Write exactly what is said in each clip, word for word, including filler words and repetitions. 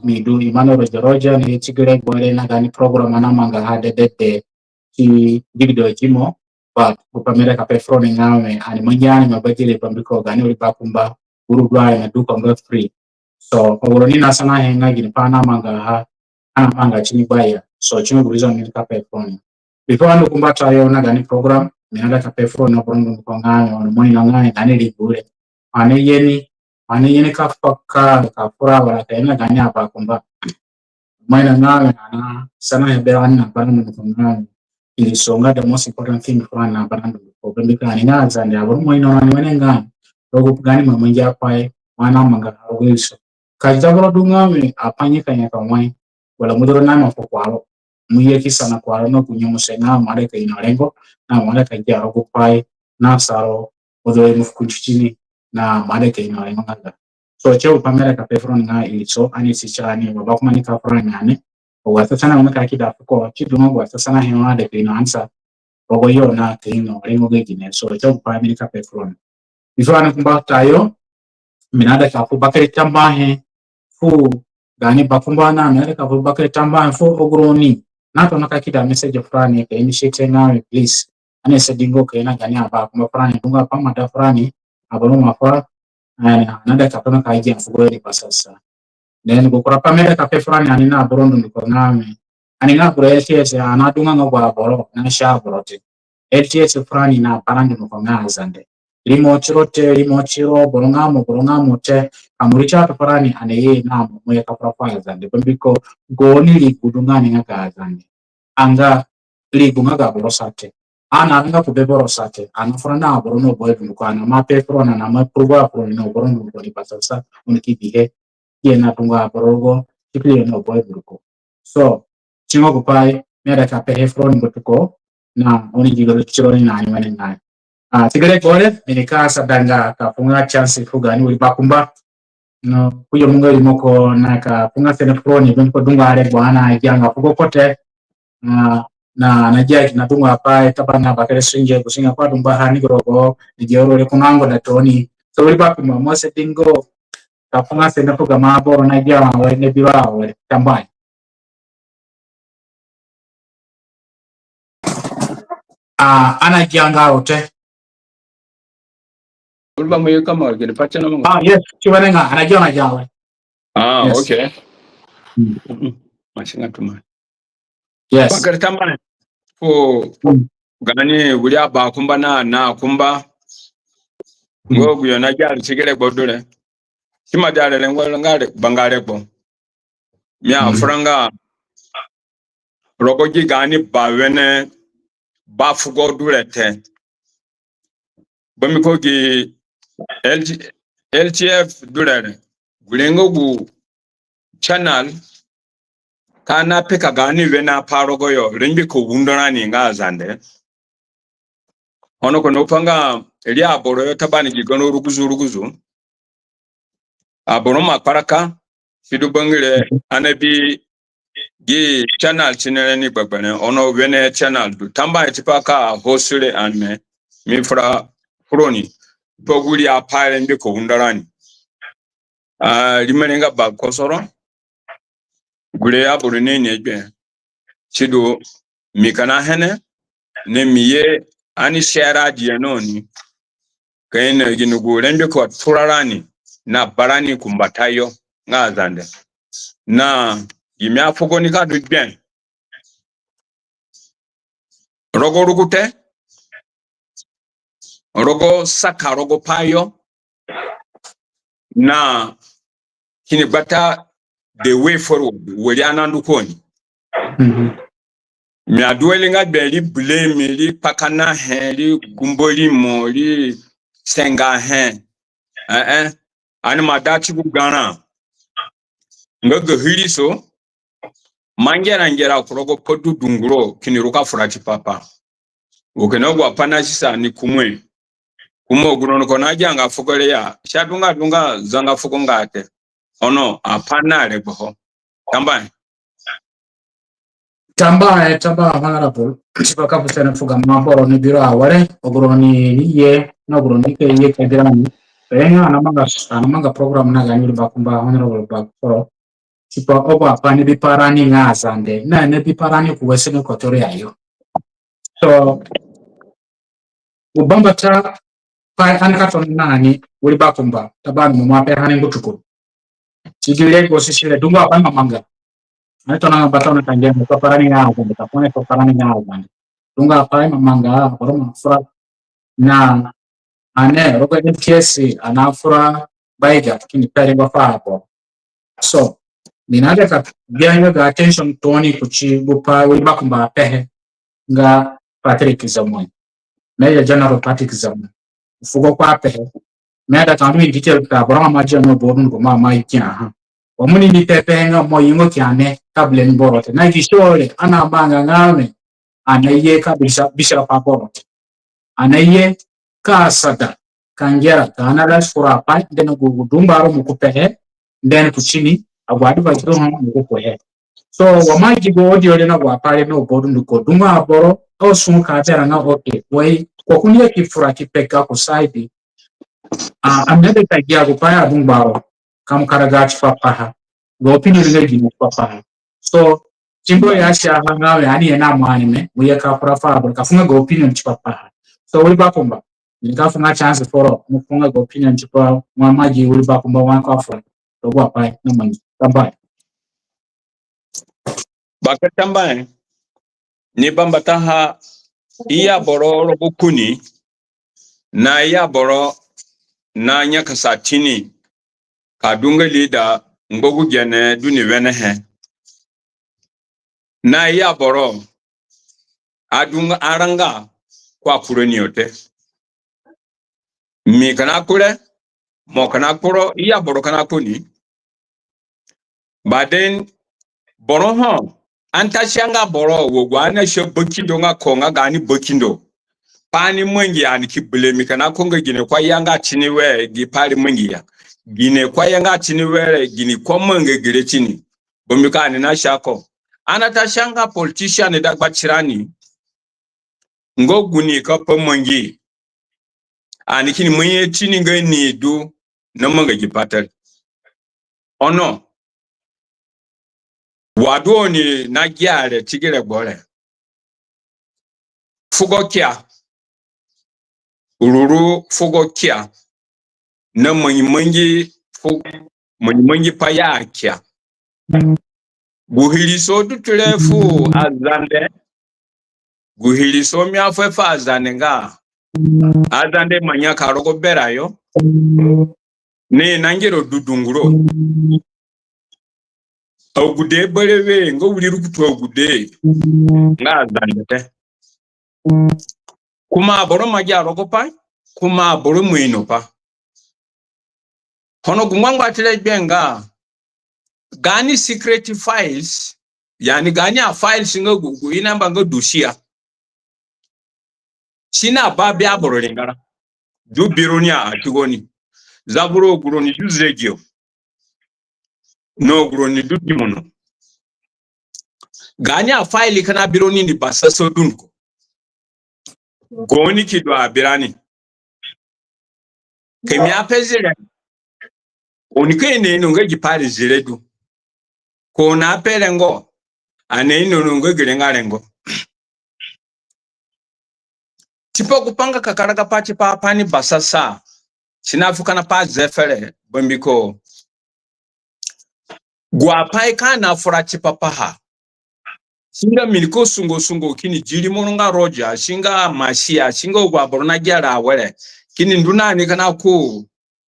Mi du Emmanuel Roger Roger, ni ti gi regbo re na gaani program ani amangaha dedede ti digido timo. But gupai mi aida ka pe furoni nga we, ani mangi ani ima badire, bambiko gaani wiri bakumba, gu uru du ani na du ko nga free. So, agu roni nasanahe nga ginipai ani amangaha, ani amanga tini gbua ya. So, tini gu reason mi nika pe furoni. Before ani kumbatayo na gaani program, mi naida ka pe furoni aboro dunduko nga we, oni ima ino nga we gaani rigbu re, ani ye ni, ani ye ni ka faka, ka fura wala ka ye na gaani abakumba. Mo ino nga we ani nasanahe berani na bara dunduko nga we, iriso nga the most important thing furani na bara dunduko. Bambiko ani nga aZande, aboro mo ino ani wenengai rogo gaani mangi apai ani amanga rogo iriso. Ka zi aboro du nga we apai nyakanyaka wai, wala mo du ro na ima fu kuaro, mo ye ki sana kuaro na ku nyemuse na mo aida ka ino rengo, na mo aida ka gia rogo pai, na sa ro, mo du ro mo fu ku ntutu ni, na mo aida ka ino rengo nga ga. So, si gupai mi aida ka pe furoni nga iriso, ani si sa ani, wa bakumba nika fura ni ani. Wa sasa na mo ka kida fuko, si du nga wa sasa na he wa aida ka ino answer rogo yo na ka ino rengo ga gine. So, si gupai mi nika pe furoni. Before ani kumbatayo, mi naida ka fu bakere tambuahe fu gaani bakumba na mi naida ka fu bakere tambuahe fu agu roni natona ka kida message furani, ka initiate nga we, please. Ani sendinga ka ye na gaani abakumba furani, dungu apai mo aida furani, aboro mo afura, ani naida ka tona ka gia fugo ri basasa. Then gu kura pai mi aida ka pe furani ani na aboro dunduko nga we, ani nga aboro L T S, ani adunga nga gu aboro na sia aboro te. L T S furani na bara dunduko nga aZande. Rimo tiro te, rimo tiro, boro nga mo, boro nga mo te, ka mo reach out furani, ani ye na mo, mo ye ka fura fu aZande. Bambiko gaoni rigbu du nga ni nga ga aZande. Anga rigbu nga ga boro sa te. Ani arenganga ku be boro sa te. Ani afura na aboro na aboro dunduko, ani ima pe furoni, ani ima prove furoni na aboro dunduko ni basasa, oni ki bihe. Ki ye na dungu aboro rogo, ki ye na aboro dunduko. So, si nga gupai mi aida ka pehe furoni mbatuko, na oni gi gu tironi na ni wenengai. Ah, ti gi regbo re, mi nika asada nga ka fu nga chance fu gaani wiri bakumba no, ku yo mo nga rimoko na ka fu nga sene furoni, bambiko dungu aregbo ani agianga fugo ko te, na, na, na gia kina dungu apai, taba na bakere sunge, gu sunge ko adungbaha ni gu rogo, ni gi oro re ku nango da tooni. So, wiri bakumba mo sendinga ka fu nga sene fu gamo aboro na gia wa wari na biro wa wari tambuahe. Ah, ani agianga ro te. Uru ba mo ye kama gini pati na mo. Ah, yes, si wenengai, ani agianga ro. Ah, yes. Okay. Mm. Mm-mm. Masinga tuma. Yes. Bakere tambuahe fu, mm, gaani wiri abakumba na, na akumba. Mm. Ngo gu yo na gia ri ti gi regbo du re. Si ima dia re rengo nga re, banga regbo. Mi, mm, afuranga rogo gi gaani bawene bafugo du re te. Bambiko gi L T, L T F du re re, gure nga gu channel ka na peka gaani wene apai rogoyo, rengbe ka undo rani nga aZande. Ono ko na pa nga ri aboro yo taba ni gi gaani ruguzu ruguzu. Aboro ima kparaka, sidu bangire, ani abi gi channel ti ni re ni gbegberẽ, ono wene channel du. Tambuahe tipa ka host re ani, mi fura furoni pa gu ri apai rengbe ka undo rani. Ah, rimore nga Bakosoro. Gure aboro ni ni gbe. Sidu mi kina hene, ni mi ye ani share dia na oni. Ka ino gini gu rengbe ka tura rani na barani ku mbatayo nga aZande. Na gi mi afugo ni ka du gbe rogo rugute, rogo saka rogo payo, na kini gbata the way forward, wari ani andu ku oni. Mhm. Mi adueli nga gbe ri blame, ri kpakanahe, ri gumbo rimo, ri sengahe. Eh, eh. Ani ima da ti gu garã nga ga iriso, ma ngera ngera ku rogo pa du dunguro, kini ruka fura tipa pa. Wo kina agu apai nasusa ni kumue. Kumue, gu roni ko nagianga fugo re ya, si adunga dunga zanga fugo nga te. Ono apai na regbo ho. Tambuahe. Tambuahe, tambuahe Honorable. Tipa ka fu sene fu gamo aboro ni bi ro awere, agu roni ni ye, na agu roni ni ka ye ka bi rani. Pe nga ani amanga, ani amanga program na gaani wiri bakumba Honorable Bakosoro. Tipa agu apai ni bipa rani nga Azande, na ni bipa rani ku Western Equatoria yo. So, gu bambata pai ani ka tona na ni wiri bakumba, Taban, mo ma pe ha ni ngbutuko. Ti gi re gu sisi re, dungu apai mo amanga. Ani tona nga bata na tangia mo pa parani nga agu, bata kone pa parani nga agu. Dungu apai mo amanga, boro mo fura na ani rogo M T S, ani afura baiga kini pe rengo fu aboro. So, mi naida ka bia nga ga attention tooni kuti gupai wiri bakumba apehe nga Patrick Zamoi. Major General Patrick Zamoi. Fugo ko apehe. Mi aida ka ndu in detail ka boro nga mo adia no bodu ngo ma ma ikia ha. Wa mo ni ni pepe nga mo ingo ki ani ka blame boro te. Na gi sure, ani amanga nga mi. Ani ye ka bisa, bisa pa boro te. Ani ye ka asada, ka ngera, ka analyze kura pai, then gu, gu du ngbaro mo ku pehe, then ku tini, agu advice du ho mo ku kuhe. So, wa mo agi gu audio re na agu apai re na agu du ndu ko, dungu aboro, o sungu ka tera nga, okay, wai, ko kuni ya ki fura ki peka ku side, a, ani naida ka gia gu pai a du ngbaro, ka mo karaga tipa paha. Ga opinion nga gini tipa paha. So, ti ngo ya sia ha nga we ani ye na mo ani me, mo ye ka fura fu aboro, ka fu nga ga opinion tipa paha. So, wiri bakumba, ni ka fu nga chance foro, mo fu nga ga opinion tipa wa mo agi wiri bakumba wa ka fura. Rogo apai na mangi. Tambuahe. Bakere tambuahe. Ni bambataha, i ya boro rogo kuni, na i ya boro na nyakasa tini, ka du nga leader ngba gu gene du ni wenehe. Na i ya boro, a du nga aranga ko akure ni yo te. Mi kina kure, mo kina kporo, i ya boro kina kuni. But then, boro ho, ani ta sia nga boro, wa gu ani asia bakindo nga ko nga gaani bakindo. Pai ni mangi ani ki blame kina ko nga gine ko aya nga tini we, gi pai re mangi ya. Gine ko aya nga tini we re, gini ko amanga gi re tini. Bambiko ani na sia ko. Ani ta sia nga politician dagba tirani. Nga gu ni ka pa mangi. Ani kini mangi tini nga ni du na manga gi pai te re. Ono, wa du oni na gia re ti gi regbo re. Fugo kia. Ruru fugo kia. Na mangi mangi fu, mangi mangi pai ya kia. Gu iriso du ti re fu Azande. Gu iriso mi afuhe fu Azande nga Azande ima nyaka rogo bera yo. Ni na ngero du dunguro. Agude berewe nga wiri rukutu agude nga Azande te. Kuma aboro ima gia rogo pai, kuma aboro ima ino pai. Ono gu ngbangba ti re gbe nga gaani secret files, yani gaani a files nga gu, gu i namba nga dossier. Si na ba bi aboro ringara. Du bi roni a, a ti goni. Zavura agu roni du zegiyo. Na agu roni du dimono. Gaani a file kina bi roni ni basasa dunduko. Gaoni ki du a bi rani. Ka mi ape zire. Oni ka ino ino nga gi pai re zire du. Ka oni ape rengo. Ani ino ino nga gi re nga rengo. Tipa gu pai nga ka karaga pai tipa pai ni basasa. Si na fu kina pai zefere, bambiko gu apai ka na fura tipa paha. Si nga mi nika sungo sungo kini di rimo ro nga Roger, si nga Masia, si nga agu aboro na gia re awere. Kini ndu na ni kina ku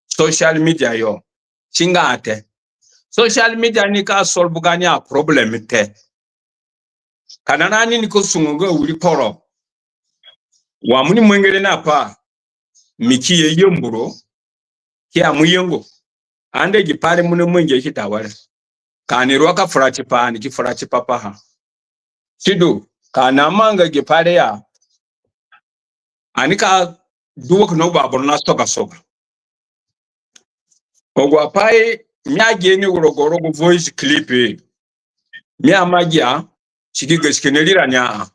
social media yo. Si nga a te. Social media nika solve gaani a problem te. Ka na rani nika sungo nga wiri kporo. Wa mo ni mangere na pai. Mi ki ye yambu ro. Ki ya mo yengo. Ande gi pai re mo na mangi ki ta were. Ka ani rua ka fura tipa, ani ki fura tipa paha. Sidu, ka ani amanga gi pai re ya. Ani ka du wa kina agu aboro na soga soga. Agu apai mi agia ni rogo, rogo voice clip. Mi ima gia, Si ki gasi kina ri rani a.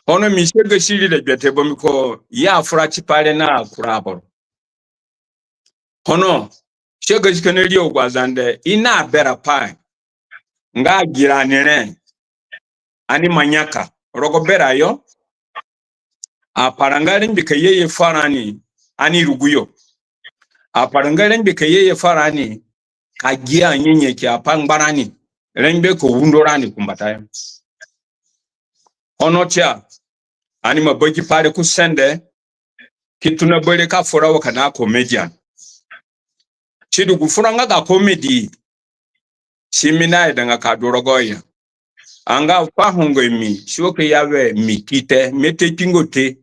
Ono mi si agasi ri re gbe te, bambiko i afura tipa re na kura aboro. Ono si agasi kina ri agu aZande i na berã pai nga gi rani re. Ani ima nyaka rogo berã yo. Aparanga rengbe ka yeye fu rani, ani rugu yo. Aparanga rengbe ka yeye fu rani, ka gia nyanyaki apai ngbarani, rengbe ka undo rani kumbatayo. Ono tia, ani ima bagi pai re ku sende, ki tona bere ka fura wa kina comedian. Sidu, gu fura nga ga comedy, si mi naidanga ka du rogoho ya. Anga pa hongo mi, si wa ka ya we mi ki te, mi te kpingo te.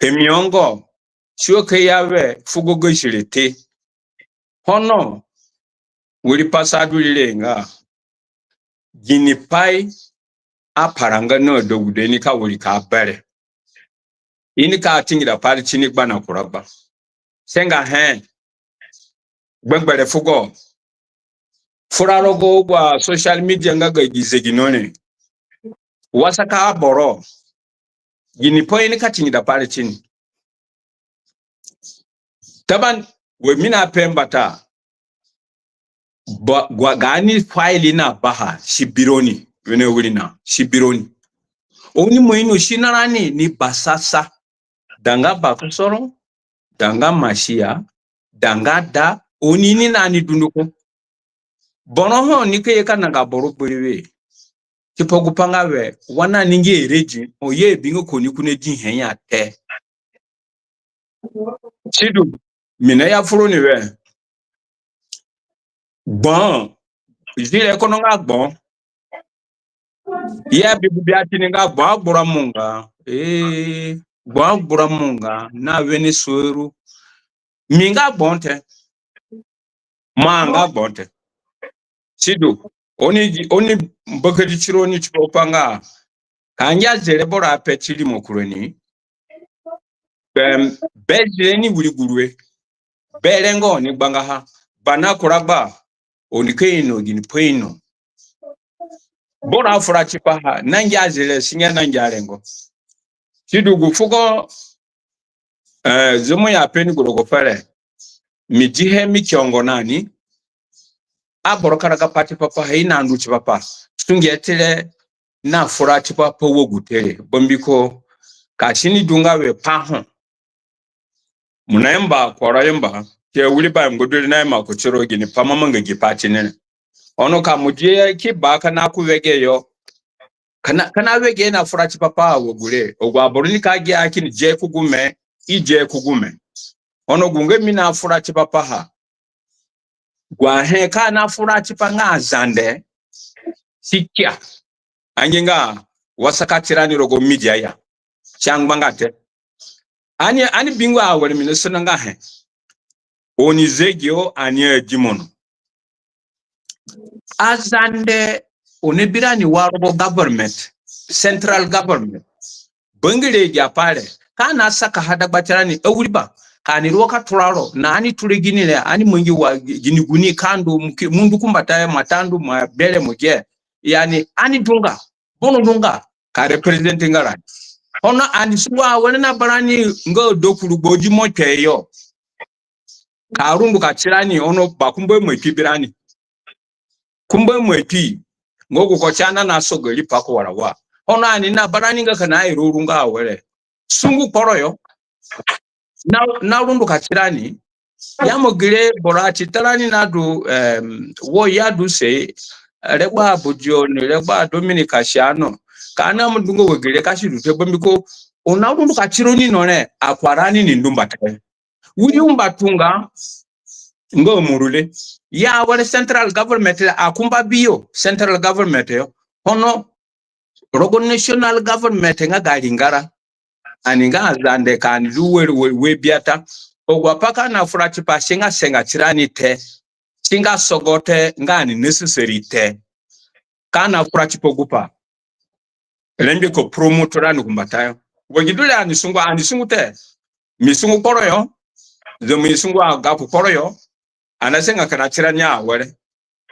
Ka mi ongo, si wa ka ya we fugo gasi re te. Ono, wiri pai sa du ri re nga, ginipai aparanga na adegude nika wirika bere? I nika tingida pai re tini gba na kura gba. Sengahe, gbegberẽ fugo. Fura rogo agu asocial media nga ga gi zegino re. Wasaka aboro. Ginipai i nika tingida pai re tini? Taban, we mi naape mbata. Ba, gua, gaani file na baha, si bi roni, wene wirina, si bi roni. Oni ima ino si na rani ni basasa. Da nga bakusoro, da nga masia, da nga da, oni ini na ni dunduko. Boro ho nika ye ka nanga boro berewe tipa gupai nga we, wa na ni ngia ready, oni abinga ko ni kune di he ya te. Sidu, mi naya fu roni we, gbõ, zire kono nga gbõ. I abi gu bia tini nga gbõ agbura munga. Ee, gbõ agbura munga, na wene soru. Mi nga gbõ te. Mo nga gbõ te. Sidu, oni, oni mbakadi tironi tipa gupai nga, ka ngia zere boro ape ti rimo kuroni. Be, be zire ni wiri gu rue. Be rengo ni gbangaha. Ba na kura gba, oni ka ino ginipai ino. Boro afura tipaha, na ngia zire, si ngia na ngia rengo. Sidu, gu fugo, eh, zomo ya pe ni gu rogo fere. Mi dihe mi kiongo na ni. Aboro karaga pa tipa paha, i na ndu tipa pa. Sunge ti re na fura tipa pa wa gu te re. Bambiko ka si ni du nga we pa ho, mo na yamba kporo yamba, ki wiri ba yamba du re na yamba kutiro ginipai mo amanga gi pai tini re. Ono ka mo di ki ba ka na ku wege yo. Ka na, ka na wege na fura tipa pa wa gure. Agu aboro nika gia kini ye ku gume, i ye ku gume. Ono gu nga mi na fura tipa paha. Gu ahe ka na fura tipa nga Azande, si kia. Angianga wasaka tirani rogo media ya. Si angbanga te. Ani, ani bingo awere mi na sona nga he. Oni zegino, ani adi mono. Azande, oni bi rani wa rogo government, central government. Bangire agi apai re, ka na sakaha dagba tirani awiriba, ka ani ruo ka tura ro, na ani ture gini re, ani mangi wa gini guni ka ndu, mo ki, mo ndu ku mbatayo, mo ata ndu, mo bere mo ge. Yani, ani dunga, boro dunga, ka represent nga rani. Ono ani sungu awere na barani nga dokuru gbodi mo kpe yo. Ka runduka tirani, ono bakumba mo kpi bi rani. Kumba mo kpi, nga gu ko ti ana na sogo riipa ku warawa. Ono ani na barani nga ka na iro rungo awere. Sungu kporo yo. Na, na runduka tirani. Ya mo gire boro ati tarani na du, em, wo ya du se, regbo Abudio ni, regbo Dominica si ano. Ka na mo dunga wa gire ka si du te bambiko, oni na runduka tironi no re, akwarani ni ndu mbata. Wiri umbatunga nga murule. Ya awere central government re akumba bi yo, central government yo. Ono rogo national government nga ga ringara. Ani nga Azande ka ani du we, we, we biata. Agu apai ka na fura tipa si nga senga tirani te. Si nga sogo te, nga ani necessary te. Ka na fura tipa gupai. Rengbe ka promote rani ku mbatayo. Wa gi du re ani sungu, ani sungu te. Mi sungu kporo yo. Zomi sungu aga ku kporo yo. Ani asenga kina tirani awere.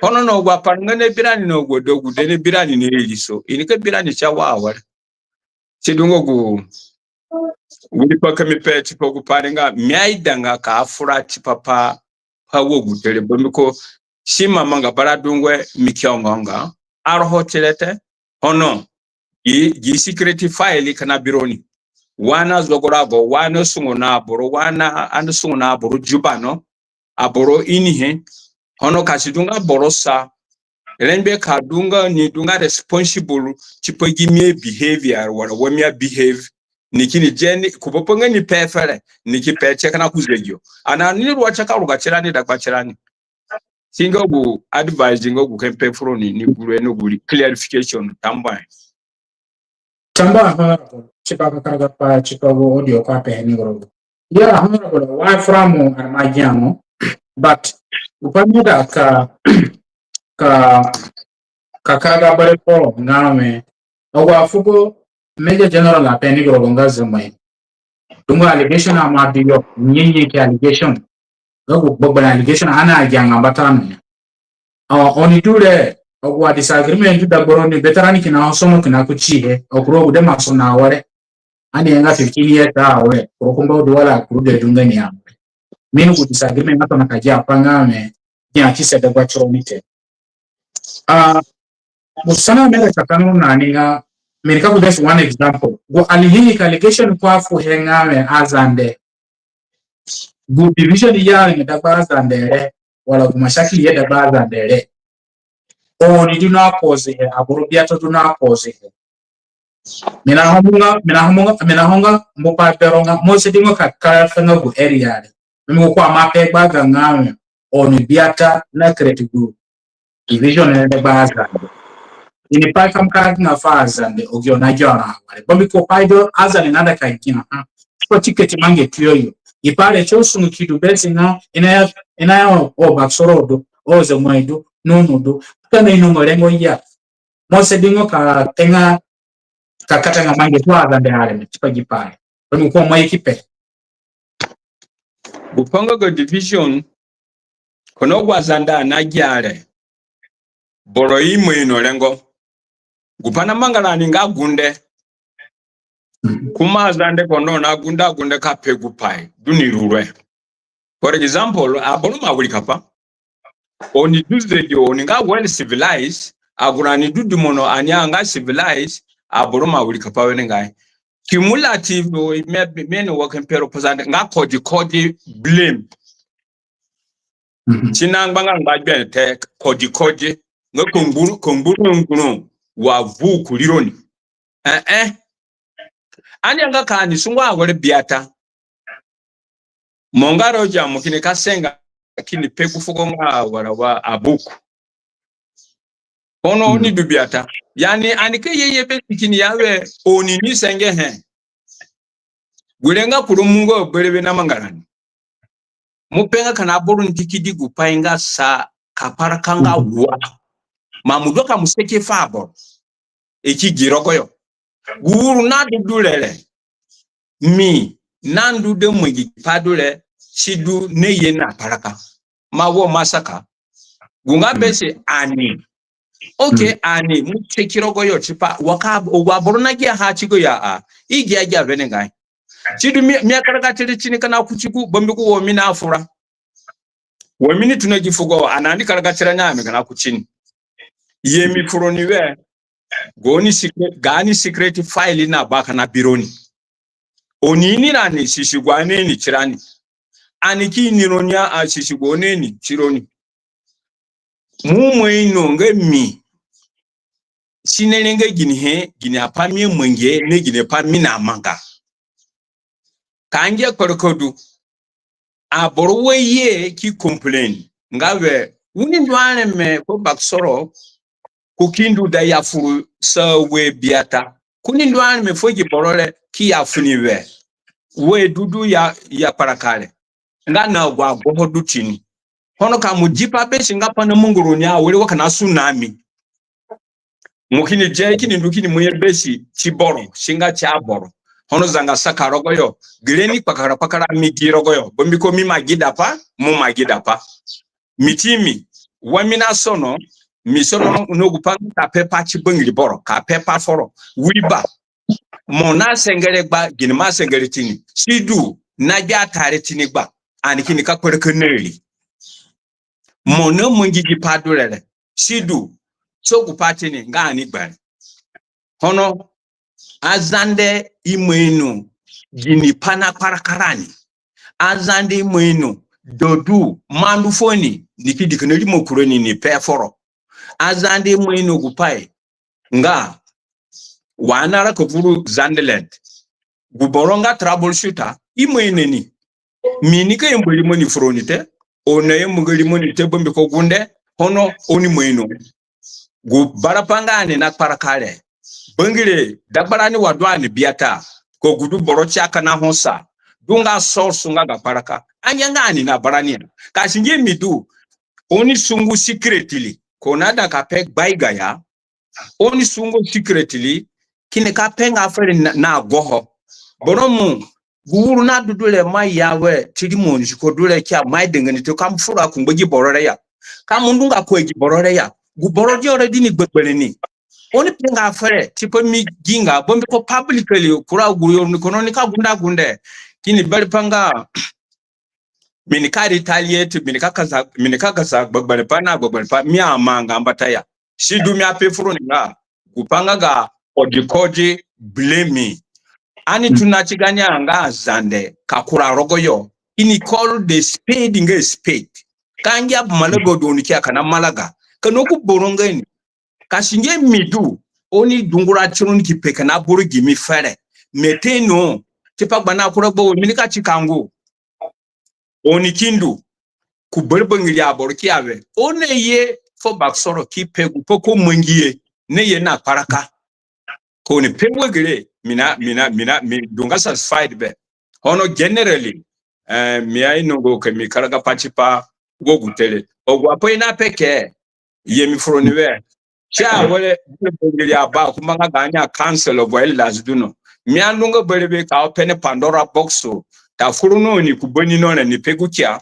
Ono na agu apai nga na bi rani na agu adegude na bi rani na iriso, i nika bi rani ti wa awere. Si du nga gu wiri pai ka mi pe tipa gu pai re nga mi aidanga ka fura tipa pa, pa wa gu te re, bambiko si ima manga bara dungu mi ki ongo nga aroho ti re te. Ono gi, gi secret file kina bironi. Wa ani azogo rago, wa ani asungu na aboro, wa ani, ani asungu na aboro Juba no, aboro inihe. Ono ka si du nga boro sa rengbe ka du nga ni du nga responsible tipa gimi behavior, wala wa mi abehave, ni kini ye ni ku bapa nga ni pe fere, ni ki pe tie kina ku zegiyo. Ani ni rua tie ka ruga tirani dagba tirani. Si nga gu advice nga gu ka mi pe furoni ni gure ni gu clarification. Tambuahe. Tambuahe, Honorable, tipa ka karagapai tipa gu audio ko apehe ni gu rogo. Ya, Honorable, wa fura mo ani ima gia mo, but gu pai mi aida ka, ka, ka karaga bare ko nga we, agu afugo Major General ape ni gu rogo nga Zemoi. Dungu allegation ima du yo, nyenye ki allegation. Nga gu gbegberẽ allegation ani agianga mbata no ya. Ah, oni du re, agu a disagreement du dagba roni, bete rani kina ho sono kina kutihe, akuru agude ima sono awere. Ani ye nga fifteen years awere, kuru kumba du wala kuru de du nga ni awere. Mi ni gu disagreement nga tona ka gia pa nga we, gia ki se dagba tironi te. Ah, gu sana mi aida ka kanu na ni nga, mi nika gu just one example. Gu allegation ko afuhe nga we aZande. Gu division ya ni dagba aZande re, wala gu mashakil ye dagba aZande re. Oni du na cause he, aboro biata du na cause he. Mi na ho nga, mi na ho nga, mi na ho nga mbu pa bero nga, mo si du nga ka clarify nga gu area re. Mi gu ko ima pe gbaga nga we, oni biata na create gu division re dagba aZande. Ini pai ka mo karaga nga fu aZande, agu oni agia na awere. Bambiko pai du aZande naida ka gia ha. Tipa ticket mangi tuyo yo. Gi pai re si sungu ki du be si nga, i naya, i naya o, o Bakosoro du, o Zemoi du, nunu du. Ka na ino mo rengo ya. Mo si du nga ka tenga ka kata nga mangi tu aZande areme, tipa gi pai re. Bambiko mo ye ki pe. Gu pai nga ga division, kono agu aZande nagia re, boro ima ino rengo. Gu pai namanga rani nga gunde. Kuma aZande kono na gunde, agunde ka pe gu pai du ni ruru e. For example, aboro ima wirikapai. Oni du zegiyo, oni nga well civilized, agu rani du dimono, ani anga civilized, aboro ima wirikapai wenengai. Cumulative, mi, mi ni wo ki pe ro pa aZande, nga kodi kodi blame. Si na ngbanga ngba gbe te, kodi kodi. Nga ko ngburu, ko ngburu ngburu wa vu kurironi. Eh, eh. Ani anga ka ani sungu awere biata. Mo nga Roger, mo kini ka senga kini pe gu fugo nga wara wa abuku. Ono oni du biata. Yani ani ka ye ye be kini ya we oni ni senge he. Gure nga kuru mungo berewe namanga rani. Mo pe nga kina boro ndikidi gu pai nga sa ka kparaka nga wa. Ma mo du ka mo seke fu aboro. I ki gi rogoyo. Gu uru nadu du re re. Mi nandu de mangi pai du re, si du na ye na kparaka. Ma wo masaka. Gu nga be si ani. Okay, ani, mo seke rogoyo tipa wa ka, wa boro nagia ha tigo ya a. I gia gia wenengai. Si du mi, mi akaraga tiri tini kina kuti gu, bambiko wa mi nafura. Wa mi ni tona gi fugo, ani ni karaga tirani a mi kina kuti ni. Ye mi furoni we, gaoni secret, gaani secret file na ba kina bironi. Oni ini rani, sisi gu ani ini tirani. Ani ki ini roni a, sisi gu oni ini tironi. Mo ima ino nga mi si nere nga ginihe, gini apai mi amangihe, na gini pai mi namanga. Ka ngia kparaka du. Aboro wa ye ki complain nga we, u ni ndu areme fu Bakosoro, ko ki ndu da ya furu sa we biata. Ko ni ndu areme fu gi boro re ki ya funi we. We du du ya, ya kparaka re. Nga na agu agoho du tini. Ono ka mo di pa be si nga pa na munguru ni awere wa kina tsunami. Mo kini di kini ndu kini mo ye be si ti boro, si nga ti aboro. Ono zanga saka rogoyo, gire ni kpakara kpakara mi gi rogoyo. Bambiko mi ima gida pa, mo ima gida pa. Mi ti mi, wa mi na sono, mi sono no gu pa nga ka pe pa ti bangiri boro, ka pe pa foro. Wiri ba, mo na sengere gba, gini mo asengere tini? Sidu, na gbia tare tini gba, ani kini ka kparaka na ri. Mo na mangi gi pa du re re. Sidu, so gu pa tini nga ani gba re. Ono, Azande ima ino gini pa na kparaka rani. Azande ima ino dodu mandu foni ni ki di kina rimo kuroni ni pe foro. Azande ima ino gu pai nga wa ani araka vuru Zandeland. Gu boro nga troubleshooter, ima ino ni. Mi nika yamba rimo ni furoni te, oni nayambu nga rimo ni te, bambiko gunde, ono oni ima ino. Gu bara pa nga ani na kparaka re. Bangire dagbarani wa du ani biata, ko gu du boro ti akana ho sa, du nga source nga ga kparaka. Anga nga ani na barani ya. Ka si nge mi du, oni sungu secretly, ko na da ka pe gbaiga ya, oni sungu secretly, kini ka pe nga fere na, na goho. Boro mu, gu uru na du du re ma ya we, ti rimo nziko du re kia, ma idengani ti ka mo fura ku ngba gi boro re ya. Ka mo ndu nga ku gi boro re ya. Gu boro di already ni gbegberẽ ni. Oni pe nga fere, tipa mi gi nga, bambiko publicly, kura gu yo ni kono ni ka gunde agunde. Kini bere pa nga, mi nika retaliate, mi nika kasa, mi nika kasa gbegberẽ pa na gbegberẽ pa, mi amanga mbata ya. Sidu mi ape furoni nga, gu pa nga ga odikodi blame. Ani tona ti gaani anga Azande ka kura rogoyo. Ini call the spade nga spade. Ka ngia bu malaga du oni kia kana malaga. Kana gu boro nga ni. Ka si nge mi du, oni dungura tironi ki pe kana buru gimi fere. Mi ate no, tipa gbana kura gba wo mi nika ti kangu. Oni ki ndu ku bere bangiri aboro kia we, oni ye fo baksoro ki pe gu pa ko mangihe, ni ye na kparaka. Ka oni pe wa gere, mi na, mi na, mi na, mi du nga satisfied be. Ono generally, eh, mi ainongo ka mi karaga pa tipa gu gu te re. Agu apai i na pe ke, ye mi furoni we, si awere, bangiri aba, kumba nga gaani Council of Elders du no. Mi andunga berewe ka open Pandora box, ta furu no ni ku bani no re ni pe gu kia.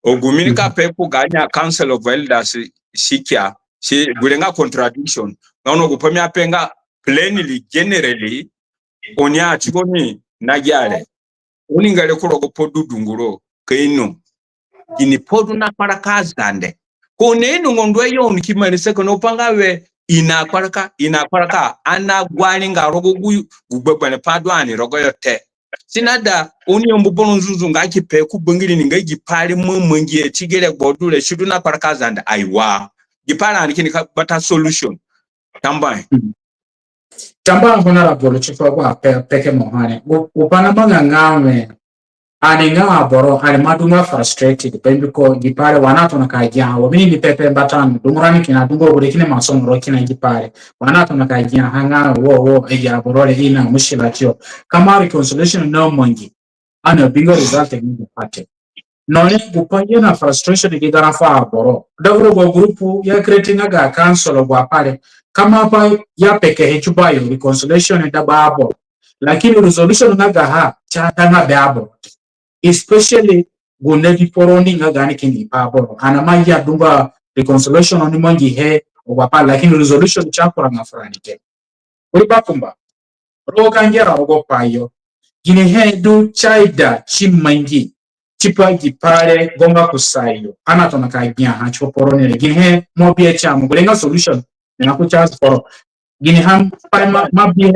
Agu mi nika pe ku gaani Council of Elders si kia. Si gure nga contradiction. Ono gu pa mi ape nga plainly, generally, oni ati ko ni na gia re. Oni ngere ku rogo pa du dunguro, ka ino gini pa du na kparaka Azande. Ka oni ainongo nduhe yo, oni ki mangi saka no pa nga we i na kparaka, i na kparaka, ani aguari nga rogo gu, gu gbegberẽ pa du ani rogoyo te. Si naida oni yambu boro nzunzu nga ki pe ku bangiri ni nga gi pai re mo mangihe ti gi regbo du re, si du na kparaka Azande, aiwa. Gi pai re ani kini ka gbata solution. Tambuahe. Tambuahe Honorable tipa gu ape, peke mo ha re. Gu, gu pa namanga nga we, ani nga aboro, ani ima du nga frustrated, bambiko gi pai re wa ani atona ka giaha, wa mi ni pepe mbata no, dungu rani kina dungu gu re kina masomo ro kina gi pai re. Wa ani atona ka giaha nga wo, wo, agi aboro re i na mushkila tiyo. Kama reconciliation na mangi, ani abinga result nga gi pai te. No ni gu pa ye na frustration gi garã fu aboro. Da gu rogo group ya creating nga ga council agu apai re. Kama pa ya pekehe tipa yo reconciliation dagba aboro. Lakini resolution nga gaha si ata nga be aboro. Especially gu na bi poro ni nga gaani kindi pa aboro. Ani ima ya dungu reconciliation ni mangihe agu apai, lakini resolution si akura nga furani te. Wiri bakumba. Rogo ka ngera rogo pai yo. Ginihe du si aida si mangi tipa gi pai re gonga kusayo. Ani atona ka giaha tipa poro ni re. Ginihe mo bihe ti a mo gure nga solution. Ni na ku chance foro. Ginihe pai mo, mo bihe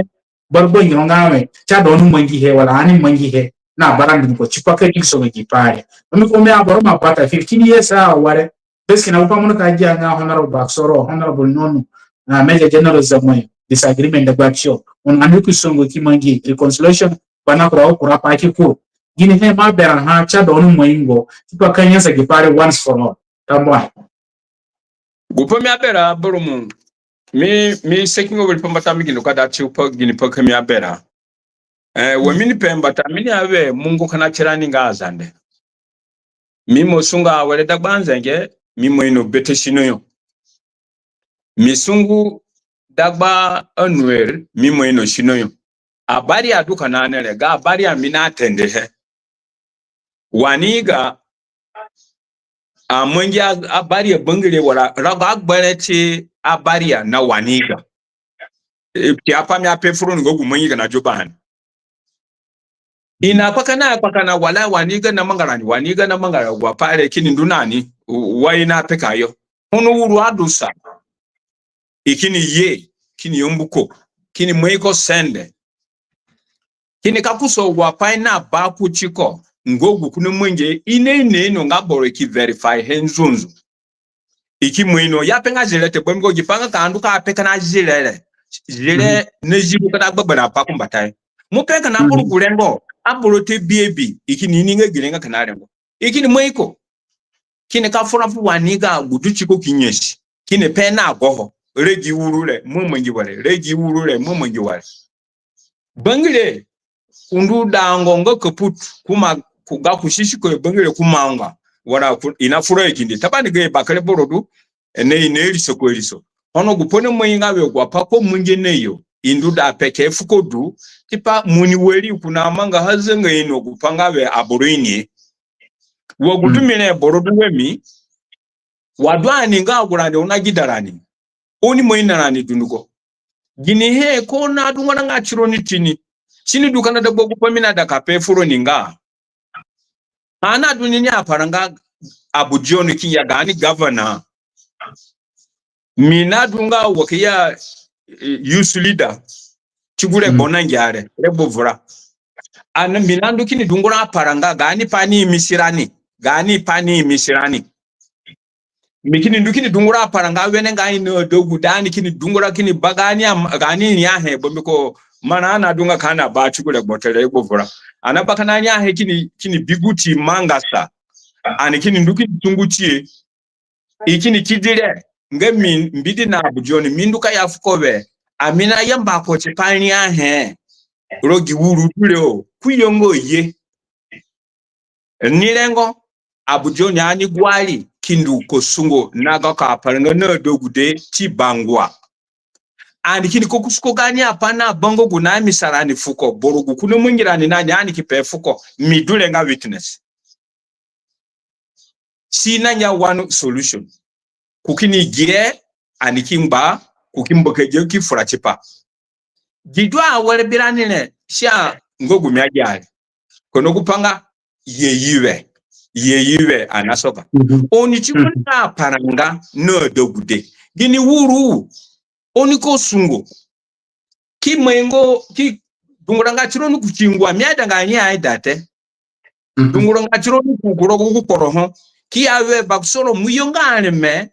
boro bangiro nga we, si aida oni mangihe wala ani mangihe na barani dunduko tipa ka digiso nga gi pai re. Oni ko mi aboro ma bata fifteen years awere. Bes kina gu pa mo nika gia nga Honorable Baksoro, Honorable Nonu, na Major General Zamoyo, disagreement dagba tiyo. Oni ani ku songo ki mangi reconciliation, bana kura kura pa ki kuru. Ginihe mo berãha si aida oni mangi ngo tipa ka nyasa gi pai re once for all. Tambuahe. Gu pa mi aberã, boro mu, mi, mi sekinga wiri pa mbata mi kini ka da tipa gini pa ka mi aberã. Eh, wa mi ni pe mbata mi ni ya we, mungo kina tirani nga Azande. Mi ima sungu awere dagba Anzenge, mi ima ino bete sino yo. Mi sungu dagba Anuer, mi ima ino sino yo. Abari a du kina ni re, ga abari a mi na tende he. Wa ni ga Amangi a, abaria bangire wala rago agbere ti abaria na Wani Igga. E, ti apai mi ape furoni nga gu mangi kina Juba ni. I na kpakana, kpakana wala Wani Igga na manga rani, Wani Igga na manga rani, agu apai re kini ndu na ni, wa i na peka yo. Ono uru adu sa. I kini ye, kini yambu ko, kini mai ko sende. Kini ka kusa agu apai na ba kuti ko, nga gu ko namangihe, i na ino nga boro ki verify he nzunzu. I ki mai no, i apenga zire te, bambiko gi pai nga ka ndu ka pe kina zire re. Zire na zire kina gbegberẽ apai ku mbatayo. Mo pe kina boro gu rengo, aboro te bi abi, i kini ini nga gi re nga kina rengo. I kini mai ko. Kini ka fura fu Wani Igga gu du tiko ki nyasi. Kini pe na goho. Re gi uru re, mo mangi ware. Re gi uru re, mo mangi ware. Bangire, ko ndu da ngo nga kaput, kuma ku ga ku sisi ko bangire ku manga. Wala ku, i na fura i kindi. Tabani ga bakere boro du, ene i na iriso ko iriso. Ono gu pai namangi nga we agu apai ko mangi na yo. I ndu da peke fuko du, tipa mo ni wari ko namanga ha zanga ino gu pai nga we aboro ini. Wa gu du mi re boro du we mi, wa du ani nga agu rani, oni na gida rani. Oni mai na rani dunduko. Ginihe ko na du ngbaranga tironi tini. Si ni du kina dagba gu pai mi na da ka pe furoni nga. Ani na du ni ni aparanga Abu John ki ya gaani governor. Mi na du nga wa ki ya, eh, youth leader. Ti gu regbo nangia re, regbo vura. Ani mi na ndu kini dungura aparanga, gaani pai ni imisi rani, gaani pai ni imisi rani. Mi kini ndu kini dungura aparanga wenengai na adegude, ani kini dungura kini ba gaani am-, gaani riahe, bambiko marã ani adunga ka ani aba ti gu regbo te, regbo vura. Ani aba kina riahe kini, kini bi gu ti mangasa. Ani kini ndu kini tungu tie. I kini kidi re, nga mi mbidi na Abu John, mi ndu ka ya fuko we, ami na yamba ko tipa riahe rogo gi uru du re o, ku yo nga ye. Ni rengo, Abu John ani guari, ki ndu ko sungo na gako aparanga na adegude ti bangua. Ani kini ko kusi ko gaani apai na bango gu na misa rani fuko, boro gu ko namangi rani na ni ani ki pe fuko, mi du re nga witness. Si nangia one solution. Ko kini gie, ani ki ngba, ko ki mbakadi ki fura tipa. Gi du awere birani re, si a nga gu mi agia re. Kina gu pai nga, ye iwe, ye iwe, ani na soka. Oni ti gu nga aparanga na adegude. Gini uru, oni ko sungo. Ki mai ngo, ki dunguranga tironi ku tingua, mi aidanga ni aida te. Dunguranga tironi ku, ku rogo gu kporo ho. Ki ya we bakusoro mo yo nga areme,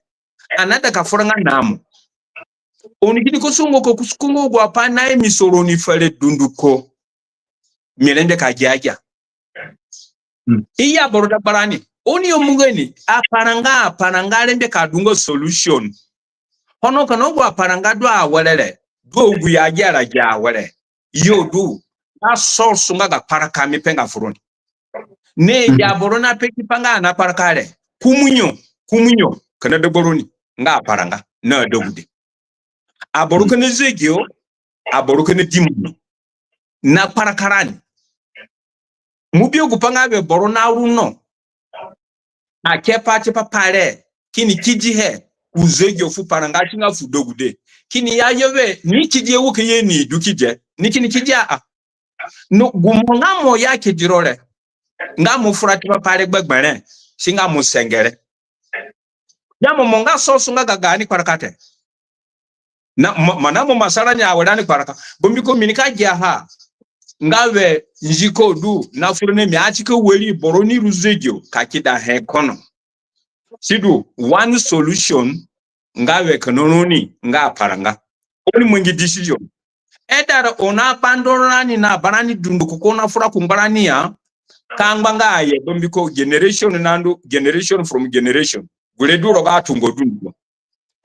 ani na da ka furanga na mo. Oni kini ko sungo ko kusi ko nga agu apai na imisi roni fere dunduko. Mi rengbe ka gia agia. I ya boro dagbarani. Oni yo mungeni, aparanga, aparanga rengbe ka du nga solution. Ono kina agu aparanga du awere re, du agu ya gia ra gia awere. Yo du, na source nga ga kparaka mi penga furoni. Ne ya boro na pe ki pa nga na kparaka re. Kumunyo, kumunyo, kina dagbaroni, nga aparanga, na adegude. Aboro kina zegino, aboro kina dimono. Na kparaka rani. Mo bi gu pai nga we boro na ru no. Ake pa tipa pa re. Kini kidihe. Ku zegino fu paranga si nga fu degude. Kini ya yo we, ni kidihe wo ke ye ni du kidihe. Ni kini kidihe a. No, gu mo nga mo ya kidi ro re. Nga mo fura tipa pa re gbegberẽ. Si nga mo senge re. Ya mo mo nga source nga ga gaani kparaka te. Na, ma, mana mo masara ni awere ani kparaka. Bambiko mi nika giaha. Nga we nziko du, na fura na mi ati ka wari boro ni ru zegino, ka kidahe kono. Si du, one solution, nga we kina roni, nga aparanga. Oni mangi decision. Either oni abandon rani na barani dunduko ko na fura ku ngbarani ya, ka ngba nga aye, bambiko generation na ndu, generation from generation. Gure du rogo atungo dunduko.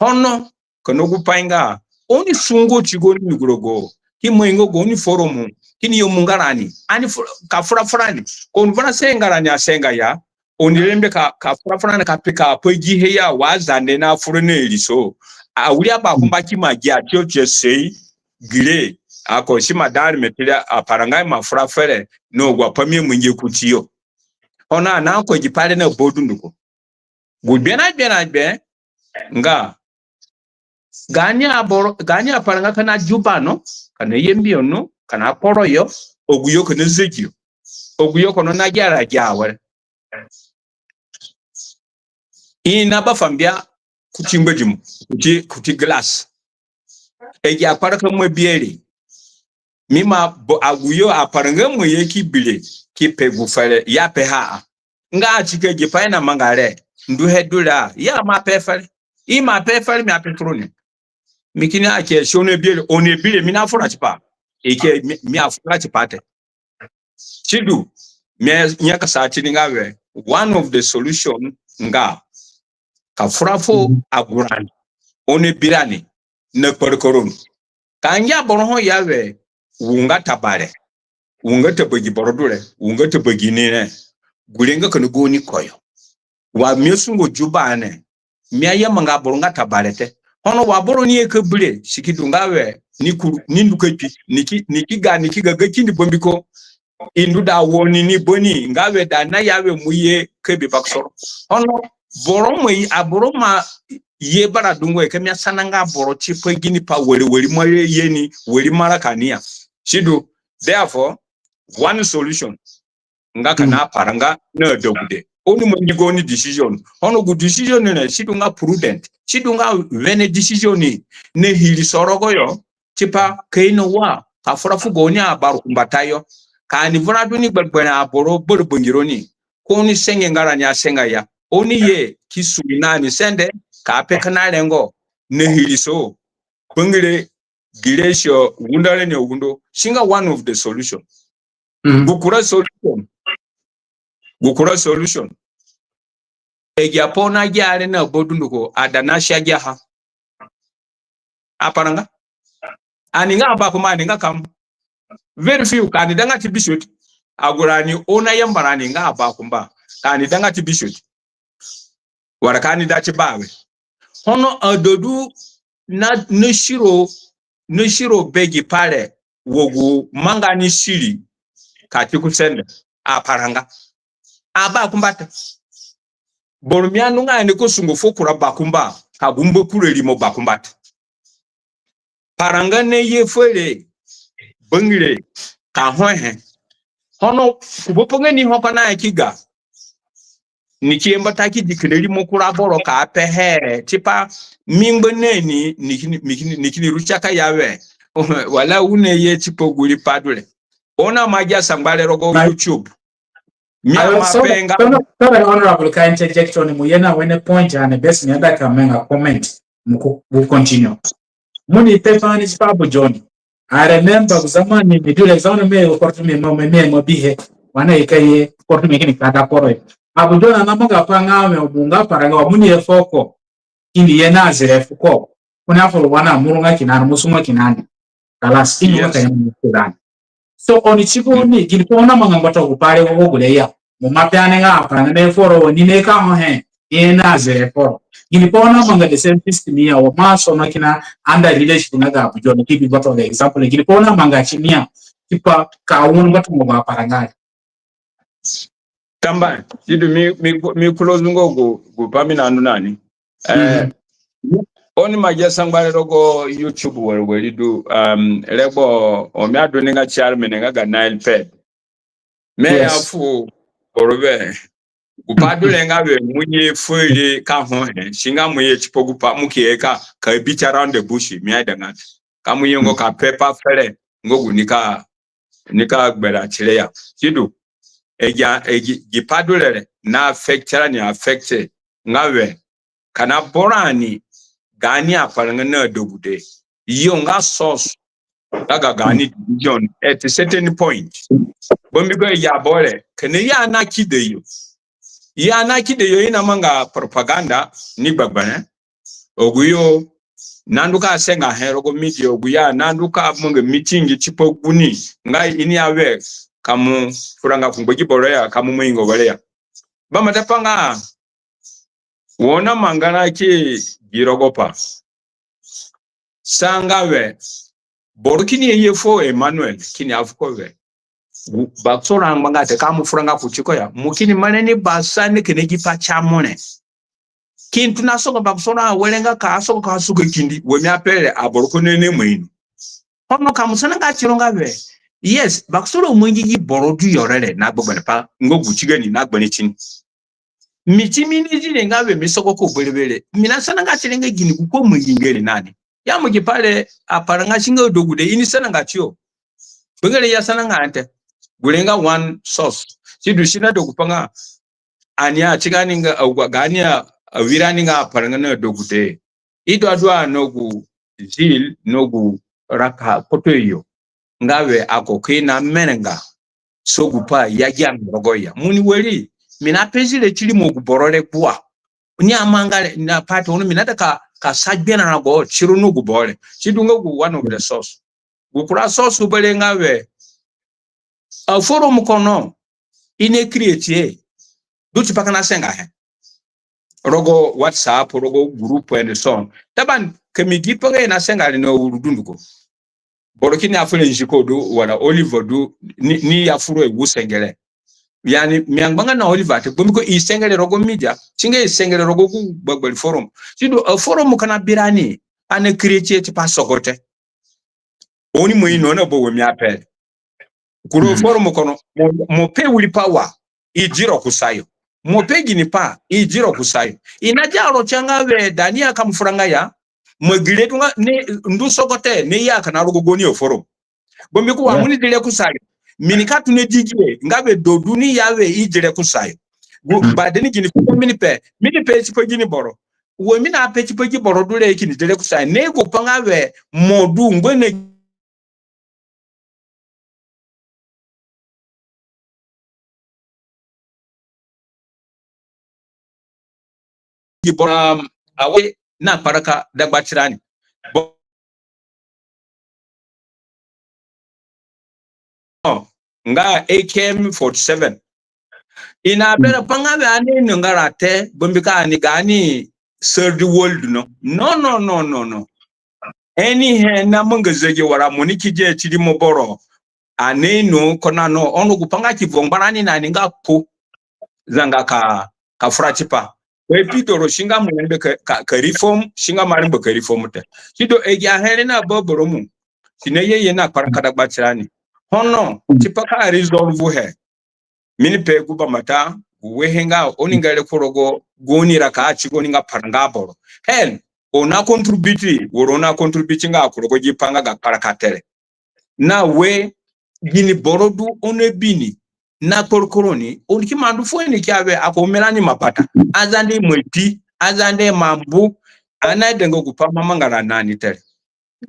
Ono, kina gu pai nga, oni sungo ti gaoni nuguro go, ki mai nga gaoni forum, kini yo munga rani, ani fu-, ka fura furani, ka oni vura senga rani asenga ya, oni rengbe ka, ka fura furani ka pika pa gihe ya wa Zande na fura na iriso. Awiri abakumba ki ma gia ti o ti sei, gire, ako si ma da areme ti re, aparanga ima fura fere, na agu apai mi amangi kuti yo. Ono ani na ko gi pai re na ba dunduko. Gu gbe na gbe na gbe nga gaani aboro, gaani aparanga kina Juba no, kina Yambio no, kina kporo yo, agu yo kina zegi yo, agu yo kina na gia ra gia awere. I na ba fambia kuti ngbadimo, kuti, kuti glass. Agi akparaka mo bi re. Mi ima bo agu yo aparanga mo ye ki bi re, ki pe gu fere, ya pe ha a. Nga a ti ka gi pai na manga re, nduhe du re a, ya ima pe fere. I ima pe fere, mi ape furoni. Mi kini a ke si oni bi re, oni bi re, mi na fura tipa. I ke mi, mi afura tipa te. Sidu, mi a nyakasa tini nga we, one of the solution nga ka fura fu agu rani, oni bi rani, na kparaka roni. Ka ngia boro ho ya we, wu nga ta ba re, wu nga ta ba gi boro du re, wu nga ta ba gi ni re, gure nga kina gaoni koyo. Wa mi asungo Juba ne, mi ayamba nga boro nga ta ba re te. Ono wa boro ni ye ka bi re, si ki du nga we, ni kuru, ni ndu ka kpi, ni ki, ni ki ga, ni ki ga ga kindi bambiko i ndu da wo ni ni bani, nga we da na ya we mo ye ka bi Bakosoro. Ono boro mo ye, aboro ima ye bara dungu he ka mi asana nga boro tipa gini pai wari, wari mo ye ni, wari mo raka ni ya. Sidu, therefore, one solution nga kina aparanga na adegude. Oni mangi gaoni decision. Ono gu decision re, si du nga prudent, si du nga wene decision ni, na iriso rogoyo, tipa ka ino wa ka fura fu gaoni abarukumbatayo. Ka ani vura du ni gbegberẽ aboro bara bangironi, ka oni senge nga rani asenga ya. Oni ye ki sui na ni sende, ka pe kina rengo, na iriso, bangire, gire si aundo re ni aundo. Si nga one of the solution. Mm. Gu kura solution. Gu kura solution. Agi apai oni agia re na ba dunduko, ada na si agiaha. Aparanga. Ani nga abakumba, ani nga kam. Very few, ka ani da nga ti bisue te. Agu rani oni ayamba rani nga abakumba, ka ani da nga ti bisue te. Wara ka ani da ti bawe. Ono ada du na, na siro, na siro be gi pai re wa gu manga ni siri ka ti ku sende, aparanga. Abakumba te. Boro mi anunga ni ka sungu fu kura bakumba, ka gu mba kura rimo bakumba te. Paranga na ye fere, bangire, ka ho he. Ono ku bapanga ni ho ko na ki ga, ni ki ye mbata ki di kina rimo kura boro ka pe he, tipa mi ngba na ni, ni kini, ni kini, ni kini rusa ka ya we, wala u na ye tipa gu ri pai du re. Oni ima gia sangba re rogo YouTube. Mi ama pe nga. Sorry, sorry, Honorable, ka interject, oni mo ye na wene point, and best mi aida ka menga comment, mo ku, ku continue. Mo ni pe pa ni tipa Abu John. I remember gu zamani mi du re, zamani mi ye ku court mi mo, mi, mi mo bihe. Wa ani ka ye ku court mi kini ka da kporo yo. Abu John na manga pa nga mi, mo nga paranga wa mo ni ye fuko. Kini ye na zire fuko. Ko na foro wa na murunga kina ni, mo sungo kina ni. Kalas, kini wa ka ye mo kina ni. So oni tipa oni, gini pai oni amanga mbata gu pai re wa gu re ya. Mo ima pe ani nga aparanga na ye foro wa ni na ka ho he, i ye na zire foro. Gini pai oni amanga the same system ya, wa mo asono kina under leadership nga ga Abu John, ki bi mbata ga example. Gini pai oni amanga ti ni ya, tipa ka oni mbata mo ba aparanga re. Tambuahe, sidu mi, mi, mi close nga gu, gu pai mi nandu na ni. Eh, oni ima gia sangba re rogo YouTube wari, wari du, um, regbo, o mi adu ni nga chairman nga ga Nile Ped. Mi ya fu boro be. Gu pai du re nga we mo ni ye fere ka ho he. Si nga mo ye tipa gu pai mo ki ye ka, ka beat around the bush, mi aidanga te. Ka mo ye ngo ka pe pai fere, nga gu ni ka ni ka gbera tire ya. Sidu, agi, agi, gi pai du re re, na affect rani affect nga we, kina boro ni, gaani aparanga na adegude, yo nga source nga ga gaani division at a certain point. Bambiko agi aboro re, kina ya na kida yo. Ya na kida yo, i na manga propaganda ni gbegberẽ. Agu yo nandu ka senga he rogo media, agu yo nandu ka manga meeting tipa gu ni, nga i ni ya we ka mo furanga ku ngba gi boro ya, ka mo mo ingo were ya. Bambata pa nga, wa oni amanga na ki gi rogo pai. Sa nga we, boro kini ye fu Emmanuel, kini ya fuko we, Bakosoro angbanga te, ka mo furanga kuti ko ya. Mo kini mara ni basa ni kina gi pai ti mo re. Ki ndu na sogo Bakosoro awere nga ka asogo ka suka kindi, wa mi ape re aboro ko nene ima ino. Ono ka mo sana nga tiro nga we, yes, Bakosoro amangi gi boro du yo re re na gbegberẽ pai nga gu ti gani na gbere tini. Mi ti mi ni di re nga we mi sogo ko berewe re. Mi na sana nga tire nga gini gu ko mangi nga re nani. Ya mo gi pai re aparanga si nga adegude, i ni sana nga tiyo. Bangere ya sana nga ante. Gure nga one source. Si du si na du gu pai nga ani a ti gani nga, a, gaani a, awirani nga aparanga na adegude. I du adua na gu zeal, na gu raka kpoto yo. Nga we ako ki na merẽ nga so gu pai ya gia nga rogo ya. Mo ni wari, mi na pe zire ti rimo gu boro re gbua. Ni amanga re na pai te, ono mi na ida ka, ka sa gberã rago tiro na gu boro re. Si du nga gu one of the source. Gu kura source berewe nga we, a forum kono i na create e du tipa kina senga he rogo WhatsApp, rogo group and so on. Taban, ka mi gi pai nga i na senga re na uru dunduko. Boro kini ya fu re nziko du, wala Oliver du, ni, ni ya fu ro i gu sengere. Yani, mi angbanga na Oliver te, mbiko i sengere rogo media, si nga i sengere rogo gu gbegberẽ forum. Si du, a forum kina birani, ani create tipa sogote. Oni ima ino na bo wa mi ape re. Kuru forum kono, mo, mo pe wiri pai wa, i di ro kusayo. Mo pe gini pai, i di ro kusayo. I na dia ro ti nga we da ni ya ka mo fura nga ya, mo gi re du nga ni ndu sogote ni ya kina rogo gaoni a forum. Mbiko wa mo ni di re kusayo. Mi nika tona di gi nga we da du ni ya we i di re kusayo. Gu, ba de ni gini fu mi ni pe, mi ni pe tipa gini boro. Wa mi na pe tipa gi boro du re kini di re kusayo. Ni gu pai nga we mo du ngba na gi boro, um, awe na kparaka dagba tirani. Bo-, nga A K M forty-seven. I na berã pa nga we ani ino nga ra te, mbiko ani gaani third world no. No, no, no, no, no. Ani he na manga zegi wara mo ni ki di ti rimo boro. Ani ino ko na no, ono gu pai nga ki vo ngbarani na ni nga kpo. Zanga ka, ka fura tipa. Ko epido ro si nga mo rengbe ka, ka, ka reform, si nga mo arengba ka reform te. Si du agi ahe re na ba boro mu. Si na ye ye na kparaka dagba tirani. Ono, tipa ka resolve he. Mi ni pe gu bambata, gu we he nga, oni nga re ku rogo, gu oni raka ti gu oni nga paranga aboro. Hell, oni na contribute, woro oni na contribute nga ku rogo gi pai nga ga kparaka te re. Na we, gini boro du oni bi ni, na kporokoro ni, oni ki mandu fu ni ki ya we, ako mi rani ma bata. Azande ima pi, Azande ima mbu, ani aidanga gu pai mo amanga ra na ni te re.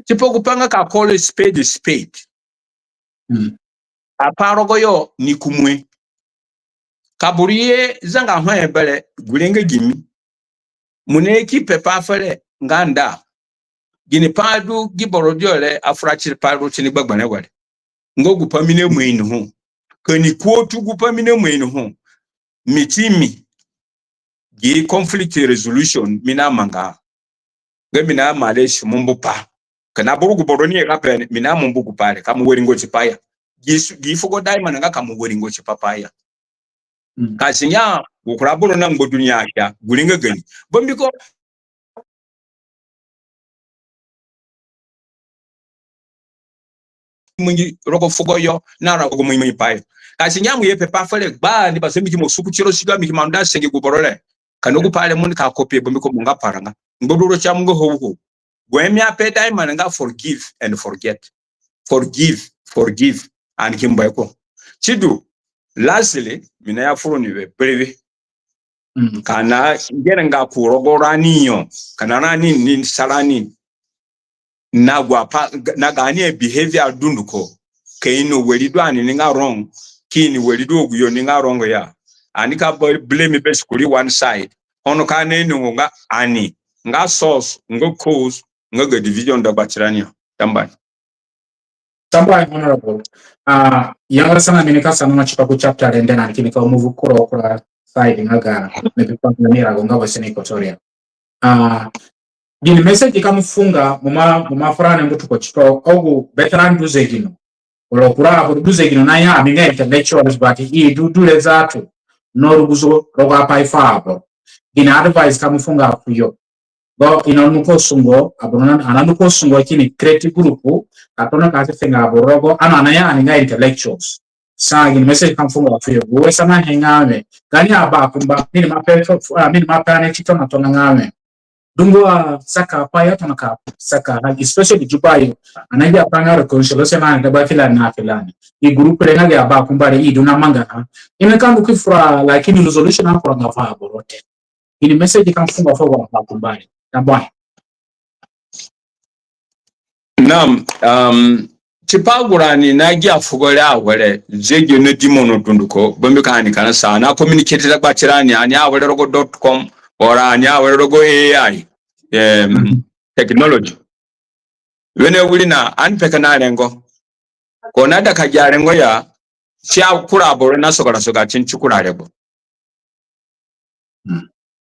Tipa gu pai nga ka call a spade a spade. Mm. Apai rogo yo ni kumue. Ka boro ye zanga ho he bere, gure nga gimi. Mo ni ki pepa fere nga nda. Gini pai du gi boro dio re afura ti pai ro ti ni gbegberẽ were. Nga gu pai mi na mai ni ho. Ka ni quote gu pai mi na mai ni ho. Mi ti mi. Gi conflict resolution mi na manga. Nga mi na malesh mo mbu pai. Ka na buru gu boro ni ye ka pe ni, mi na mo mbu gu pai re, ka mo wari ngo tipa ya. Gi su-, gi fugo daima nga ka mo wari ngo tipa pai ya. Mm. Ka si nga, gu kura boro na ngba du ni ya, gure nga gani. Bambiko, mangi rogo fugo yo, na rogo mangi mangi pai. Ka si nga mo ye pepa fere gba ni ba se mi ki mo suku tiro siga mi ki manda sengi gu boro re. Ka no gu pai re mo ni ka copy bambiko mo nga paranga. Ngba du ro ti a mo nga ho ho. Gu he mi ape daima nga forgive and forget. Forgive, forgive, and ki mbu e ko. Sidu, lastly, mi na ya furo ni we, berewe. Mm. Ka na ngere nga ku rogo rani yo, ka na rani ni sa rani. Na gu pai, na gaani behavior dunduko. Ka ino wari du ani ni nga wrong, ki ini wari du agu yo ni nga wrong ya. Ani ka ba-, blame bes kurii one side. Ono ka na ino nga ani, nga source, nga cause, nga ga division dagba tirani yo. Tambuahe. Tambuahe, Honorable. Ah, yanga sana mi ni ka sana na tipa ku chapter rende na ni ki ni ka move kura kura side nga ga, maybe pa ni rago nga Western Equatoria. Ah, gini message ka mo fu nga, mo ma, mo ma fura ni mbutuko tipa agu veteran du zegino. Wala kura aboro du zegino na ya, mi nga intellectuals, but i du du re zatu. No ruguzo, rogo apai fu aboro. Gini advice ka mo fu nga fuyo? Gu i na ndu ku sungo, aboro na, ana ndu ku sungo kini create group, ka tona ka si fe nga aboro rogo, ano ana ya ani nga intellectuals. Sa gini message ka mo fu nga fuyo? Gu we sa na he nga we, gaani abakumba, mi ni ma pe, ah, mi ni ma pe ani ti tona tona nga we, dungu asaka pai atona ka saka, especially Juba yo. Ana gi pa nga reconciliation na dagba filani na filani. I group re nga gi abakumba re i du na mangaha. I ni ka ndu ki fura, lakini resolution akura nga fu aboro te. Gini message ka mo fu nga fu abakumba re? Tambuahe. Naam, um, tipa agu rani na gia fugo re awere, zegino dimono dunduko, bambiko ani ka na sa, na communicate dagba tirani, ani awere rogo dot com, ora ani awere rogo A I, um, technology. Wene wirina, ani peke na rengo. Ko na da ka gia rengo ya, si akura aboro na sogara soga tini ti kura regbo.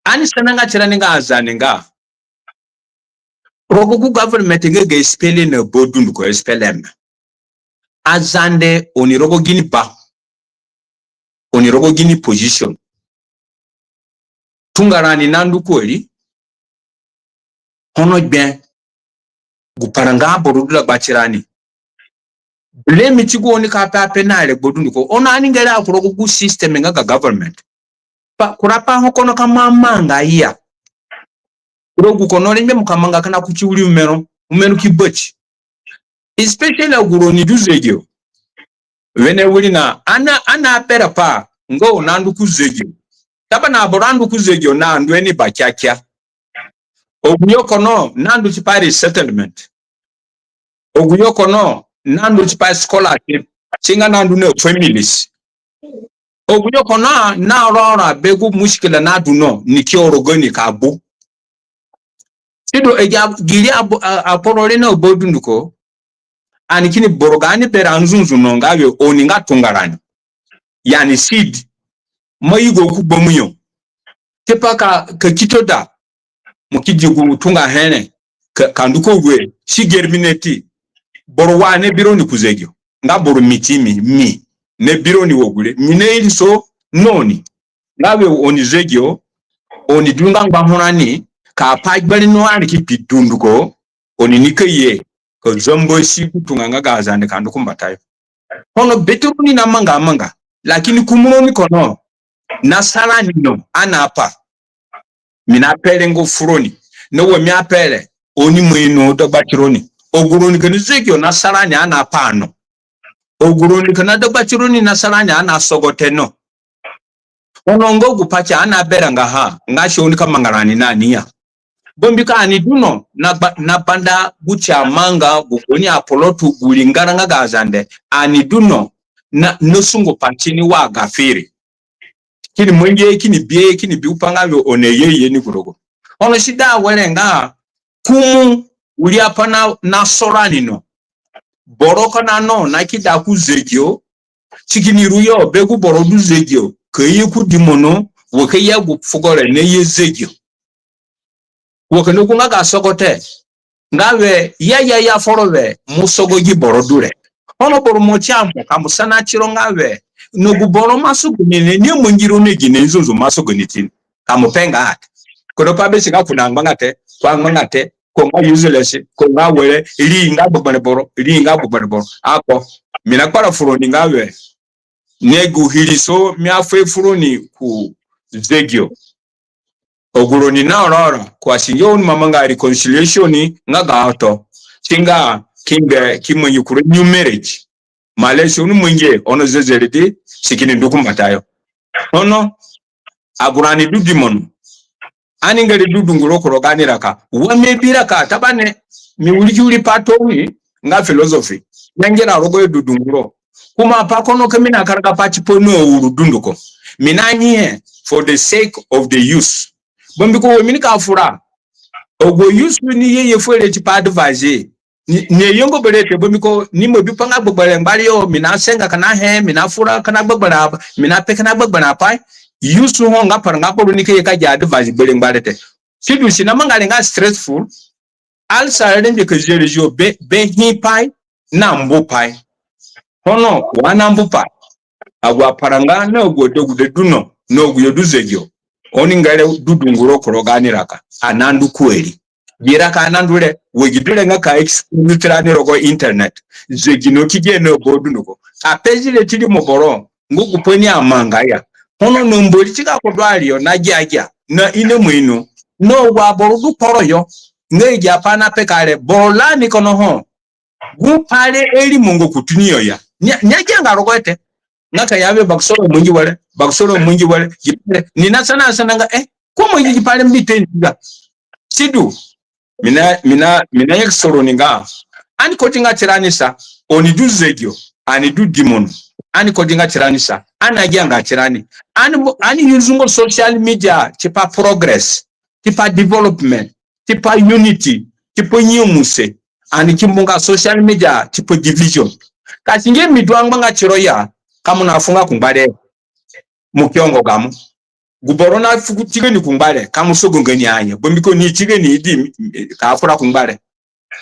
Ani sana nga tirani nga Azande nga rogo gu government nga ga S P L A na ba dunduko, S P L M. Azande oni rogo gini ba, oni rogo gini position. Tunga rani na ndu kuari, ono gbe gu paranga aboro du dagba tirani. Blame ti gu oni ka pe ape na regbo dunduko. Ono ani ngere akura gu, gu system nga ga government. Pa, kura pa ho kono ka mama nga ya. Kura gu kono rengbe mo ka manga kina kuti wiri umero, umero ki bati. Especially agu roni du zegino. Wene wirina, ana, ana berã pa nga oni na ndu ku zegino. Tipa na aboro andu ku zegino na ndu ni ba kiakia. Agu yo kono na ndu tipa resettlement. Agu yo kono na ndu tipa scholarship, si nga na ndu na families. Agu yo kono na rora be gu mushkila na du no, ni ki oro gani ka bu. Sidu, agi a-, giri abo-, a-, akporo re na ba dunduko, ani kini boro gaani berã nzunzu no nga we oni nga tunga rani. Yani seed, mo yugo ku gbamu yo. Tipa ka, ka kito da, mo ki di gu tunga here, ka, ka ndu ko we, si germinate. Boro wa ni bi roni ku zegino. Nga boro mi ti mi, mi ni bi roni wo gure. Mi ni iriso na oni. Nga we oni zegino, oni du nga ngbaho rani, ka pa gbari no ani ki bi dunduko, oni ni ka ye, ka zamba si gu tunga nga ga Azande ka ndu ku mbatayo. Ono bete roni na manga amanga, lakini kumu roni kono, na sa rani no, ana pa. Mi na pe rengo fu roni. Na wa mi ape re, oni mo ino dagba tironi. Agu roni kina zegino na sa rani ana pa no. Agu roni kina dagba tironi na sa rani ana sogote no. Ono nga gu pa ti ana berã nga ha, nga si oni ka manga rani na ni ya. Bambiko ani du no, na ba-, na banda gu ti amanga, gu oni apolotu, gu ringara nga ga Azande, ani du no, na, na sungu pa tini wa gafiri. Kini mangihe, kini bihe, kini bi gu pa nga we oni ye ye ni gu rogo. Ono si da were nga kumu wiri apai na, na so rani no. Boro kina no na ki da ku zegino, si kini ru yo be gu boro du zegino, ka ye ku dimono, wa ka ye gu fugo re na ye zegino. Wa kina gu nga ga sogote. Nga we, ya, ya, ya foro we, mo sogo gi boro du re. Ono boro mo ti amo, ka mo sana tiro nga we, na gu boro mo asogo ni ni, ni mangi ro na gine nzunzu mo asogo ni tini. Ka mo pe nga ate. Kono pa be si nga ko na ngbanga te, ko angbanga te, ko nga useless, ko nga were, ri nga gbegberẽ boro, ri nga gbegberẽ boro. Ako, mi na kpara fu roni nga we, ni gu iriso mi afuhe fu roni ku zegino. Agu roni na oro oro, ko asingia oni ima manga reconciliation nga ga oto. Si nga ki ngbe ki mangi kura new marriage. Malaysia oni mangihe, ono zezeredi, si kini ndu ku mbatayo. Ono, agu rani du dimono. Ani ngere du dunguro ku rogo gaani raka. Wa mi abi raka, tabane, mi wiriki wiri pa tooni, nga philosophy. Nyangira rogo yo du dunguro. Kuma pa kono ka mi na karaga pa tipa na uru dunduko. Mi na nyihe for the sake of the youth. Bambiko wa mi nika fura. Agu youth ni ye ye fu re tipa advise. Ni, ni yongo bere te, bambiko ni mo bi pa nga gbegberẽ ngbare yo, mi na senga kina he, mi na fura kina gbegberẽ, mi na pe kina gbegberẽ apai. Youth ho nga paranga boro ni ka ye ka gi advise bere ngbare te. Sidu si na manga re nga stressful. Alsa re mbi ka zere zio be, be hi pai, na mbu pai. Ono, wa na mbu pai. Agu aparanga, na agu adegude du no, na agu yo du zegio. Oni ngere du dungu ro ku rogo gaani raka. Anandu kueri. Gi raka anandu re, wa gi du re nga ka expose tirani rogo internet. Zegino ki gene aboro dunduko. Ka pe zire ti rimo boro, nga gu pai ni amanga ya. Ono na Mbori ti ga ko du ari yo, na gia gia, na ino mo ino. Na agu aboro du kporo yo. Nga agi apai na pe ka re, boro rani kono ho. Gu pai re eri mongo kutuni yo ya. Nya, nya gia nga rogo ete. Nga ka ya be Bakosoro mangi were, Bakosoro mangi were, gi pai re. Ni na sana sana nga, eh, ko mangi gi pai re mbi te ni ga. Sidu, mi na, mi na, mi na ya ki soro ni nga. Ani kodi nga tirani sa, oni du zegino, ani du dimono. Ani kodi nga tirani sa, ani agia nga tirani. Ani, ani use nga social media, tipa progress, tipa development, tipa unity, tipa nyemuse. Ani ki mbu nga social media, tipa division. Ka si nge mi du angbanga tiro ya, ka mo na fu nga ku ngbare. Mo ki ongo gamo. Gu boro na fu ti gani ku ngbare, ka mo sogo nga ni anye. Bambiko ni ti gani idi, ka fura ku ngbare.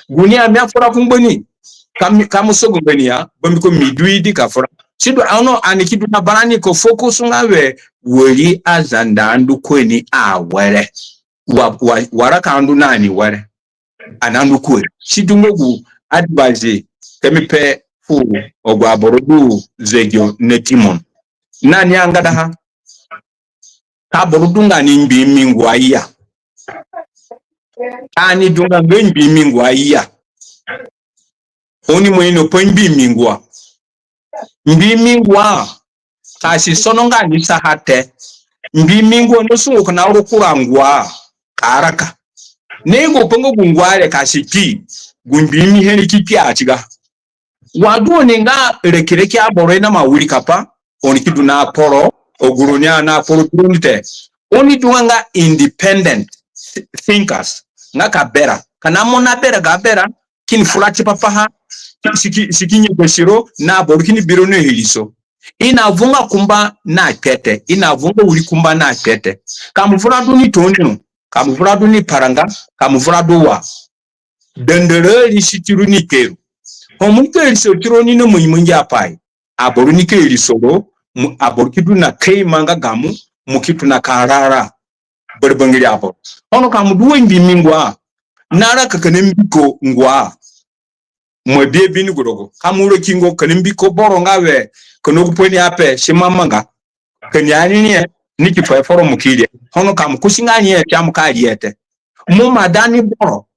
Gu ni a mi afura ku ngbani, ka mi, ka mo sogo nga ni ya, bambiko mi du idi ka fura. Sidu ono ani ki du na barani ko focus nga we, wari Azande andu kueni awere. Wa, wa, wa raka andu na ni were. Anandu kueri. Sidu nga gu advise ka mi pe fu agu aboro du zegino na dimono. Na ni angadaha. Ka boro du nga ni ngbi mi ngua ya. Ani du nga ngbi mi ngua ya. Oni mo ino pa ngbi mi ngua. Ngbi mi ngua. Ka si sono nga ni saha te. Ngbi mi ngua na sungu kina ru kura ngua. Ka raka. Na i gu pa nga gu ngua re ka si kpi. Gu ngbi mi he ni ki kpi a ti ga. Wa du oni nga reki reki aboro i na ma wirika pa, oni ki du na kporo, agu roni a na kporo du roni te. Oni du nga independent th-, thinkers, nga ka berã. Ka na mo na berã ga berã, kini fura tipa paha, si ki, si ki nyegasi ro, na aboro kini bi ro na iriso. I na vunga kumba na kpete, i na vunga wiri kumba na kpete. Ka mo vura du ni tooni no, ka mo vura du ni paranga, ka mo vura du wa. Dandara irisi tiru ni kperu. Ho mo nika irisi tiru ni na mangi mangi apai. Aboro nika irisi ro, mo, aboro ki du na kai manga gamo, mo ki tona ka rara. Bara bangiri aboro. Ono ka mo du wa ngbi mi ngua. Na raka kina mbiko ngua. Mo bi a bi ni gu rogo. Ka mo raki ngo kina mbiko boro nga we. Kina gu pai ni ape, si ma manga. Kina ani ni e, ni ki pai foro mo ki ri e. Ono ka mo kusi nga ni e, ti a mo ka ri e te. Mo ma da ni boro.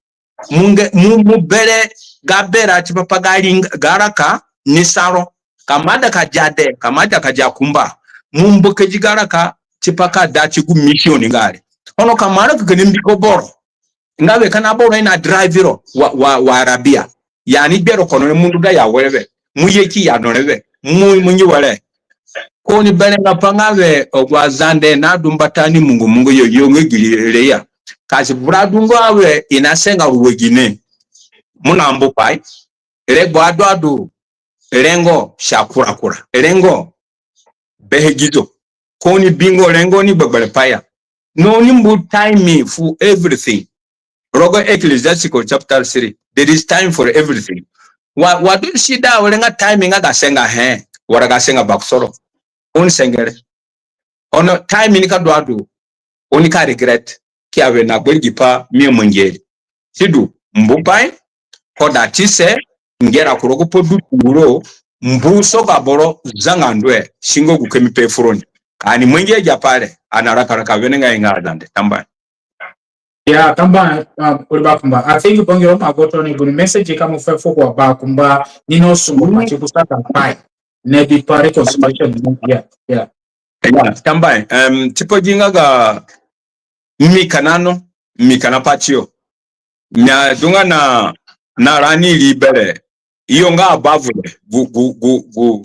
Mo nge, mo, mo bere ga berã tipa pa ga ri nga, ga raka ni sa ro. Ka mo ada ka dia de, ka mo ada ka dia kumba. Mo mbakadi ga raka tipa ka da ti gu mission nga re. Ono ka mo araka kina mbiko boro. Nga we kina boro i na drive ro wa, wa, wa Arabia. Ya ni gbero kono re mo ndu ga ya were we. Mo ye ki ya no re we. Mo, mo nyi were. Ko ni berẽnga pa nga we agu aZande na du mbata ni mungu mungu yo, yo nga giri re ya. Ka si vura du nga we i na senga ru wa gine. Mo na mbu pai. Regbo adu adu. Rengo si akura kura. Rengo behe gizo. Ko ni bingo rengo ni gbegberẽpai ya. No ni mbu time for everything. Rogo Ecclesiastes chapter three, there is time for everything. Wa, wa du si da were nga time nga ga senga he, wara ga senga Bakosoro. Oni senge re. Ono time ni ka du adu, oni ka regret. Ki ya we na gbari gi pai mi amangi re. Sidu, mbu pai, kodatise, ngera ku rogo pa du turo, mbu soga boro zanga ndue, si nga gu ka mi pe furoni. Ka ani mangi agi apai re, ani araka raka wenengai nga aZande. Tambuahe. Ya, tambuahe, um, uri bakumba. I think bangiro ma gu tooni gu ni message ka mo fu fu ku bakumba, ni no sungu ma ti ku saka pai. Ne bi pa reconciliation, yeah, yeah. Ya, tambuahe, um, tipa gi nga ga mi kina no, mi kina pa tiyo. Mi adunga na, na rani ri bere. Iyo nga abavure, gu, gu, gu, gu,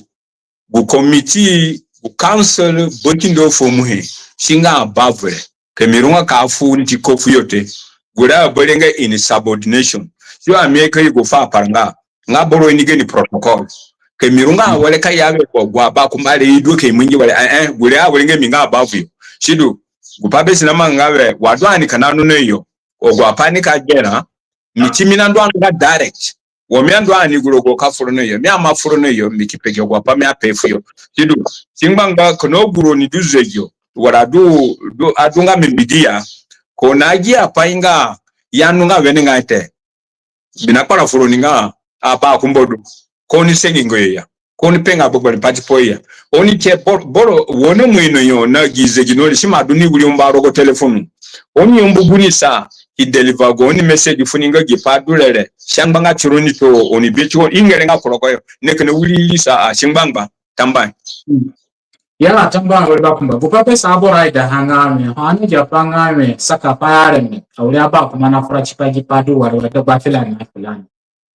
gu committee, gu council, bakindo fu muhe, si nga abavure. Ka mi runga ka fu ni ti ko fu yo te. Gure abere nga insubordination. Si wa mi ka yugo fu aparanga. Nga boro ini gani protocol. Ka mi runga were ka ya we ko, gu abakumba re i du ka i mangi were, eh, eh, gure awere nga mi nga abavure. Sidu, gu pai be si na manga we, wa du ani kina no na yo. Agu apai ni ka gera, mi ti mi na ndu anga direct. Wa mi andu ani gu rogo ka furo na yo, mi ama furo na yo, mi ki pe gi agu apai mi ape fu yo. Sidu, si ngbanga kina gu roni du zegino. wala du, du, adunga mi mbidi ya, ko na gia pai nga ya nunga wenengai te. Mi nakpara fu roni nga abakumba du, ko ni sengi nga yo ya, ko ni pe nga gbegberẽ pati pai ya. Oni ke boro, boro, wo na mo ino yo na gi zegino re, si ima du ni wiri umba rogo telefonu. Oni yambu gu ni sa ki deliver gu ni message fu ni nga gi pai du re re si angbanga tironi to, oni bi ti wo i ngere nga ku rogo yo. Ni kina wiri ri sa a si ngbangba. Tambuahe. Yala, tambuahe wari bakumba. Gu pai pe sa aboro aidaha nga mi, ho ani gia pa nga mi, saka pai areme, awiri abakumba nafura tipa gi pai du wari wari dagba filani na filani.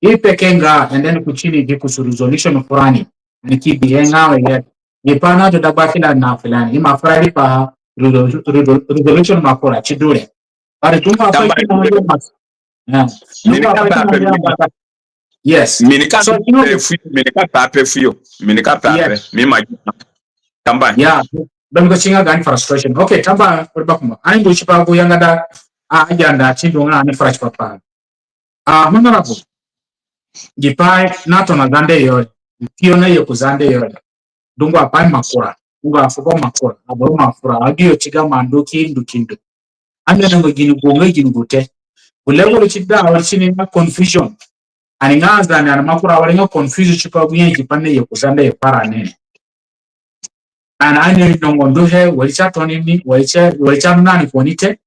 I peke nga, and then ku tini gi kusu resolution furani. Ani ki bihe nga we ye. Gi pai nadu dagba filani na filani. I ima fura riipaha, resolution ima fura ti du re. Ari tunga pai ki mo yo mas. Yeah. Mi nika pe ape, mi nika pe ape. Yes. Mi nika pe ape fuyo, mi nika pe ape fuyo. Mi nika pe ape. Mi ima. Tambuahe. Yeah. Bambiko si nga gaani frustration. Okay, tambuahe, wari bakumba. Ani ndu tipa gu yangada, a, agenda, si ndu nga ani fura tipa pa. A, Honorable. Gi pai natona Zande yo re. Kio naye ku Zande yo re. Dungu apai ima kura, dungu afugo ima kura, aboro ima fura, audio tiga ima ndu ki ndu ki ndu. Ani ainonga gini gu nga gini gu te. Gu level ti da wari tini nga confusion. Ani nga Azande, ani ima kura wari nga confuse tipa gu nyanyakipa naye ku Zande yo kpara ni. Ani ainonga nduhe, wari ti atoni ni, wari ti, wari ti anu nani koni te.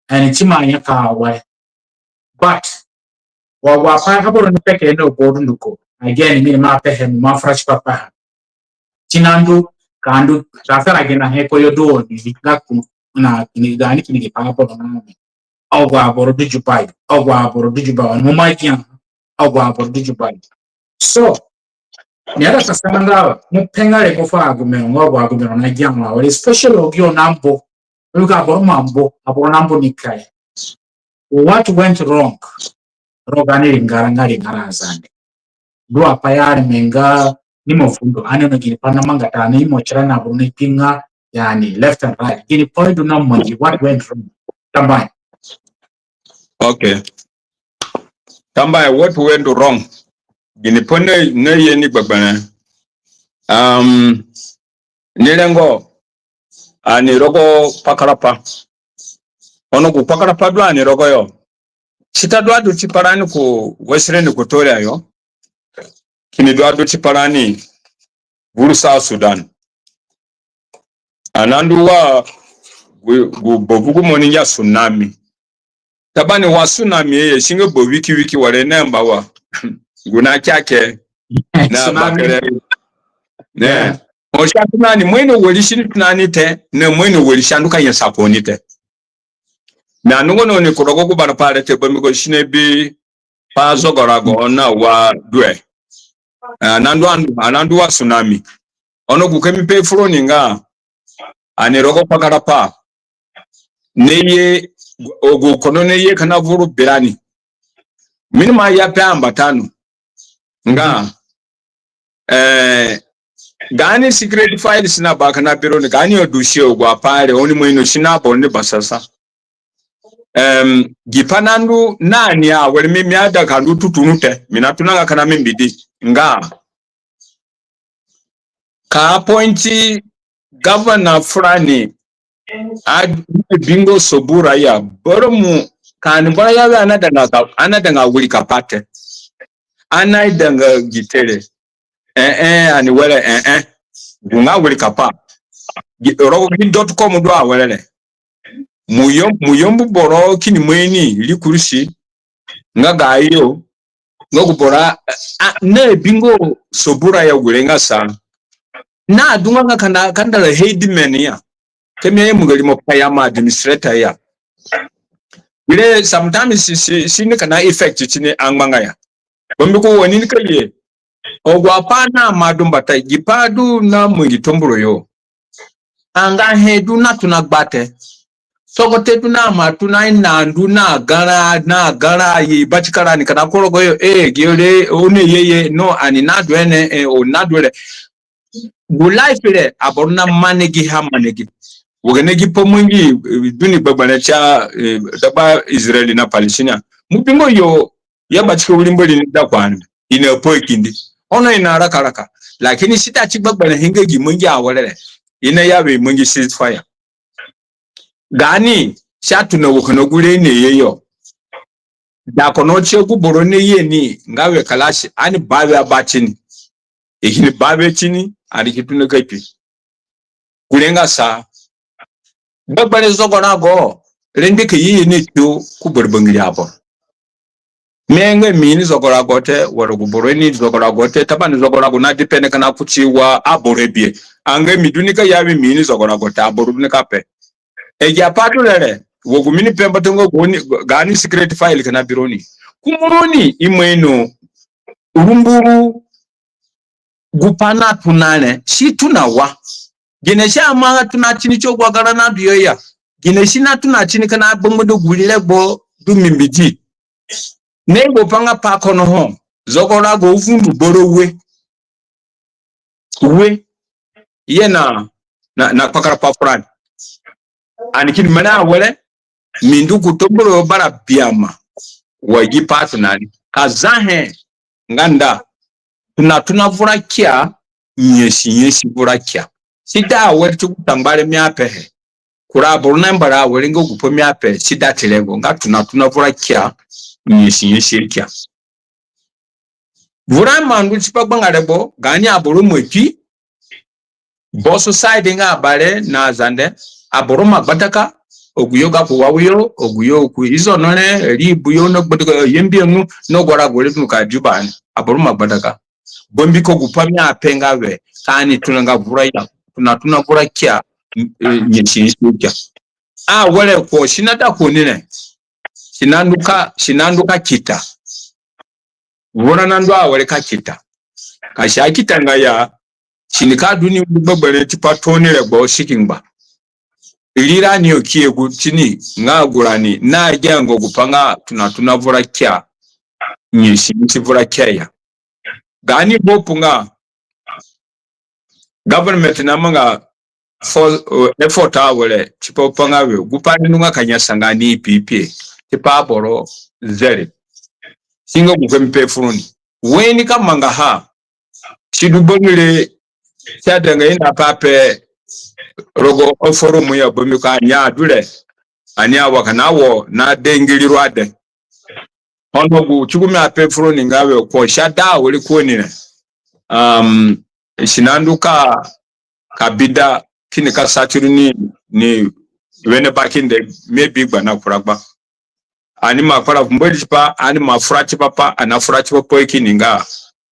Ani ti ima nyaka wari. But wa, wa gu apai aboro ni peke no bodu nduko. Again, mi ima pehe, mi ima fura tipa paha. Ti na ndu, ka ndu, ka fura gene he ko yo du oni, nga ku, na, kini gaani kini gi pai aboro na mi. Agu aboro du Juba yo, agu aboro du Juba yo, mo ima gia, agu aboro du Juba yo. So, ni ada sasana nga, mo pe nga re ko fu agu mero, nga agu mero na gia nga, especially agu yo na mbu. Agu aboro ima mbu, aboro na mbu ni kai. What went wrong? Rogo gaani ringara nga ringara Azande. Du apai areme nga ni ima fu ndu, ani ainonga gini pai namanga ta, ani ima kira na buru ni pinga, yani, left and right. Gini pai du na mangi, what went wrong? Tambuahe. Okay. Tambuahe, what went wrong? Gini pai na, naye ni gbegberẽ. Um, ni rengo, ani rogo kpakarapai. Ono gu kpakarapai du ani rogoyo, si ta du adu tipa rani ku Western Equatoria yo, kini du adu tipa rani vuru South Sudan. Ani nandu wa gu, gu bovu gu mo ni ngia tsunami. Tabani wa tsunami ye, si nga ba wiki wiki ware na mbawa. Gu na kiake. Na tsunami. Bakere. Ne. Yeah. O si andu nani, mo ino wari si ni tsunami te, na mo ino wari si andu ka nyasa ko ni te. Mi andunga na oni ku rogo gu bara pai re te, bambiko si ni bi pa zogarago na wa due. Ah, nandu andu, anandu wa tsunami. Ono gu ka mi pe fu roni nga, ani rogo kpakarapai. Ni ye, agu kono ni ye kina vuru birani. Mi nima ya pe ambata no. Nga, eh, gaani secret files na bakina biro ni, gaani yo du si agu apai re, oni ima ino si na boro ni basasa. Em, gi pai nandu nani awere mi, mi aida ka ndu tutunu te, mi natunanga kina mi mbidi. Nga, ka appoint governor furani, a, bingo sobura ya, boro mu, ka ani bara ya we ani aidanga, ani aidanga wirikapai te. Ani aidanga gi te re. Eh, eh, ani were, eh, eh. Gu nga wirikapai. Gi, rogo gi dot com du awere re. Mo yam, mo yambu boro kini mai ni ri kurusi. Nga ga yo. Nga gu boro a, a, na bingo sobura ya gure nga sa. Na dunga nga kanda, kanda la headman ya. Ka mi aye mo nga rimopai ya, mo administrator ya. Gure sometimes si, si, si ni kina effect ti ni angbanga ya. Bambiko wa ni nika ye. Agu apai naima du mbata, gi pai du na mangi Tambura yo. Anga he du na tona gbate. Sogote du naima tona, i nandu na garã, na garã ye, batika rani kina ku rogo yo, eh, gi yo re, oni ye ye, no, ani nadu ene, eh, oni nadu re. Gu life re, aboro na manage ha manage. Wa gene gi pai mangi, eh, du ni gbegberẽ ti a, eh, dagba Israel na Palestina. Mo bingo yo, ya batika wiri Mbori ni da ku ani. I na pai kindi. Ono i na raka raka. Lakini si ta ti gbegberẽ he nga gi mangi awere re. I na ya we mangi ceasefire. Gaani si atona wa kina gu re ni ye yo. Da kono tie gu boro ni ye ni nga we kalasi, ani ba we aba tini. I kini ba we tini, ani ki tona ka kpi. Gure nga sa. Gbegberẽ zogo rago, rengbe ka ye ye ni kpio ku bara bangiri aboro. Mi nga mi ini zogo rago te, wala gu boro ini zogo rago te, tabani zogo rago na depend kina kuti wa aboro bihe. Anga mi du ni ka ya we mi ini zogo rago te, aboro du ni ka pe. Agi apai du re re, wa gu mi ni pe mbata nga gu ni, gaani secret file kina bironi. Kumuroni ima ino, rumburu, gupai natona re, si tona wa. Gine si amanga tona tini ti agu agarã nadu yo ya. Gine si natona tini kina gbegberẽ gu ri regbo du mi mbidi. Ni gu pa nga pa kono ho. Zogo rago vundu boro ue. Ue. Ye na, na, na kpakarapai furani. Ani kini mere awere, mi ndu ku Tambura yo bara biama. Wa gi pai tona ni. Ka za he, nga nda, tona tona vura kia, nyasi nyasi vura kia. Si da awere ti gu tangbare mi apehe. Kura aboro na mbara awere nga gu pa mi ape, si da ti rengo, nga tona tona vura kia, nyasi nyasi kia. Vura ima ndu tipa gbanga regbo, gaani aboro ima kpi, both side nga Abare na Azande, aboro ima gbadaka, agu yo ga ku Wau yo, agu yo ku Izono re, Ribu yo na gbadaka, Yambio nu, na gu rago re du ka Juba ni, aboro ima gbadaka. Bambiko gu pa mi ape nga we, ka ani tona nga vura ya, tona tona vura kia, eh, nyasi nyasi kia. Awere ko, si nada ku ni re, si nandu ka, si nandu ka kita. Vura nandu awere ka kita. Ka si akita nga ya, si nika du ni gbegberẽ tipa tooni regbo si ki ngba. Ri rani yo ki ye gu tini nga gu rani na gia nga gu pa nga tona tona vura kia, nyasi nyasi vura kia ya. Gaani hope nga government namanga for, uh, effort awere tipa pa nga we gu pa ni ndu nga ka nyasa nga ni pipi tipa aboro zere. Si nga gu ka mi pe furoni. Wẽ ni ka mangaha. Si du bangire si adanga i na pe ape rogo forum ya, bambiko ani adu re. Ani awa kina wo na dengiri ru ade. Ono gu ti gu mi ape furoni nga we ko si ada awere ku ni re. Um, si nandu ka, ka bi da kini ka sa tiru ni, ni wene bakinde, maybe gba na kura gba. Ani ima kpara fu Mbori tipa, ani ima fura tipa pa, ani afura tipa pa kini nga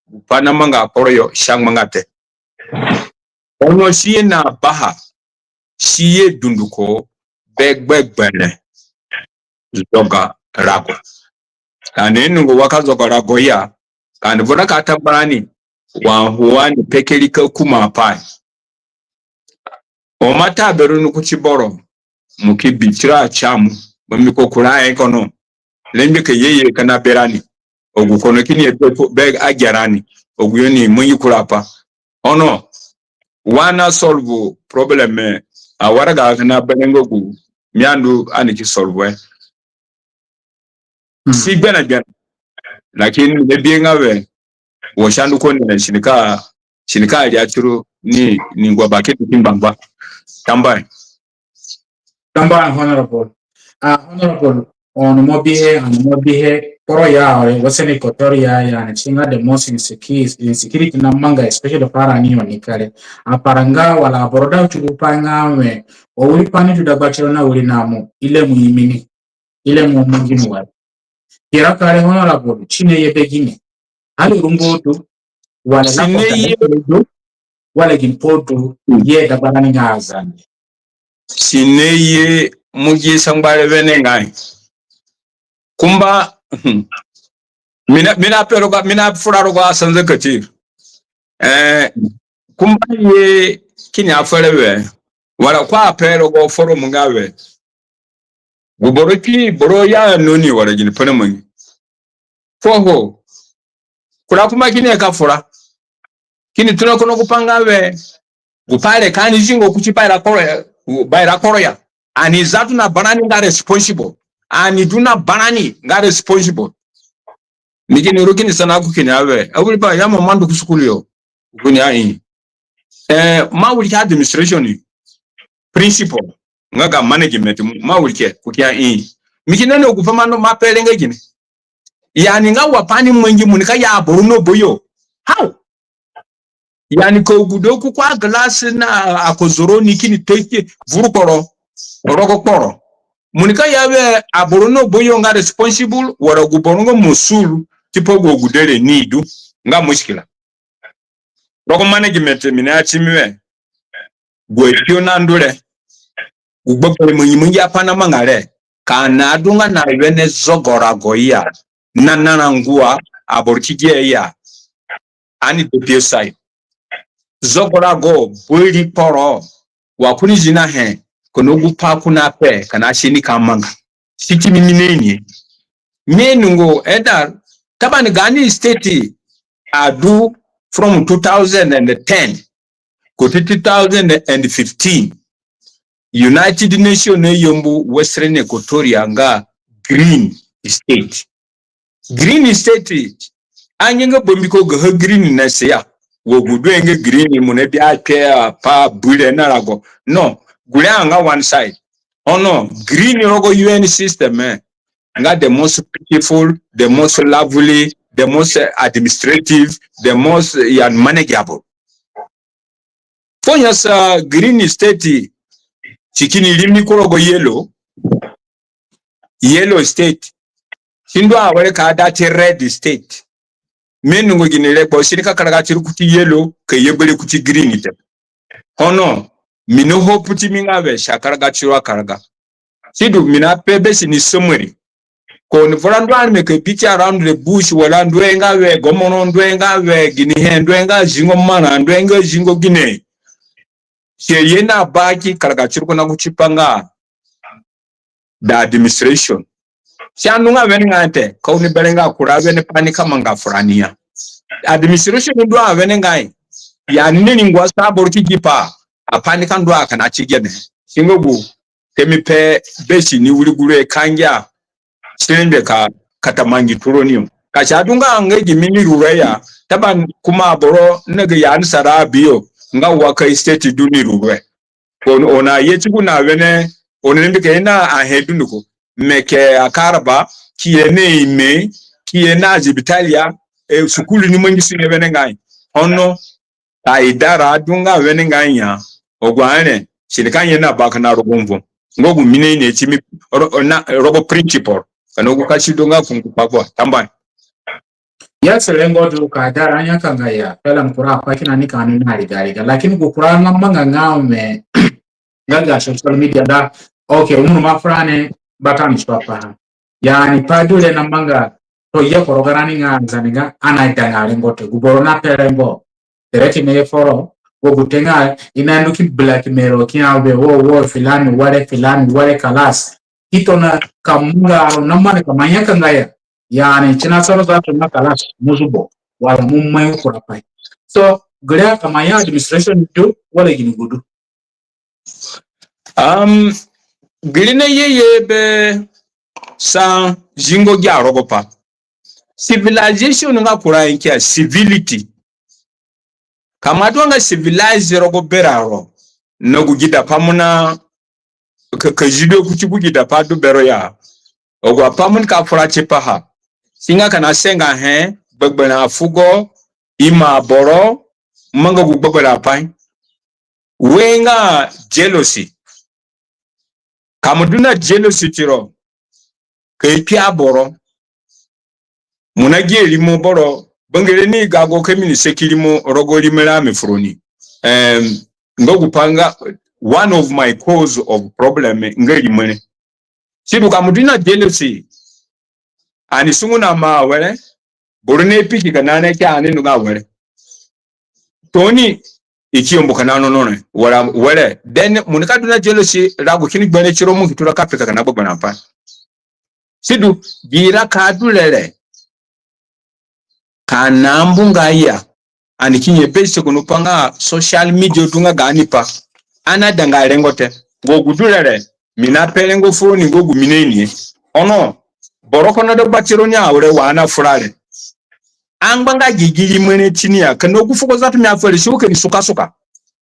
gu pa namanga kporo yo si angbanga te. Ono si ye na baha, si ye dunduko be gbegberẽ zoga rago. Ka ani nungo wa ka zoga rago ya, ka ani vura ka ta barani, wa hu ani pekeri ka kuma pai. Ho mo ata beroni kuti boro, mo ki bi tiro atia mo, bambiko kura he kono rengbe ka ye ye kina berani. Agu kono kini ye be, be agerani. Agu yo ni mangi kura pai. Ono, wa ani solve problem, eh, awaraga kina berani nga gu mi andu ani ki solve, eh. Mm. Si gbena gbena. Lakini mi nabihe nga we, wo si andu ku ni re, si nika, si nika ria tiru ni, ni ngua bakere ki ngbangba. Tambuahe. Tambuahe, Honorable. Ah, Honorable, ono mo bihe, ono mo bihe, kporo ya, eh, Western Equatoria ya, ya, ni si nga the most insecure-, insecurity namanga, especially fu arani yo ni kare. Aparanga wala aboro da ti gu pai nga we, o wiri pai ni du dagba tiro na wirina mo, i re mo imi ni. I re mo mangi ni wa. Kira kare, Honorable, si naye be gine? Hali rumbu du, wala si naye, wala ginipai du, ye dagbarani nga Azande. Si naye mo gi sangba re wenengai. Kumba, hmm. Mi na, mi nape rogo, mi nafura rogo asanza kati. Eh, kumba ye kini afere we. Wala ko ape rogo forum nga we. Gu boro ki, boro ya no ni wala ginipai namangi. Fuo ho. Kura kumba kini ye ka fura. Kini tona kono gu pa nga we, gu pai re ka ani zingo kuti baira kporo ya, baira kporo ya. Ani za du na barani nga responsible. Ani du na barani nga responsible. Ni kini ru kini sana ku kini ya we, awiri ba ya mo mandu ku sukulu yo. Kini ya i. Eh, mo wirika administration ni. Principal. nga ga management, ma wirike ku kia i. Mi kina no gu pa ma no ma pere nga gine. Yani nga wa pa ni mangi mo ni ka ya aboro no boyo. How? Yani ka gu do ku kwa glass na akozoro ni kini teke vuru kporo, rogo kporo. Mo ni ka ya we aboro no boyo nga responsible, wara gu boro nga masul, tipa gu agude re ni du, nga mushkila. Rogo management mi na ti mi we. Gu akpio na ndu re. Gu gbegberẽ mangi mangi apai namanga re. Ka ani adunga na wene zogorago ya. Na nara ngua aboro ki gia ya. Ani de pio sai. Zogorago bari kporo. Wa kuni zina he. Kono gu pa kuna pe. Kana si ni ka manga. Si ti mi mi na ini. Mi nungo edar. Taban gani state adu from two thousand and ten. Kuti two thousand and fifteen, United Nations na yambu Western Equatoria nga green state. Green state, anyi nga bambiko gaha green na siya. Wa gu du nga green mo na bi ake pa bure na rago. No, gure anga one side. Ono, green rogo U N system, eh, nga the most beautiful, the most lovely, the most, eh, administrative, the most, eh, unmanageable. Fo nyasa green state, si kini rimi ku rogo yellow, yellow state. Si ndu awere ka da ti red state. Mi nungo gini regbo si ni ka karaga tiru kuti yellow, ka ye bere kuti green te. Ono, mi na hope ti mi nga we si akaraga tiru akaraga. Sidu, mi na pe be si ni summary. Ko ni vura ndu ani me ka beat around the bush, wala ndu nga we gomoro, ndu nga we gini he, ndu nga zingo mara, ndu nga zingo gine. Si ye na baki karaga tiru ko na kuti pa nga the administration. Si andu nga wenengai te, ka oni berenga kura wene pa ni ka manga furani ya. Administration ndu a wenengai. Ya ni ni ngua sa boro ki gi pa, apai ni ka ndu a kana ti gene. Si nga gu, ka mi pe be si ni wiri gure ka ngia. Si ni mbe ka, ka ta mangi turo ni yo. Ka si adunga nga gi mi ni rure ya, taban kuma boro na ga ya ni sara biyo, nga wa ka state du ni rure. Ono, ono ye ti gu na wene, ono ni mbi ke na ahe dunduko. Me ke akaraba, ki ye na ime, ki ye na azibitalia, e, sukulu ni mangi si ni wenengai. Ono, ka idara adunga wenengai ya, agu ane, si ni ka ye na baka na rogo nvo. Nga gu mi na ini ti mi, ro-, na, rogo principle. Kana gu ka si du nga kungu pa gua, tambuahe. Yes, rengo du ka dara anya kanga ya, pela kura apai kina ni ka ni na riga riga. Lakini gu kura nga manga nga me, nga ga social media da, okay, umuru ma furani, bata ni swa pa. Yani, pa du re na manga, to ye koro garani nga Nzani nga, ani aidanga rengo te, gu boro na pe rengo. Tere ki me ye foro, wo gu te nga, i na ndu ki blackmail, ki ya we, wo, wo, filani, ware, filani, ware, kalas. Ki tona ka manga aro na mane ka manya kanga ya. Yani, si na soro za tona kalas, mo zubo. Wala mo mai kura pai. So, gure ka manya administration du, wala gini gu du. Um, giri na ye ye be sa zingo gi arogo pa. Civilization nga kura inkia civility. Ka mo adu nga civilized rogo berã ro, na gu gida pa mo na ka, ka zido kuti gu gida pa du bero ya. Agu apai mo ni ka fura tipaha. Si nga kana senga he, gbegberẽ afugo, ima aboro, manga gu gbegberẽ apai. We nga jealousy. Ka mo du na jealousy tiro, ka i kpi aboro. Mo na gi rimo boro, bangere ni gago ka mi ni seki rimo rogo rimo re mi fu roni. Em, nga gu pa nga, one of my cause of problem nga rimo re. Sidu ka mo du na jealousy, ani sungu na ma awere, boro ni piki ka nane ki ani nunga awere. Tooni, i ki yambu ka nano no re, wala were. Then, mo ni ka du na jealousy, rago kini gbere tiro mo ki tura ka pika ka na gbegberẽ apai. Sidu, gira ka du re re. Ka na mbunga ya. Ani ki nye be si ko no pa nga social media du nga gaani pa. Ani aidanga rengo te. Nga gu du re re. Mi na pe rengo fu roni nga gu mi na ini. Ono, boro ko na dagba tiro ni awere wa ani afura re. Angbanga gi gi rimo re ti ni ya. Ka na gu fugo zatu mi afere si wo ka ni suka suka.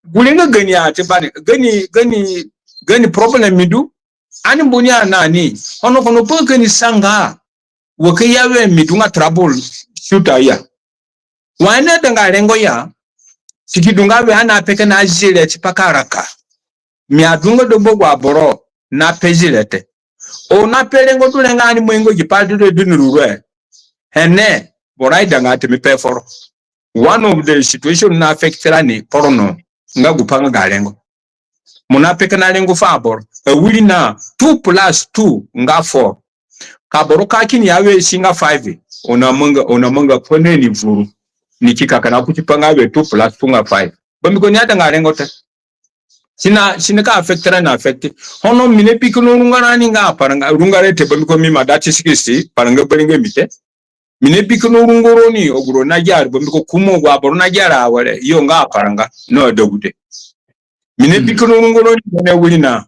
Gure nga gani ya ti bani. Gani, gani Gani problem mi du. Ani mbu ni anani. Ono kono pa kani sanga. Wa ka ya we mi du nga trouble shooter ya. Wa ani aida nga rengo ya. Si ki du nga we ani apeke na zire tipa ka raka. Mi adunga dagba agu aboro na pe zire te. Oni ape rengo du re nga ani mangi nga gi pai du re du ni ruru e. Hene, boro aida nga te mi pe foro. One of the situation na affect rani kporo no nga gu pai nga ga rengo. Mo na pe kina rengo fu aboro. Awirina two plus two nga four. Ka boro ka kini ya we si nga five. Oni amanga, oni amanga pa ni ni vuru. Ni ki ka kina kuti pa nga we two plus two nga five. Bambiko ni aida nga rengo te. Si na, si nika affect rani affect. Ono mi nabi kina rungara ni nga aparanga, rungara te bambiko mi ima da ti sixty, paranga baringa mi te. Mi nabi kina rungara ni, agu roni na gia re, bambiko kumo agu aboro na gia re awere, yo nga aparanga, no adegude. Mi nabi kina rungara ni, ne wirina.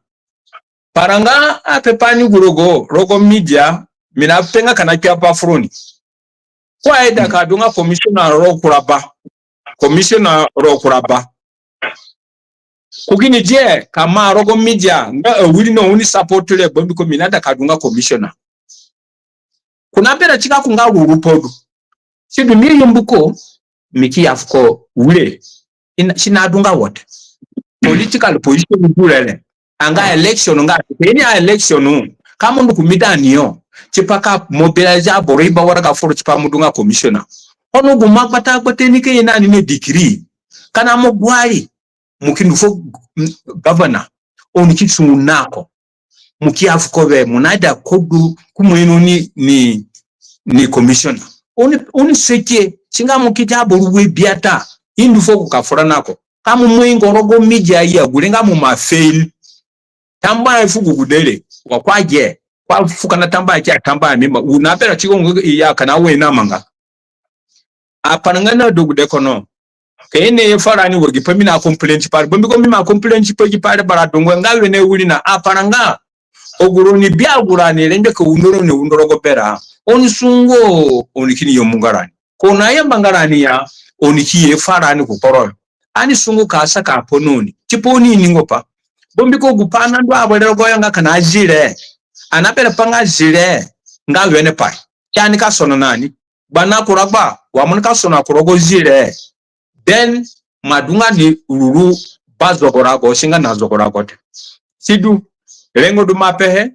Paranga ape pa ni gu rogo, rogo media, mi nape nga kina kpiapai fu roni. Ko aida ka du nga commissioner rogo kura ba. Commissioner rogo kura ba. Ko kini ye ka maa rogo media nga awirina oni support re bambiko mi naida ka du nga commissioner. Ko naberã tipa ko nga ruru pa du. Si du mi yambu ko, mi ki ya fu ko wire. Ina, si na du nga what? Political position du re re. Anga election nga, ini a election, ka mo ndu ku media ni yo. Tipa ka mobilize aboro i ba waraga foro tipa mo du nga commissioner. Ono gu ma gbata gbata ni ka ye na ni na decree. Kina mo gwari, mo ki ndu fu, mm, governor. Oni ki sungu na ko. Mo ki ya fu ko we, mo naida ko du ku mo ino ni, ni, ni commissioner. Oni, oni seke, si nga mo ki ta aboro ue biata. I ndu fu ko ka fura na ko. Ka mo mangi nga rogo media ya, gure nga mo ima fail. Tambuahe fu gu gude re, wa ko aye, ko afu kina tambuahe ki ya tambuahe mi ima, u naberã tigo nga i ya kina we na manga. Aparanga na adegude kono. Ka i naye fu rani wa gi pai mi na complain tipa re. Bambiko mi ima complain tipa gi pai re bara dungu nga we na wirina aparanga. Agu roni bi agu rani rengbe ka undo roni undo rogo berã. Oni sungu, oni kini yambu nga rani. Ka oni ayamba nga rani ya, oni ki ye fu rani ku kporo yo. Ani sungu ka saka pa na oni. Tipa oni ini ngo pai. Bambiko gu pai nandu awere rogo yo nga kina zire. Ani aberã pa nga zire nga wene pai. Ki ani ka sono na ni. Gba na kura gba, wa mo nika sono ku rogo zire. Then, mo adunga ni ruru ba zogorago, si nga na zogorago te. Si du, rengo du mo apehe,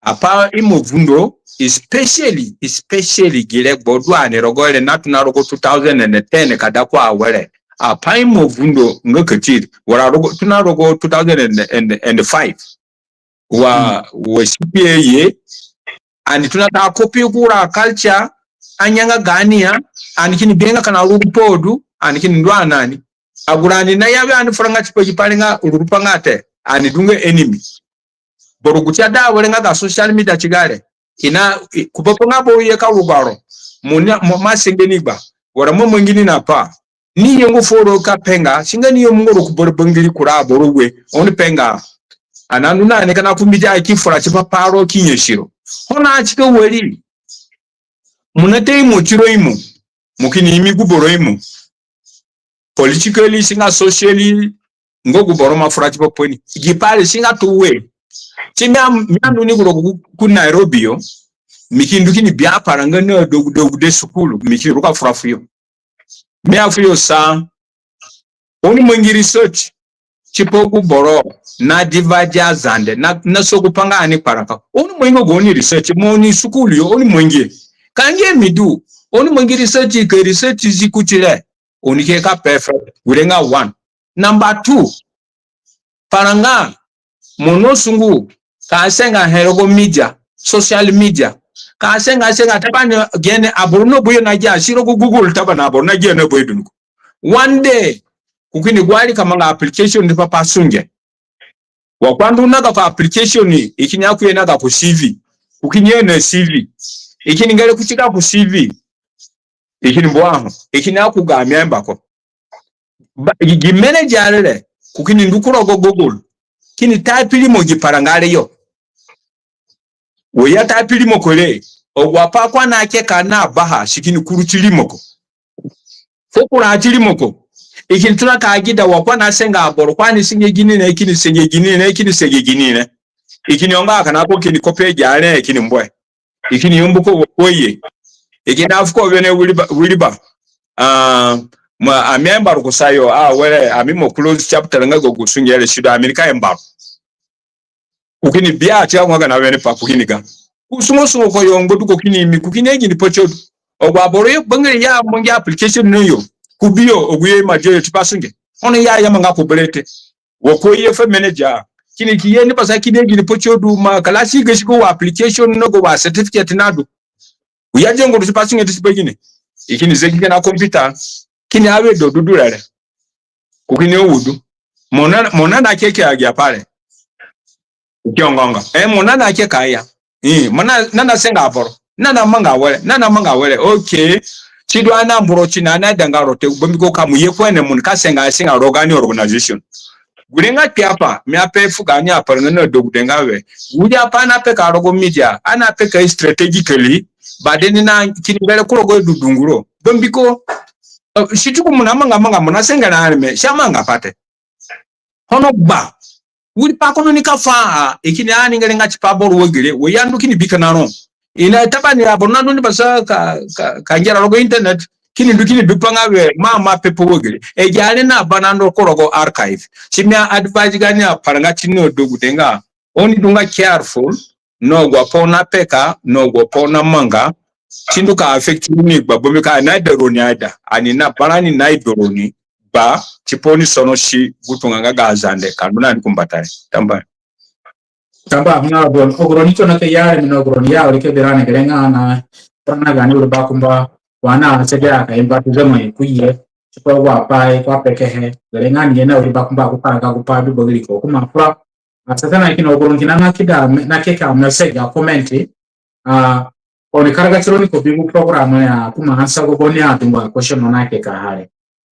apai imo vundo, especially, especially gi regbo du ani rogoho re na tona rogo two thousand and ten ka da ku awere. Apai imo vundo nga kati re, wara rogo, tona rogo two thousand and five. Wa, wa C P A ye, ani tona ta copy kura culture, anyanga gaani ya, ani kini bi nga kina ruru pa du, ani kini ndu na ni. Agu rani na ya we ani furanga tipa gi pai re nga ruru pa nga te, ani du nga enemy. Boro gu ti ada awere nga ga social media ti gare. Ina, i, ku bapa nga boro ye ka rugaro. Mo ni, mo, mo asenge ni gba. Wara mo mangi ni na pai. Ni yengo foro ka pe nga, si nga ni yo mo ngoro ku boro bangiri kura aboro ue. Oni pe nga. Ani andu na ni kina ku media ki fura tipa pa ro ki nyasi ro. Ho na ti ka wari. Mo na ta imo tiro imo. Mo kini imi gu boro imo. Politically, si nga socially, nga gu boro ima fura tipa pa ni. Gi pai re si nga tu we. Ti mi a, mi andu ni ku rogo ku, ku Nairobi yo. Mi ki ndu kini bi aparanga na adegude sukulu. Mi ki ruka fura fuyo. Mi ya fuyo sa. Oni mangi research. Tipa gu boro na divide Azande. Na, na so gu pai nga ani kparaka. Oni mangi nga gaoni research. Mo ni sukulu yo. Oni mangi. Ka ngia mi du. Oni mangi research ka research zi kuti re. Oni ke ka perfect. Gure nga one. Number two, paranga, mo na sungu ka senga he rogo media, social media. Ka senga, senga, tipa ni gene aboro na boyo na gia, si rogo Google tipa na aboro na gia na boyo dunduko. One day, ko kini gwari ka manga application tipa pa sunge. Wa ko andu na gako application, i kini ya ko ye na gako C V. Ko kini ye na C V. I kini ngere kuti gako C V. I kini mbu ho. I kini ya ko ga mi ambako. Ba, gi, gi manager re, ko kini ndu ku rogo Google. Kini type rimo gi paranga re yo. Wa i a type rimo ko re, agu apai ko na ke ka na baha, si kini kuru ti rimo ko. Fuo kura ti rimo ko. I kini tona ka gida wa ko ani asenga aboro, ko ani senge gini re, i kini senge gini re, i kini senge gini re. I kini onga kina ko kini kope gi are, i kini mbu e. I kini yambu ko wa ko ye. I kini afu ko wene wiri ba, wiri ba. Ah, ma, ami aimba ro kusayo, ah, were, ami mo close chapter nga ga gu sunge re, sidu ami nika imba ro. Ko kini bi a ti a ko nga ga na wene pa ko kini ga. Ku sungo sungo ko yo ngba du ko kini imi, ko kini agi ni pa ti o du. Agu aboro yo bangiri ya mangi application no yo. Ku bi yo, agu yo ima di yo tipa sunge. Ono ya ya manga ko bere te. Wa ko ye fu manager. Kini ki ye ni basa kini agi ni pa ti o du ma kalasi gasi ko wa application no ko wa certificate na du. U ya zengo du tipa sunge tipa gine. I kini zegi kina computer. Kini awe do du du rere. Ko kini o wudu. Mo na, mo na na keke agi apai re. Ki ongonga. Eh, mo na na keke ya. Eh, mo na, na na senga aboro. Na na manga were. Na na manga were. Okay. Sidu ani amburo ti na na danga ro te. Bambiko ka mo ye ko ene mo nika senga, senga rogo gaani organization. Gure nga kpiapai, mi ape fu gaani aparanga na degude nga we. Wiri apai ani apeka rogo media, ani apeka strategically, but then na kini ngere ku rogo du dungu ro. Bambiko, eh, si tuku mo na manga manga mo na senga na areme, si amanga pa te. Ono gba. Wiri pai kono nika fu a, i kini ani ngere nga tipa boro wa gere, wa ya ndu kini bi kina ro. I na taba ni aboro na ndu ni basa ka, ka, ka ngera rogo internet, kini ndu kini bi pa nga we, ma, ma pepa wa gere. Agi are na ba na ndu ku rogo archive. Si mi a advise gaani aparanga ti na degude nga, oni du nga careful, na agu apai oni apeka, na agu apai oni amanga, si ndu ka affect ni gba, bambiko ani aida roni aida, ani na barani na ido roni, ba, tipa oni sonosi gu tunga nga ga Azande, ka ndu na ni ku mbata re. Tambuahe. Tambuahe, na agu, agu roni tona ke ya re, mi na agu roni ya, wari ke berani gere nga na, tona gaani wiri bakumba, wa na asede aka imba tu zemo ye ku ye, tipa agu apai, ko apekehe, gere nga ni ye na wiri bakumba, gu karaga gu pai du bagiri ko, ku ma fura, a, Satana kina agu roni kina na kida, na keke a message, a comment, a, oni karaga tironi ko bi gu program ya, ku ma answer gu boni a dungu a question no na keke a hare.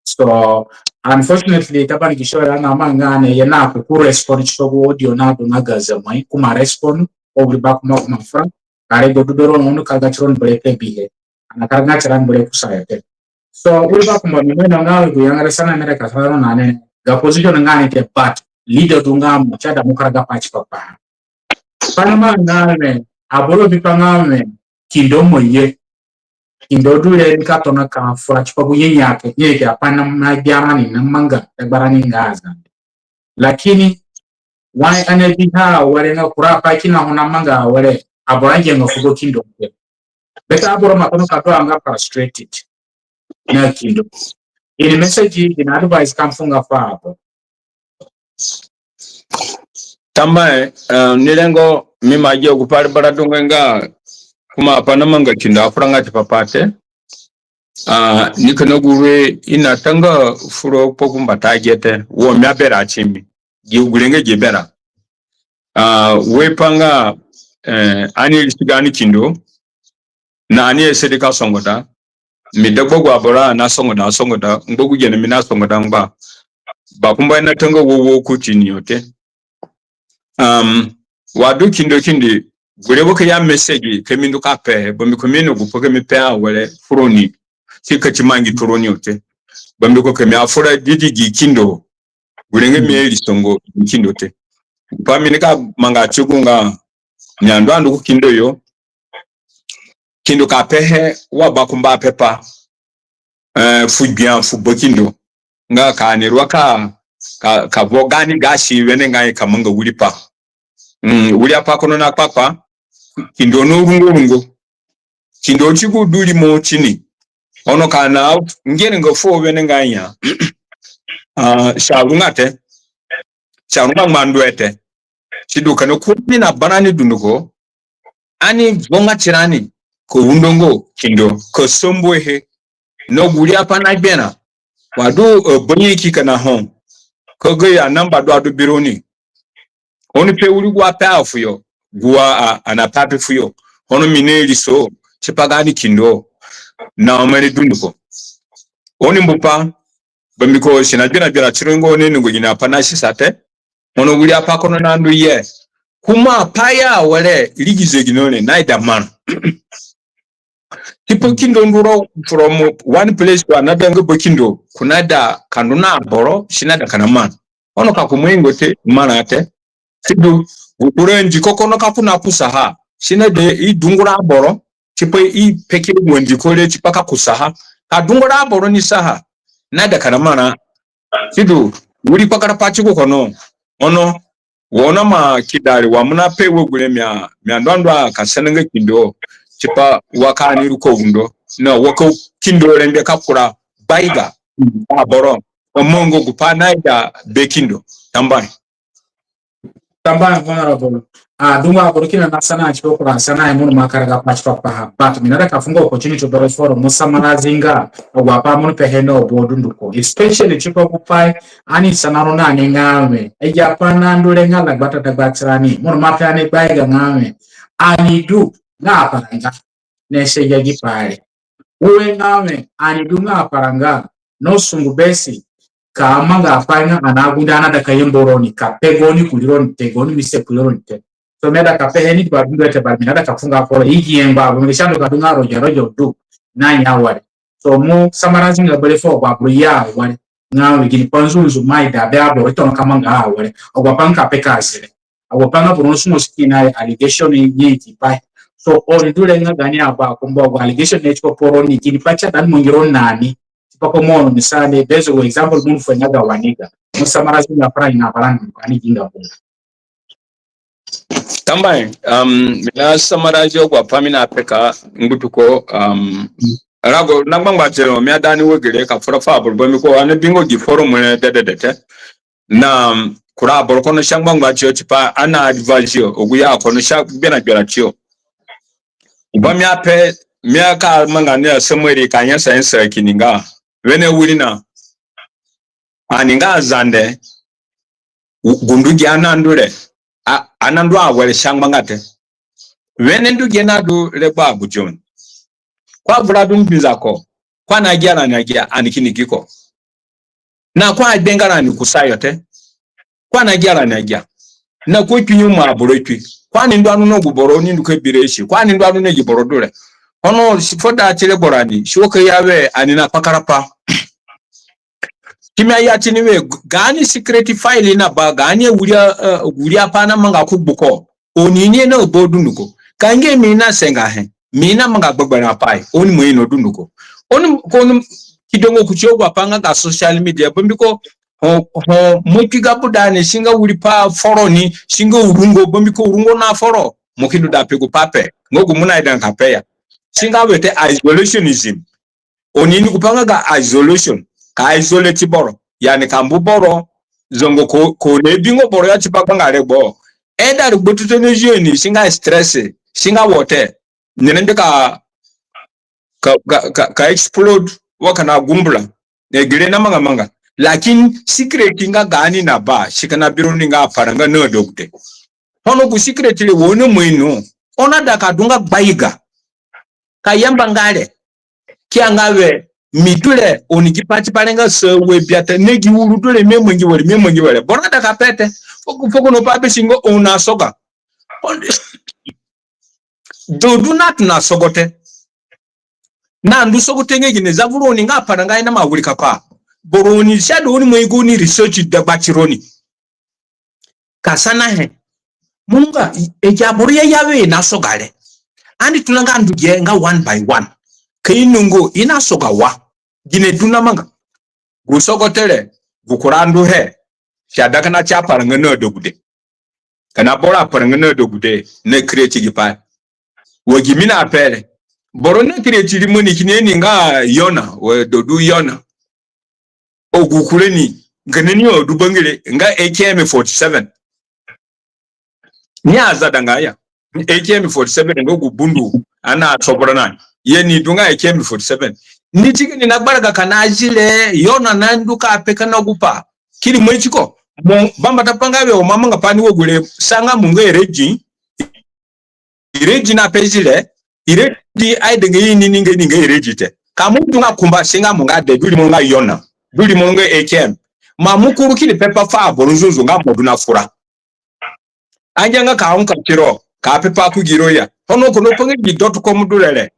So, unfortunately, taba ni gisho ya na manga ne ye na ku, ku respond tipa gu audio na du na ga zemo ye, ku ma respond, o wiri bakumba ku ma fura, kare go du doro no ka ga tironi bere te bihe. Ana karaga tirani bere kusayo te. So, wiri bakumba mi no nga we gu yangara sana mere ka sana na ne, ga position nga ni te, but leader du nga mo, si aida mo karaga pai tipa pa. Pai na manga we, aboro bi pa nga we, kindo mo ye. Kindo du re ni ka tona ka fura tipa gu nyenyaki, nyenyaki apai na, na gbia rani na manga, dagba rani nga Azande. Lakini, wai ani abiha were nga kura pai kina ho na manga were, aboro angianga fugo kindo te. Bete aboro ima tona ka du nga frustrated na kindo. Gini message, gini advice ka mo fu nga fu aboro? Tambuahe, eh, ni rengo mi ima gia gu pai re bara dungu nga, ku ma pai na manga kindo afuranga tipa pa te. Ah, ni kina gure i na tanga furo kpo ku mbata ge te, wo mi aberã ti mi. Gi gure nga gi berã. Ah, we pa nga, eh, ani irisi gaani kindo, na ani asadi ka songoda, mi dagba agu aboro na songoda, songoda, ngba gu gene mi na songoda ngba. Bakumba i na tanga wowo ku tini yo te. Um, wa du kindo kindi, gure wo ka ya message ka mi ndu ka pe, bambiko mi ino gu pai ka mi pe awere furoni, si ka ti mangi turoni yo te. Bambiko ka mi afura didi gi kindo, gure nga mi airiso nga kindo te. Gu pai mi nika manga ti gu nga, ni andu andu ku kindo yo, kindo ka pehe wa bakumba apepa, eh, fu gbia, fu bakindo. Nga ka ani rua ka, ka, ka vo gaani gasi wenengai ka manga wiri pai. Mm, wiri apai kono na kpakpa, kindo no rungo rungo. Kindo ti gu du rimo tini. Ono ka na ngere nga fuo wenengai ya. Ah, si arunga te. Si arunga ngba ndu e te. Sidu kina ko mi na barani dunduko, ani vonga tirani ka undo nga kindo, ka sambuhe. Na gu wiri apai na gberã. Wa du, eh, banyaki kina ho. Ka gayo anamba du adu bironi. Oni pe wiri gu ape afuyo. Gu a, a, ani ape ape fuyo. Ono mi na iriso tipa gaani kindo. Na omeni dunduko. Oni mbu pai, bambiko si na gberã gberã tiro nga oni ni gu gini apai na sisa te. Ono wiri apai kono na ndu ye. Ku ma pai ya were rigi zegino re na ida marã. Tipa kindo ndu ro from one place to another nga bakindo, ko naida ka ndu na aboro, si naida kina marã. Ono ka ko ima ingo te, marã te. Sidu, gu kura ndiko kono ka ko nakusaha, si naida i dungura aboro, tipa i peke wa ndiko re tipa ka kusaha. Ka dungura aboro ni saha, naida kina marã. Sidu, wiri kpakarapai tiko kono. Ono, wa oni ima kida ri wa mo nape wa gure mi a, mi andu andu ka sana nga kindo, tipa wa ka ani ru ka undo. Na wa ka kindo rengbe ka kura gbaiga aboro. Omongo gupai naida be kindo. Tambuahe. Tambuahe, Honorable. Ah, dungu aboro kina nasana tipa kura sanahe, mo ni ima karaga pa tipa paha. But mi naida ka fu nga opportunity bere foro mo summarize nga agu apai mo nipehe na aboro dunduko. Especially tipa gupai ani sana ro na ni nga wẽ, agi apai nandu re nga dagbata dagbatirani. Mo ni ima pe ani gbaiga nga wẽ, ani du nga aparanga na si agi pai re. Ue nga wẽ, ani du nga aparanga, no sungu besi ka manga apai nga ani agunde ani aida ka yamba roni, ka pe gaoni kurironi te, gaoni mistake kurironi te. So mi aida ka pehe ni ba dungu te, ba mi naida ka fu nga foro i gi yamba, ba mi si andu ka du nga roja roja du na ya wari. So mo summarize nga bere fu agu aboro ya wari. Nga wẽ gini pai nzunzu mo aida be aboro tona ka manga awere. Agu apai nga ka pe ka zire. Agu apai nga boro nasungo si kina allegation ni tipaha. So oni du re nga gaani abakumba agu allegation ni tipa pa roni, gini pai si aida ni mangi ro na ni. Tipa ko mo ni sande, based on example mo ni fu nga ga wani ga. Mo summarize nga fura ni na barani ani gi nga bunga. Tambuahe, um, mi na summarize agu apai mi napeka ngbutuko, um, rago na ngbangba tiro, mi aida ni wa gere ka fura fu aboro bambiko ani bingo gi forum re dedede te. Na, um, kura aboro kono si angbangba tiyo tipa ani advise yo, agu ya kono si agberã gberã tiyo. Ba mi ape, mi aka manga ni a summary ka nyasa nyasa kini nga. Wene wirina. Ani nga Azande, gu ndu gi ani andu re, a, ani andu awere si angbanga te. Wene ndu gi ani adu regbo Abuja. Ko avura du mbinza ko, ko anagia rani agia, ani kini gi ko. Na ko agbenga rani kusayo te. Ko anagia rani agia. Na ko akpi nyemu aboro akpi. Ko ani ndu anu na gu boro ni ndu ka bi re si. Ko ani ndu anu na gi boro du re. Ono si fo da ti regbo rani, si wo ka ya we ani na kpakarapai. Ki mi aya tini we, gaani secret file na ba, gaani awiri, eh, wiri apai namanga ku gbuko. Oni ini na aboro dunduko. Ka ngia mi nasengahe, mi namanga gbegberẽ apai, oni ima ino dunduko. Oni, ko oni ki dongo kuti agu apai nga ga social media, bambiko ho, ho mo kpi ga buda ni, si nga wiri pai foro ni, si nga urungo, bambiko urungo na foro, mo ki ndu da pe gu pai pe, nga gu mo naida ka pe ya. Si nga we te isolationism. Oni ini gu pai nga ga isolation. Ka isolate boro. Yani ka mbu boro. Zongo ko, ko ni bingo boro ya tipa gbanga regbo. Eda regbo tutu ni zio ni, si nga stress, si nga wo te. Ni rengbe ka, ka, ka, ka, ka explode wa kina gumbura. Ni gere namanga manga. Lakin secret nga gaani na ba, si kina biro ni nga aparanga na adegude. Ono gu secret re wa oni ima ino. Oni aida ka du nga gbaiga. Ka yamba nga re. Ki ya nga we, mi du re, oni gi pai tipa re nga sa we biata, na gi uru du re, mi amangi were, mi amangi were. Boro aida ka pe te. Fuo gu, fuo gu no pai be si nga oni asoga. Oni, du du na tona sogote. Na ndu sogote nga gine zavuru oni nga aparanga i naima wirika pai. Boro oni si aida oni ima yugo ni research dagba tironi. Ka sanahe. Mo nga, e, agi aboro ya ya we i nasoga re. Ani tona nga ndu gi nga one by one. Ka i nongo, i nasoga wa. Gine du namanga. Gu sogote re, gu kura nduhe. Si aida kina ti aparanga na adegude. Kina boro aparanga na adegude, na create gi pai. Wa gi mi nape re. Boro na create rimoni kini ni nga Yona, wa dodu Yona. Agu kura ni, nga ni ni o du bangire, nga A K M forty-seven. Ni azadanga ya. A K M forty-seven nga gu bundu, ani asobora na ni. Ye ni du nga A K M forty-seven. Ni ti gani nagbaraga kina zire, Yona nandu ka pe kina gu pai. Kini mai tiko. Mo, bambata pa nga we, o mo amanga pai ni wa gure, sa nga mo nga ere gi, ire gi na pe zire, ire gi aidanga i ni ni nga ni nga ire gi te. Ka mo du nga kumba si nga mo nga de, du rimo nga Yona, du rimo nga A K M. Ma mo kuru kini pepa fu aboro nzunzu nga mo du na fura. Angia nga ka unka tiro, ka pepa ku giro ya. Ono kono pa nga gi dot com du re re.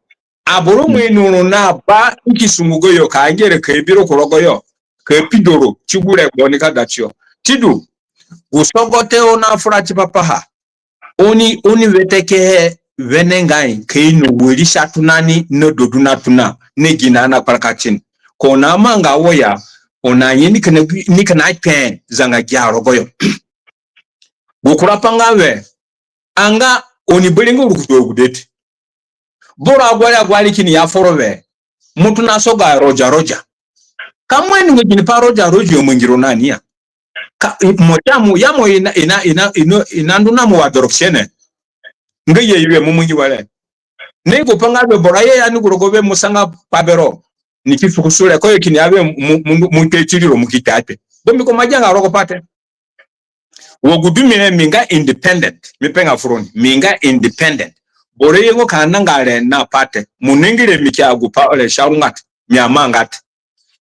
Aboro mo ino ro na ba i ki sungu gayo ka ngere ka bi ro ku rogoyo, ka pido ro ti gu regbo ni ka da tiyo. Sidu, gu sogote oni afura tipa paha. Oni, oni wetekehe wenengai ka ino wari si atona ni na dodu na tona ni gine na kparaka tini. Ka oni amanga wo ya, oni anye ni kina, ni kina kpe zanga gia rogoyo. Gu kura pa nga we, anga oni bere nga rukutu agude te. Boro aguari aguari kini ya foro we, mo tona soga roja roja. Ka mo ini nga gini pa roja roja yo mangi ro na ni ya. Ka, mo ti amu, ya mo ina, ina, ina, ina, ina ndu na mo wa doroksene. Nga ye iwe mo mangi were. Ni gu pa nga be boro aye ya ni gu rogo be mo sanga pa bero. Ni ki fukusu re, ko yo kini ya be mo, mo, mo kpe ti ri ro mo ki kpe akpe. Mbiko mo agianga rogo pa te. Wa gu du mi re mi nga independent. Mi pe nga furoni. Mi nga independent. Boro ye ngo ka nanga re na pa te. Mo ningi re mi ki agu pa re si arunga te. Mi amanga te.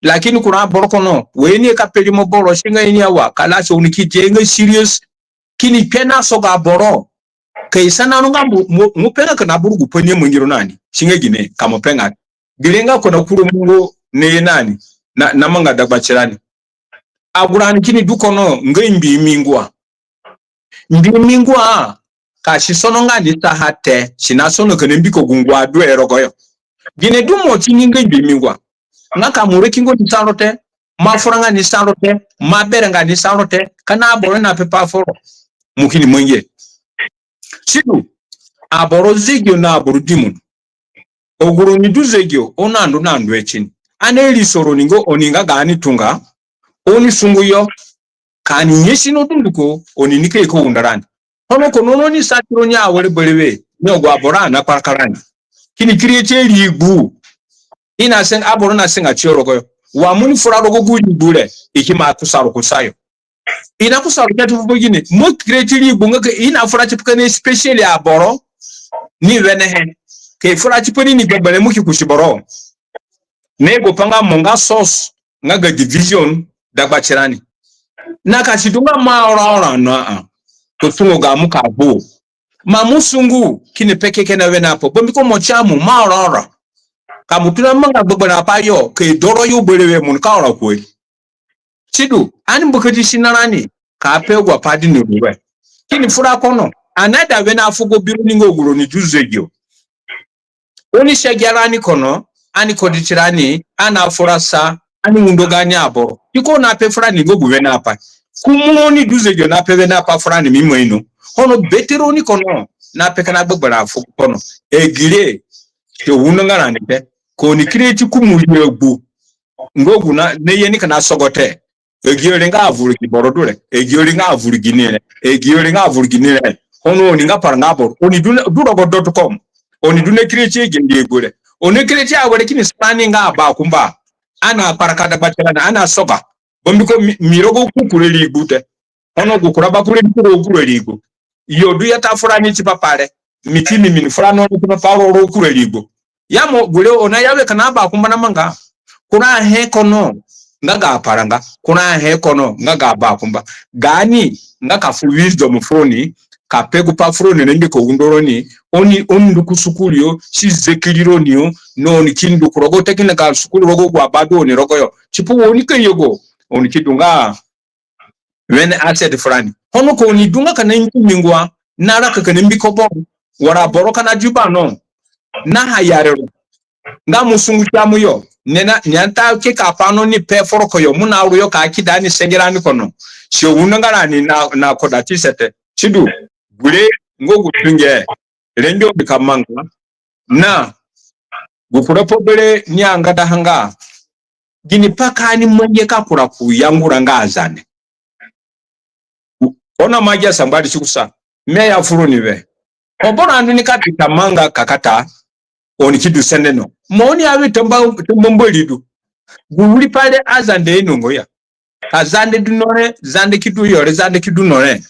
Lakini kura aboro kono, we ni ka pe rimo boro, si nga ini awa, kalasi oni ki ye nga serious. Kini kpe na soga aboro. Ka i sana no nga mo, mo, mo pe nga kina buru gu pa ni mangi ro na ni. Si nga gine, ka mo pe nga. Gire nga ko na kuru mungo ni ye na ni. Na, na manga dagba tirani. Agu rani kini du kono, nga mbi mi ngua. Mbi mi ngua, ka si sono nga ni saha te, si na sono kina mbiko gu ngua du e rogoyo. Gine du mo ti ni nga mbi mi ngua. Nga ka mo raki ngo ni sa ro te, mo afura nga ni sa ro te, mo abere nga ni sa ro te, kina aboro na pepa foro. Mo kini mangihe. Sidu, aboro zegino na aboro dimono. Agu roni du zegino, oni andu na ndu e tini. Ani iriso roni nga oni nga gaani tunga, oni sungu yo, ka ani nyasi no dunduko, oni nika ye ka undo rani. Ono kono oni sa tiro ni awere berewe, ni agu aboro ana kparaka rani. Kini create rigbu. I na senga, aboro na senga tiyo rogoyo. Wa mo ni fura rogo gu rigbu re, i ki ma kusa ro kusayo. I na kusa ro kia ti fu gine. Mo create rigbu nga ka i na fura tipa kina especially aboro ni wenehe. Ka i fura tipa ni ni gbegberẽ mo ki kusi boro. Ni gu pa nga mo nga source nga ga division dagba tirani. Na ka si du nga mo aora ora na a. Ko sungu ga mo ka bu. Ma mo sungu kini peke kina wene apai. Mbiko mo ti amu mo aora ora. Ka mo tona manga gbegberẽ apai yo, ka i du ro yo berewe mo nika ora kuhe. Sidu, ani mbakadi si na rani, ka pe agu apai du ni ruhe. Kini fura kono, ani aida wene afugo biro ni nga agu roni du zegino. Oni si agia rani kono, ani kodi tirani, ani afura sa, ani undo gaani aboro. Tiko na pe furani nga gu wene apai. Ku mo ni du zegino na pe wene apai furani mi ima ino. Ono bete roni kono, na pe kina gbegberẽ afugo kono. Agi re, si undo nga rani te. Ka oni create ku mo ye gbu. Nga gu na, ni ye ni kina sogote. Agi yo re nga avuru gi boro du re. Agi yo re nga avuru gini re. Agi yo re nga avuru gini re. Ono oni nga paranga aboro. Oni du, du rogo dot com. Oni du na create agi yo re. Oni create awere kini sa ni nga abakumba. Ani akparaka dagba tirani, ani asoga. Mbiko mi, mi rogo ku kura rigbu te. Ono gu kura bakure ni ku rogo kura rigbu. Yo du ya ta fura ni tipa pa re. Mi ti mi mi ni fura no ni tipa pa ro rogo kura rigbu. Ya mo gure oni aya we kina abakumba na manga. Kura he kono nga ga aparanga. Kura he kono nga ga abakumba. Gaani nga ka fu wisdom furoni. Ka pe gu pa furoni ni mbiko undo roni. Oni, oni ndu ku sukuru yo. Si zekiri roni yo. Na oni ki ndu ku rogo technical sukuru rogo gu aba du oni rogoyo. Tipa wa oni ka yego. Oni ki du nga wene asset furani. Ono ka oni du nga kina ngi mi ngua, na raka kina mbiko boro, wara boro kina Juba no, na ha yare ro. Nga mo sungu ti amu yo, ni na, ni ata ke ka pa no ni pe foro ko yo, mo na ru yo ka kida ni sengera ni kono. Si undo nga rani na, na koda ti sete. Sidu, gure nga gu tunge, rengbe oni ka manga, na, gu kura pa bere ni angadaha nga, gini pai ka ani mangi ka kura ku yangara nga Azande. Ono mo agia sangba ri si kusa. Mi aya furoni we. Ho boro andu ni ka bi ka manga kakata. Oni ki du sende no. Mo oni awi tamba, tamba mbori du. Gu wiri pai re Azande inongo ya. Ka Zande du no re, Zande ki du yo re, Zande ki du no re.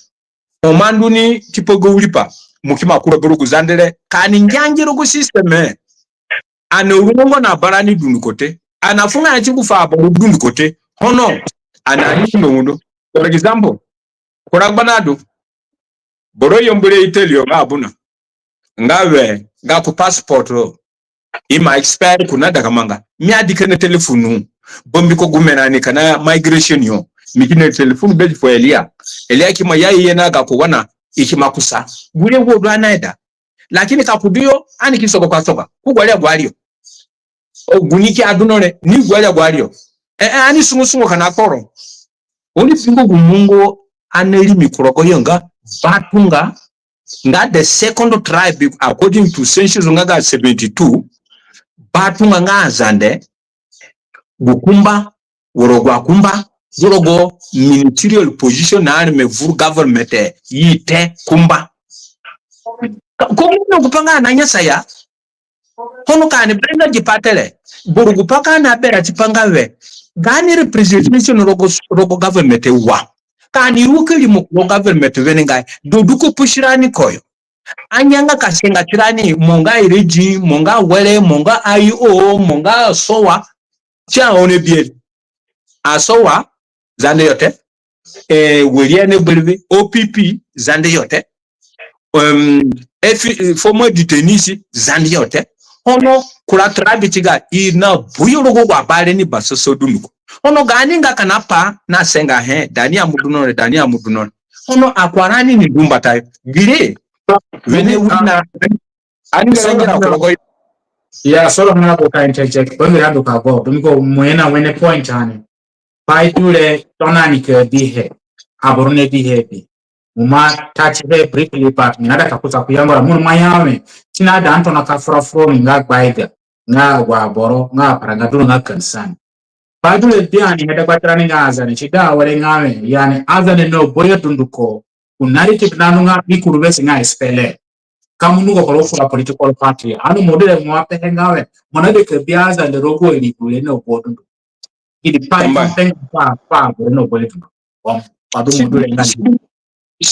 Ho mo andu ni tipa gu wiri pai. Mo ki ma kura boro gu Zande re. Ka ani ngia ngi rogo system e. Ani arungo na barani dunduko te. Ani afunga ya ti gu fu aboro dunduko te. Ono, ani ani undo undo. For example, kura gbana du. Boro yambu re Italy yo nga abuna. Nga we, gako passport ro. Ima expire, ko naida ka manga. Mi adi kina telefonu. Bambiko gu mi na ni kina migration yo. Mi kina telefonu be fu Elia. Elia ki ima ya ye na gako wana, i ki ima kusa. Gure wo du ani aida. Lakini ka ko du yo, ani ki sogo ka soga. Ku gu ari agu ari yo. O, gu ni ki adu no re, ni gu ari agu ari yo. E, e, ani sungu sungu kina kporo. Oni bingo gu mungo ani rimi ku rogo yo nga Batunga, nga the second tribe according to census nga ga seventy-two. Batunga nga Azande, gu kumba, gu rogo akumba, gu rogo ministerial position na ani me vuru government, i te kumba. Ka, ko mo no gu pa nga na nyasa ya, Ono ka ani berẽnga gi pai te re, boro gu pai ka ani aberã tipa nga we, gaani representation rogo, rogo government wa. Ka ani ru ka rimo ku rogo government wenengai, dodu ko pusi rani koyo. Anga nga ka senga tirani, mo nga iredi, mo nga were, mo nga I O, mo nga sowa, ti a one bie. Asowa, Zande yo te. Eh, were ani gbere be, O P P, Zande yo te. Em, efi, former detainees, Zande yo te. Ono kura tribe ti ga i na bu yo rogo agu abare ni basasa dunduko. Ono gaani nga kina pai na senga he, da ni amudu no re, da ni amudu no re. Ono akurarani ni du mbata yo. Gire, wene wi na, ani nga ra ngira ku rogo yo. Ya, soro na ko ka interject, bangiri adu ka go, dunduko mo ye na wene point ani. Pai du re tona ni ka bihe. Aboro na bihe bi. Mo ma touch he briefly, but mi naida ka kusa ku yangara mo ma ya we. Ti naida ani tona ka fura furoni nga gbaiga, nga agu aboro, nga aparanga du ro nga concern. Pai du re bi ani he dagbatirani nga Azande, ti da were nga we. Yani Azande no boyo dunduko. Ku narrative na ndu nga mi kuru be si nga S P L M. Ka mo ndu ko koro fura political party. Ani mo du re mo apehe nga we. Mo naida ka bi Azande rogo ri gure no boyo dunduko. Idi pai something pa, pa, no bole tu. Bom, pa du mo du re nga. Si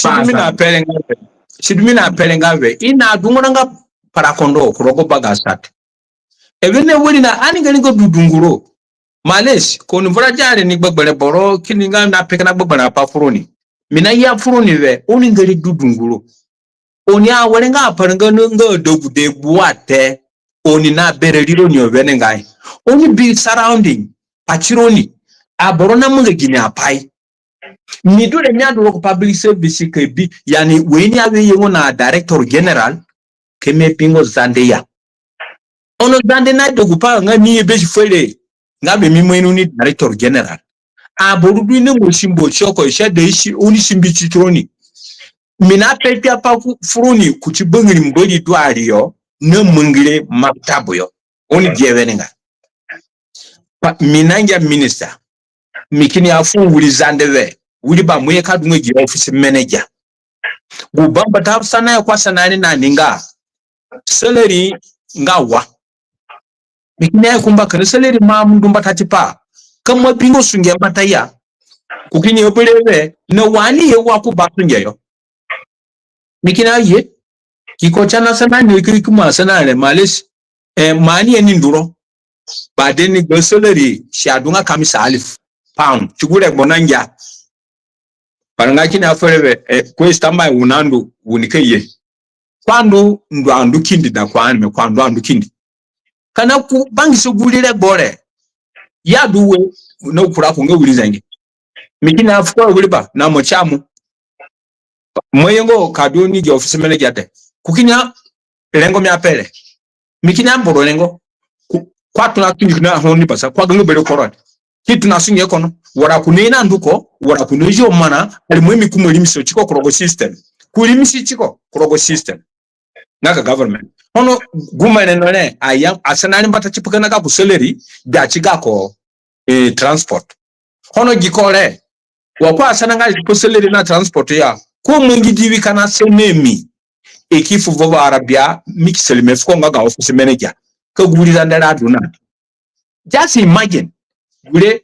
du mi na pere nga we. Si du mi na pere nga we. I na dungura nga para kondo ku rogo bagasat. Ebe ne wiri na ani gani go dudunguro. Males, ko ni vura jare ni gbegbere boro, kini nga na peka na gbegbere apai furoni. Mi na ya furoni we, oni ngari dudunguro. Oni awere nga aparanga no nga adegude gbua te. Oni na bere riro ni wenengai. Oni bi surrounding, patironi. Aboro na manga gini apai. Mi du re mi adu rogo public service ka bi, yani, we ni awe ye ngo na director general, ka mi bingo Zande ya. Ono Zande na dogu pa nga ni ye be si fere, nga be mi mo inu ni director general. Aboro du ni mo simbo tioko, si ade si, oni simbi ti tironi. Mi na pe kpiapai furoni kuti bangiri Mbori du ariyo, na mangire maktabu yo. Oni die wenengai. Pa, mi na ngia minister. Mi kini ya fu wiri Zande we, wiri ba mo ye ka du nga gi office manager. Gu bambata sana ya ko asana ni na ni nga salary nga wa. Mi kini ya kumba kina salary ma mo ndu mbata tipa. Ka mo bingo sunge mbata ya. Ko kini ya bere we, na wa ni ye wa ku ba sunge yo. Mi kini ya ye. Ki ko ti ana sana ni ki, ki mo asana re, males. Eh, mani ye ni ndu ro. Ba de ni gbe salary si adu nga kamisa alif pound. Ti gu regbo na ngia. Paranga kini ya fere we, eh, ko standby u na ndu, u ni ka ye. Ko andu, ndu andu kindi da ko ani me, ko andu andu kindi. Kina ku bangisa gu ri regbo re. Ya du we, na kura ko nga wiri Zande. Mi kini ya fu ko wiri ba, na mo ti amu. Mo ye ngo ka du ni gi office manager te. Ko kini ya rengo mi ape re. Mi kini ya boro rengo. Ko, ko atona kindi kina ho ni basa, ko aganga bere koro. Ki tona sunge kono. Wara ko ni na ndu ko, wara ko ni zio mana, ari mo mi ku mo rimisi tiko ku rogo system. Ko rimisi tiko ku rogo system. Nga ka government. Ono gu mi re no re, aya, asana ni mbata tipa kina gako salary, da ti gako, eh, transport. Ono gi ko re, wa ko asana nga tipa salary na transport ya, ko mangi diwi kina sene mi. I ki fu vovo arabia, mi ki salimi fuko nga ga office manager. Ka gu ri Zande re adu na. Just imagine. Gure,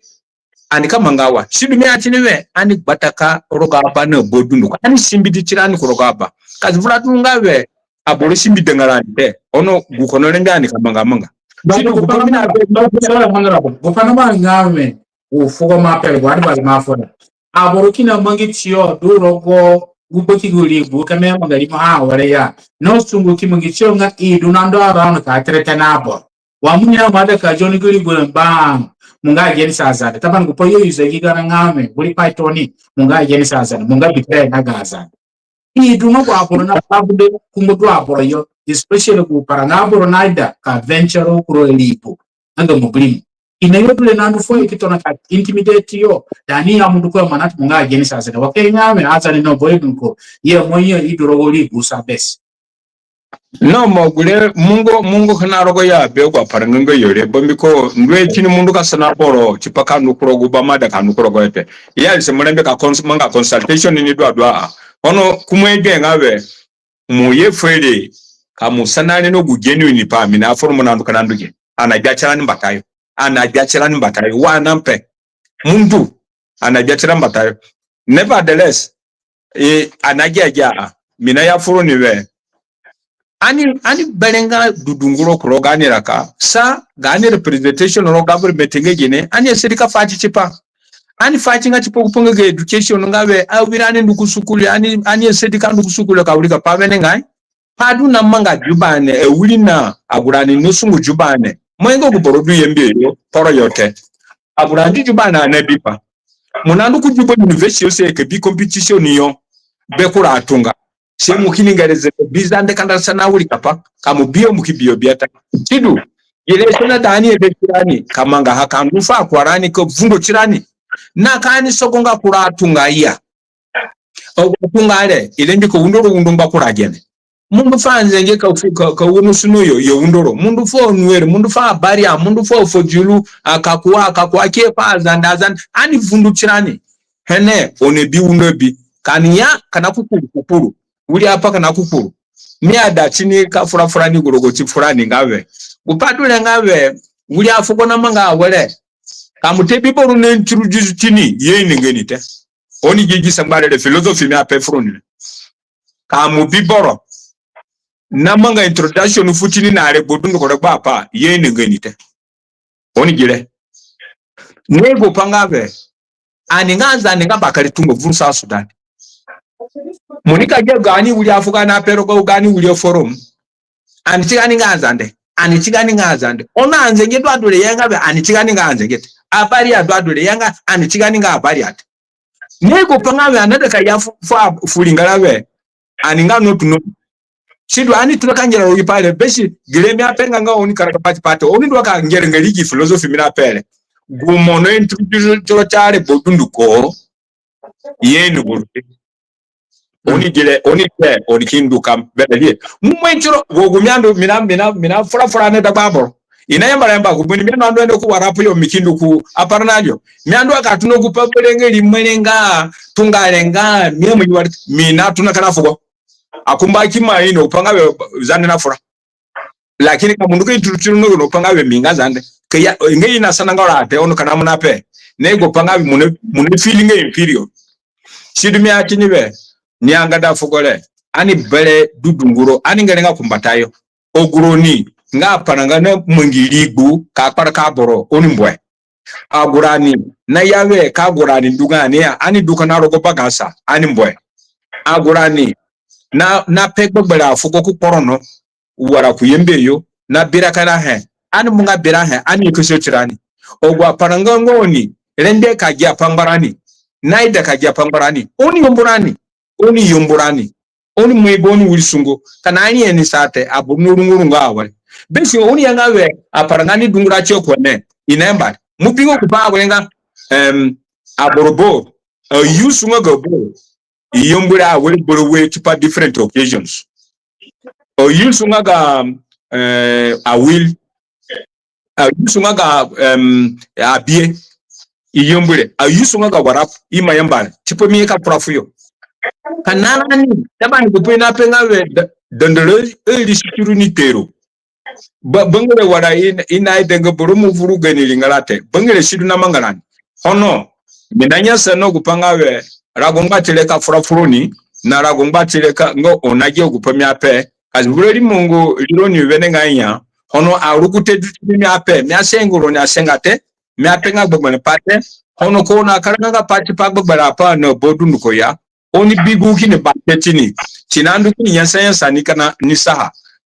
ani ka manga wa. Si du mi ati ni we, ani gbata ka rogo aba na ba dunduko. Ani simbidi tirani ku rogo aba. Ka si vura du nga we, aboro simbi dangara ni te. Ono gu kono rengbe ani ka manga manga. Si du gu pa mi na be, no, sorry, honorable. Gu pa na manga we, u fugo ma pe, gu advise ma fu na. Aboro kina mangi tiyo, du rogo, gu baki gu ri, gu ka mi manga ri mo ha ware ya. No sungu ki mangi tiyo nga i du na ndu around ka threaten aboro. Wa mo ni na mo ada ka John Giri Gwe Mbang, mo nga against Azande. Taban gupai yo i zegi gana nga mi, wiri pai tooni, mo nga against Azande, mo nga betray na ga Azande. I du nga gu aboro na babu de, ku mo du aboro yo, especially gu paranga aboro naida ka venture kuro ribu. Anga mo biri mo. I na yo du re na ndu fuo yo ki tona ka intimidate yo. Da ni ya mo ndu ko yo manat mo nga against Azande. Wa ke nga mi Azande no boy dunduko. Ye mo yo i du rogo ribu sa bes. No, mo gure mungo, mungo kina rogo ya be gu aparanga nga yo re. Bambiko ndu e tini mo ndu ka sana boro, tipa ka ndu ku rogo gu ba mo ada ka ndu ku rogo yo te. Ya se mo rengbe ka cons-, manga consultation ni du adua. Ono ku mo ege nga we, mo ye fere, ka mo sana re no gu genuine pai, mi na foro mo na ndu ka na ndu ge. Ani na gbia tirani mbatayo. Ani na gbia tirani mbatayo. Wa na mpe. Mo ndu. Ani na gbia tirani mbatayo. Nevertheless, e, ani na gia gia, mi na ya furoni we, ani, ani berẽ nga dudunguro ku rogo gaani raka, sa gaani representation rogo government nga gine, ani asadi ka fight tipa. Ani fight nga tipa gu pai nga ga education nga we, awirani ndu ku sukulu, ani, ani asadi ka ndu ku sukulu ka wirika pa wenengai. Pai du namanga Juba ane, e, wiri na agu rani nasungu Juba ane. Mo ingo gu boro du Yambio yo, kporo yo te. Agu rani du Juba ane ani nabi pai. Mo na ndu ku Juba University yo, si ka bi competition yo be kura atunga. Si mo kini ngere ze bi Zande kanda sana wirika pai, ka mo bi yo mo ki bi yo biata. Sidu, i re sana da ani ebe tirani, ka mangaha ka ndu fu akurarani ka vundo tirani. Na ka ani sogo nga kura atunga ya. Agu atunga re, i rengbe ka undo ro undo ngba kura gene. Mo ndu fu aNzenge ka fu-, ka, ka undo suno yo, yo undo ro. Mo ndu fu aNuer, mo ndu fu aBaria, mo ndu fu aFodulu, aKakua, aKakua, ke fu aZande, aZande. Ani vundu tirani. Hene, oni bi undo bi. Ka ani ya, kina kukuru, kukuru. Wiri apai kina kukuru. Mi ada tini ka fura furani gu rogo ti furani nga we, gu pai du re nga we, wiri afugo namanga awere. Ka mo te bi boro na introduce tini, ye inonga ni te. Oni gigi sangba re, philosophy mi ape furoni re. Ka mo bi boro namanga introduction fu tini na regbo dunduko, regbo apai, ye inonga ni te. Oni gi re. Ni gu pai nga we, ani nga aZande nga bakere tunga vuru South Sudan. Mo nika gia gaani wiri afugo ani ape rogo gaani wiri aforum. Ani ti gaani nga aZande. Ani ti gaani nga aZande. Ono aNzenge du adu re ya nga we ani ti gaani nga aNzenge te. ABaria du adu re ya nga ani ti gaani nga aBaria te. Ni gu pai nga we ani naida ka ya fu, fu, fu ringara we ani nga no tuno. Sidu ani tuna ka ngera rogo gi pai re, besi gi re mi apenga nga oni karaga pati pati. Oni du ka ngera nga ri gi philosophy mi nape re. Gu mo na introduce tiro ti aregbo dunduko, ye ni gu ru. Oni gi re, oni gi re, oni ki ndu ka berẽ ri. Mo mo intiro, wo gu mi andu, mi na, mi na, mi na fura fura ni dagba aboro. I nayamba re yamba ku buni, mi andu ande ku WhatsApp yo, mi ki ndu ku aparanga yo. Mi andu ka tuna gu pai bere nga ri mere nga, tunga re nga, mi amangi wari, mi natuna kina fugo. Akumba ki ma ino, gu pai nga we Zande nafura. Lakini ka mo ndu ka introduce no, no gu pai nga we mi nga Zande. Ka ya, nga i nasananga ro te, ono kina mo nape. Ni gu pai nga we mo na, mo na feel nga inferior. Sidu mi atini we, ni anga da fugo re. Ani berẽ dudunguro, ani ngere nga ku mbatayo. Agu roni nga aparanga namangi rigbu ka kparaka aboro, oni mbu e. Agu rani naya we ka agu rani ndu nga ani ya, ani du kina rogo bagasa, ani mbu e. Agu rani na, nape gbegberẽ afugo ku kporo no, wara ku Yambio yo, na bira kina he, ani mbu nga bira he, ani ye ka sio tirani. Agu aparanga nga oni rengbe ka gia pai ngbarani, naida ka gia pai ngbarani, oni yambu rani, oni yambu rani. Oni moi ba oni wiri sungo. Kina ani ye ni sa te, aboro narungo rungo awere. Besi oni ya nga we, aparanga ni dungura tiyo ku ni, i nayamba re. Mo bingo gu pai awere nga, em, aboro Bor, ayusunga ga Bor, i yambu re awere boro we tipa different occasions. Ayusunga ga, eh, Awil, ayusunga ga, em, Abie, i yambu re. Ayusunga ga Warap, i ima yamba re. Tipa mi ye ka fura fuyo. Kina rani, taban gu pai nape nga we, da-, dandara, e, ri si tiru ni tero. Ba-, bangere wara i, i naida nga boro mo vuru gani ringara te. Bangere sidu namanga rani. Ono, mi nanyasa no gu pai nga we, rago ngbatire ka fura furoni, na rago ngbatire ka, nga oni agia gu pai mi ape, ka zi vura rimo nga rironi wenengai ya, ono arugute du tini mi ape, mi asenga roni asenga te, mi apenga gbegberẽ pai te, ono ko na karaganga pai tipa gbegberẽ apai na ba dunduko ya, oni bi gu kini ba te tini, si nandu kini nyasa nyasa ni kina ni saha.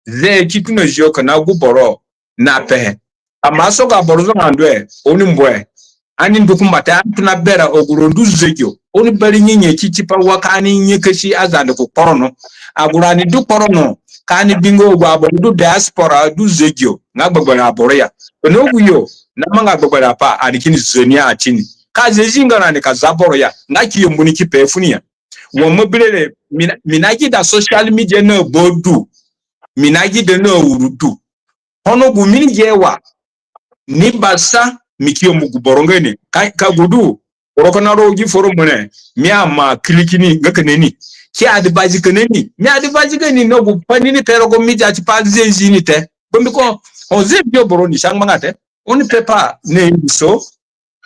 Ze ki tona zio kina gu boro, na pehe. Ama soga boro zonga ndue, oni mbue. Ani ndu ku mbata, ani tona berã agu roni du zegino. Oni bari nyenye ti tipa wa ka ani nyakasi Azande ku kporo no. Agu rani du kporo no, ka ani bingo agu aboro du diaspora du zegino. Nga gbegberẽ aboro ya. Ono agu yo, namanga gbegberẽ apai, ani kini zania tini. Ka ze zinga rani ka za boro ya. Nga ki yambu ni ki pe funi ya. Wa mo bi re re, mi na, mi na gida social media na bodu. Mi na gida na uru du. Ono gu mi ni ye wa ni basa mi ki yambu gu boro nga ni. Ka, ka gu du, boro ka na ro gi forum re, mi ama click ni nga ka na ni. Ki advise ka na ni. Mi advise ka ni na gu pai ni ni pe rogo media tipa ze zi ni te. Bambiko, ho ze bi boro ni si angbanga te. Oni pepa ni so,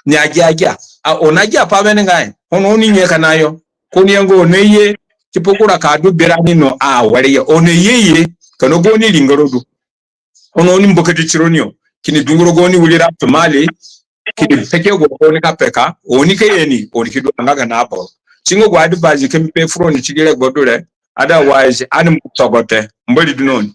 ni agia agia. A, oni agia pa wenengai. Ono oni nye ka na yo. Ko ni ya nga oni ye, tipa kura ka du berani no awere ya. Oni ye ye, ka na gu oni ringara du. Ono oni mbakadi tironi yo. Kini dungu rogo oni wiri ra tumali. Kini peke gu oni ka peka. Oni ka ye ni, oni ki du anga ga na aboro. Singo gu advise ka mi pe furoni ti gi regbo du re. Otherwise, ani mbu sogote. Mbori du na oni.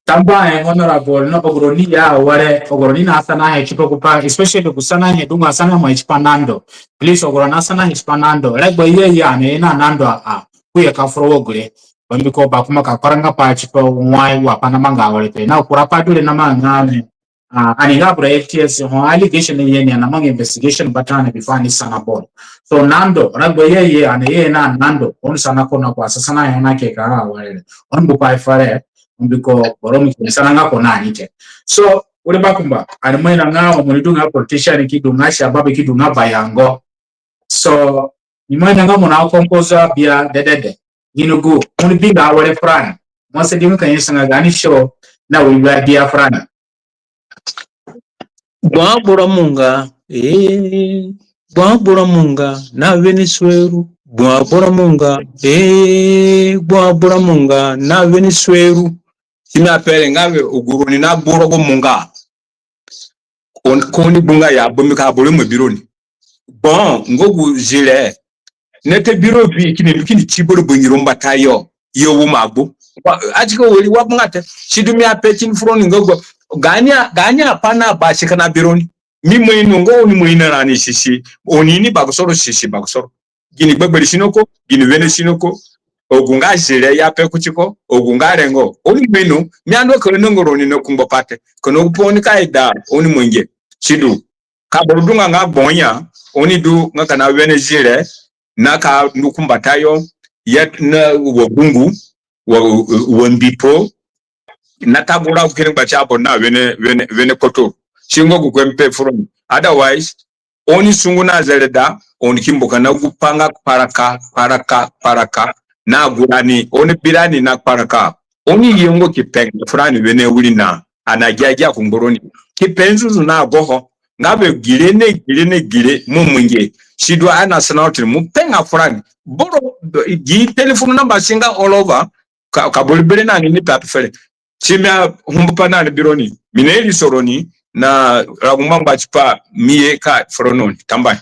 Tambuahe, Honorable, na agu roni ya awere, agu roni na sanahe tipa gu pai, especially gu sanahe du nga sana mo tipa Nando. Please, agu roni na sanahe tipa Nando. Regbo ye ye ani na Nando a, a, ko ye ka fura wa gure. Bambiko bakumba ka kparanga pai tipa wai wa pai namanga awere te. Na kura pai du re namanga ni. A, ani nga bura F T S ho allegation ye ni, ani namanga investigation mbata ni before ani sana boro. So Nando, regbo ye ye ani ye na Nando, oni sana ko na ko sa sanahe na ke ka awere. Oni mbu pai fere, mbiko boro mi kini sana nga ko na ni te. So, wiri bakumba, ani ima ino nga mo ni du nga politician ki du nga shabab ki du nga bayango. So, ni ima ino nga mo na compose bia dedede. Gini gu, mo ni bi nga awere furani. Mo si di mo ka nyasa nga gaani show na wiri bia furani. Gbua bura munga, eh, gbua bura munga, na wene sueru. Gbua bura munga, eh, gbua bura munga, na wene sueru. Si mi ape re nga we agu roni na gbua rogo munga. Ko ni, ko ni gbunga ya, bambiko aboro ima bi roni. Bon, nga gu zire. Na ta bi ro bi kini, kini ti boro bangiro mbatayo. Yo wu ma gbu. Wa, ati ko wari wa bunga te. Si du mi ape kini furoni nga gu. Gaani a, gaani apai na ba si ka na bi roni. Mi ima ino nga oni ima ino rani sisi. Oni ini bakusoro sisi bakusoro. Gini gbegberẽ sino ko, gini wene sino ko, agu nga zire ya pe kuti ko, agu nga rengo. Oni ima ino, mi andu ka ino nga roni na kungbo pai te. Kina gu pai oni ka ida, oni mangi. Si du. Ka boro dunga nga gbonya, oni du nga ka na wene zire, na ka ndu ku mbatayo, ya na wa gungu, wa, wa mbipo, na ta gura ku kini ngba ti aboro na wene, wene, wene koto. Si nga gu ko mi pe furoni. Otherwise, oni sungu na zereda, oni ki mbu ka na gu pai nga kparaka, kparaka, kparaka, na gurani, oni bi rani na kparaka. Oni ye ngo ki pe nga furani wene wiri na, ani agia agia ku ngbaroni. Ki pe nzunzu na goho. Nga be gire ne, gire ne, gire, mo mangi. Si du ani na sana tini, mo pe nga furani. Boro, gi telephone number si nga all over, ka, ka boro bere na ni ni pe ape fere. Si mi ahumbu pai na ni bi roni. Mi na iriso roni na rago ngbangba tipa mi ye ka fura na oni. Tambuahe.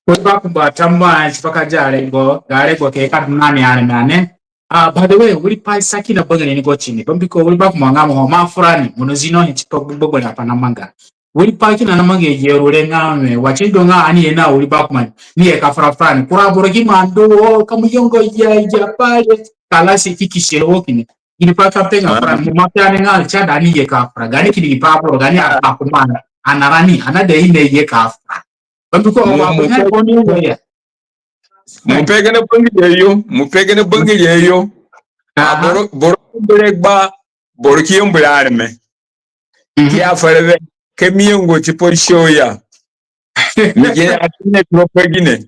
Wiri bakumba, tambuahe tipa ka dia rengo, ga rengo ke ka du na ni areme ane. Ah, by the way, wiri pai sa kina bangiri ni go tini. Bambiko wiri bakumba nga mo ho ma furani, mo na zino he tipa gbegberẽ apai namanga. Wiri pai kina namanga ye ru re nga we, wa si du nga ani ye na wiri bakumba ni ye ka fura furani. Kura boro ki mandu wo, ka mo yongo ya, ya pai re. Kalasi ki kisi ro wo kini. Gini pai ka pe nga furani, mo ma pe ani nga si aida ani ye ka fura. Gaani kini gi pai aboro, gaani a, akumba, ani arani, ani aida i ni ye ka fura. Bambiko mo, wa mo ko ni wo ya. Mo pe gene bangiriyo, mo pe gene bangiriyo. Aha. Aboro, boro bere gba, boro ki yambu re areme. Mhm. Ki ya fere we, ke mi yengo tipa show ya. Mi ge ya tine tiro pe gine.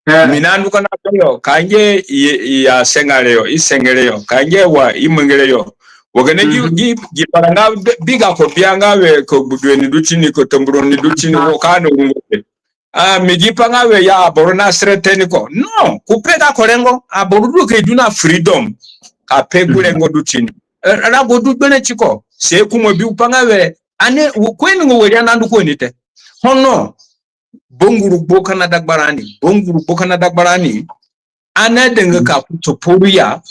Eh. Mi na ndu ka na pe yo, ka nge i, i ya senga re yo, i senge re yo, ka nge wa i mangi re yo. Wa gene gi, mhm, gi, gi paranga bi, bi ga ko bia nga we ko Gbudue ni du tini, ko Tambura ni du tini, ah, wo ka no rungo te. Ah, mi gi pa nga we ya aboro na threaten ko. No, ko pe gako rengo, aboro du ka i du na freedom. Ka pe gu rengo du tini. Eh, rago du gbere tiko. Si ko mo bi pa nga we, ani, ko ini ngo wari ani andu ko ni te. Ono, banguru gbo ka na dagbarani, banguru gbo ka na dagbarani. Ani adenga ka ku topuru ya,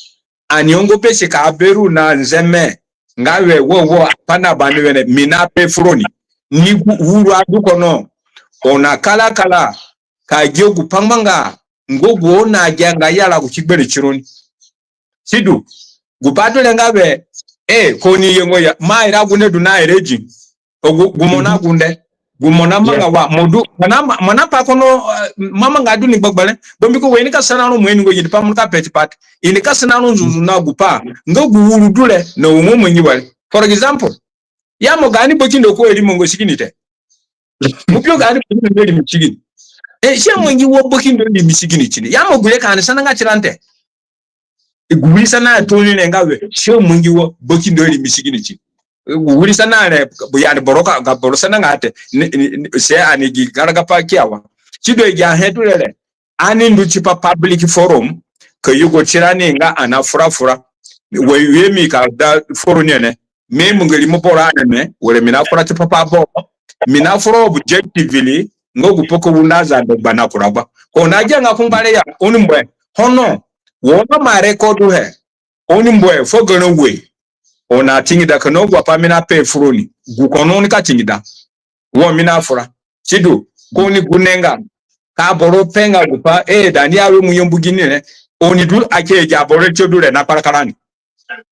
ani ongo besi ka beru na nzeme, nga we wo wo apai na bani wene mi na pe furoni ni gu uru adu kono. Ona kala kala ka gia gu pangbanga nga gu ona gia nga yara gu ki gbere tironi. Sidu, gu pai du re nga we, e, ko ni yengo ya, ma ira gunde du na ere gi. Gu mo na gunde, gu mo na manga wa, mo du, mo na pa kono, mo amanga du ni gbegberẽ. Bambiko we i ni ka sana ro mo ini ngo yidi pa mo ka peti pati. I ni ka sana ro nzunzu na gu pai nga gu uru du re na wo mo mangi wa re. For example, ya mo gani bakindo ko eri mo ngo sigini te. Mo pio gani bakindo eri mo sigini. E, si amangi wo bakindo eri mo sigini tini. Ya mo gure ka ani sana nga tirani te. Gu wiri sana tooni re nga we, si amangi wo bakindo eri mo sigini ti. Gu wiri sana re, bu ya ni boro ka, ga boro sana nga te, si ani gi karagapai kia wa. Sidu, agi ahe du re re, ani ndu tipa public forum, ka yugo tirani nga ani afura fura. We, we mi ka da foro ni ne. Mi mo ngeri mo boro ani me, were mi na fura tipa pa boro. Mi na fura objectively, nga gu pai ka undo Azande gba na kura gba. Ko na gia nga ku ngba re ya, oni mbu, hono, wo na ma record he. Oni mbu, fuo garã ue. Oni atingida kina agu apai mi na pe furoni. Gu kono oni ka tingida. Wo mi na fura. Sidu, ko ni gundenga. Ka boro pe nga gu pai, e, da ni awe mo yambu gini re. Oni du ake agi aboro ti du re na kparakpara ni.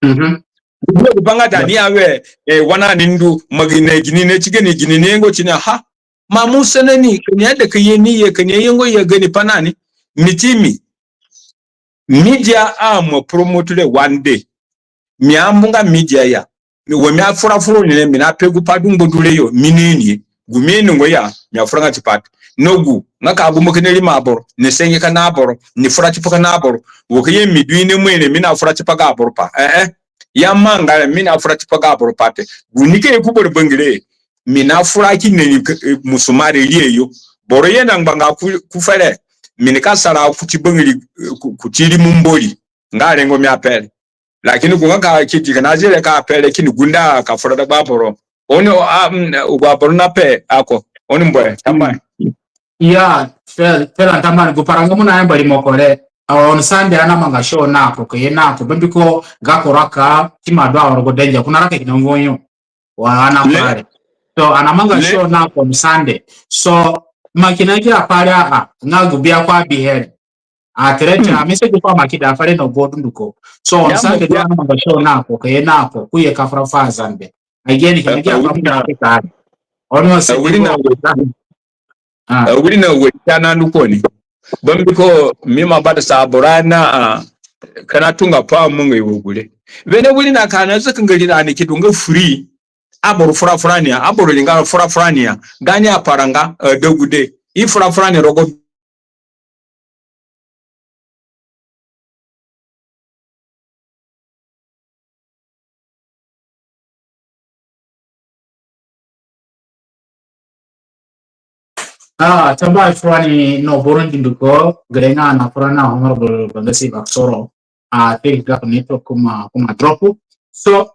Gu pai nga da ni awe, e, wa na ni ndu, ma gini gini ne ti gini gini ni yengo tini ha. Ma mo sana ni, ka ni aida ka ye ni ye, ka ni ayengo ya gani pai na ni. Mi ti mi. Media a mo promote re one day. Mi ambunga media ya. Mi, we mi afura furoni re, mi na pe gu pai du ngba du re yo, mi ni ni. Gu mi ni ngo ya, mi afuranga tipa te. Na gu, nga ka gumba kina rimo aboro, ni sengi kina aboro, ni fura tipa kina aboro. Wo ka ye mi du ine mo ine, mi na fura tipa ga aboro pai. E, e. Ya manga re, mi na fura tipa ga aboro pai te. Gu ni ka ye ku boro bangire, mi na fura kina ni, e, musumari ri e yo. Boro ye na ngbanga ku, ku fere, mi ni ka sara kuti bangiri, e, ku, kuti rimo Mbori. Nga rengo mi ape re. Lakini gu nga ka kidi kina zire ka pe re kini gunde ka fura dagba aboro. Oni, a, mm, agu aboro na pe ako. Oni mbu, tambuahe. Ya, Fel, Fel, ani tambuahe gu paranga mo na yamba rimo ko re. A, on Sunday ani amanga show na ko, ka ye na ko. Bambiko gako raka, ti ima du awere gu danger. Ko na raka kina ngo yo. Wa ani afura re. So, ani amanga show na ko on Sunday. So, ma kina gi apai re a, nga gu bia ko abihe re. A, tere ti a message ko ama kida fere na gu dunduko. So, on Sunday du ani amanga show na ko, ka ye na ko, ko ye ka fura fu Azande. Again, kina gi apai mo na ke ka. Ono si wiri na, a, wiri na we ti ana ndu ko ni. Bambiko mi ima badasa aboro na, a, kina tunga pai mo nga i wo gure. Wene wiri na ka ani zaka ngari na ni ki du nga free. Aboro fura fura ni ya, aboro ringa fura fura ni ya. Gani aparanga, e, degude. I fura fura ni rogo A, tambuahe furani na boro dunduko, gere nga ani afura na Honorable Bangasi Bakosoro. A, I think that network ko ima, ko ima drop. So,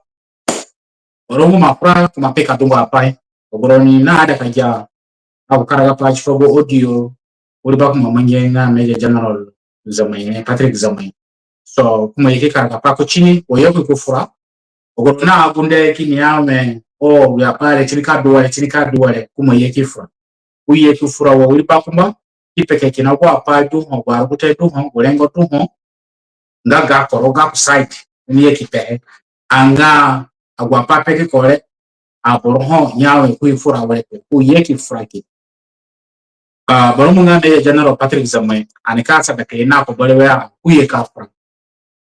oro ko ima fura, ko ima peka dungu apai. Agu roni naida ka gia agu karagapai tipa gu audio, wiri ba ko ima mangihe nga Major General Zamoi, Patrick Zamoi. So, ko ima ye ki karagapai kuti ni, wa yo ko fura. Agu roni agunde kini ya we, o, agu apai re ti ni ka du were, ti ni ka du were, ko ima ye ki fura. Ko ye ki fura wa wiri bakumba, ki peke kina agu apai du ho, agu arugute du ho, agu rengo du ho, nga gako rogo gako side, ko ni ye ki pehe. Anga agu apai pe ki ko re, aboro ho ya we ko ye fura were te, ko ye ki fura ki. A, boro mo nga Major General Patrick Zamoi, ani ka asada ka ye na ko berewe a, ko ye ka fura.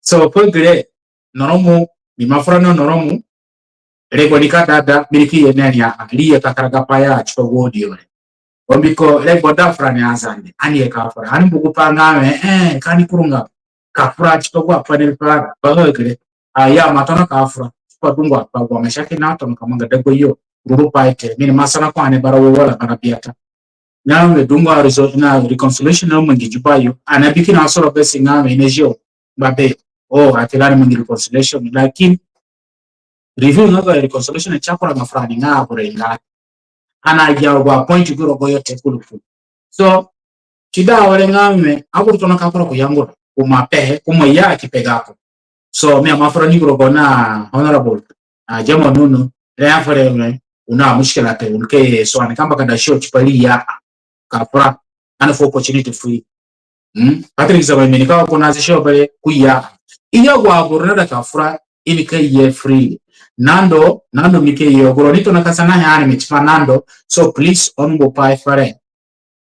So, pai gere, noromu, mi ima fura na noromu, regbo ni ka dada, mi ni ki ye na ni a, ri ye ka karagapai ya tipa gu audio re. Bambiko regbo da fura ni Azande, ani ye ka fura. Ani mbu gupai nga we, e, ka ani kurunga ka fura tipa gu apai ni pa, pa gere. A, ya ima tona ka fura tipa dungu apai, gu mashakil natona ka manga dagbayo, ruru pai te, mi ni ima sana ko ani bara wo wala bara biata. Nga we dungu a resol-, na reconciliation na mangi Juba yo, ani abi kina soro besi nga we ina zio, babe, o, ati rani mangi reconciliation, lakin review nga ga reconciliation ti akuranga furani nga aboro inga. Ani agia agu apoint gu rogoyo te kuru kuru. So, ti da were nga we, agu ru tona ka kura ku yangara, ko ima pehe, ko ima ya ki pe gako. So, mi ima fura ni gu rogo na Honorable. A, jama nunu, re afere me, una mushkila te, un ke so, ani kamba ka da show tipa ri ya, ka fura, ani fu opportunity fu i. Hmm? Patrick Zaba mi ni ka organize show bare ku ya. I ya gu aboro na da ka fura, i ni ka ye free. Nando, nando mi ke ye, agu roni tona ka sana he ani mi tipa nando, so please, oni mbu pai fere.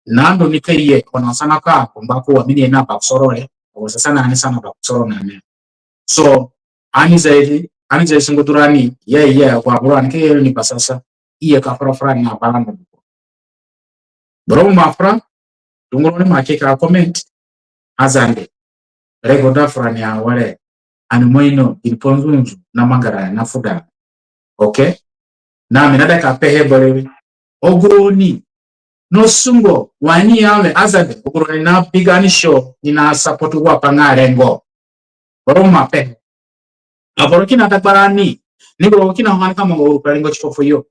Nando ni ka ye, ko na sana ka, ko mba ko wa mi ni na bakusoro re, o sa sana ani sana bakusoro na ni. So, ani zai, ani zai sungu du rani, ye, ye, agu aboro ani ke ye ni basasa, i ye ka fura fura ni na baranga. Boro mo ma fura, dungu roni ma ke ka comment, Azande. Rego da fura ni awere, ani mo ino, gini pai nzunzu, na manga rani, na fuda. Okay? Na mi na da ka pehe boro we. Agu roni, no sungo, wa ni ya we, Azande, agu roni na bi gani show, ni na support wa pa nga rengo. Boro mo ma pehe. Aboro kina dagba rani, ni boro kina ho ani ka manga uru pa rengo tipa fuyo.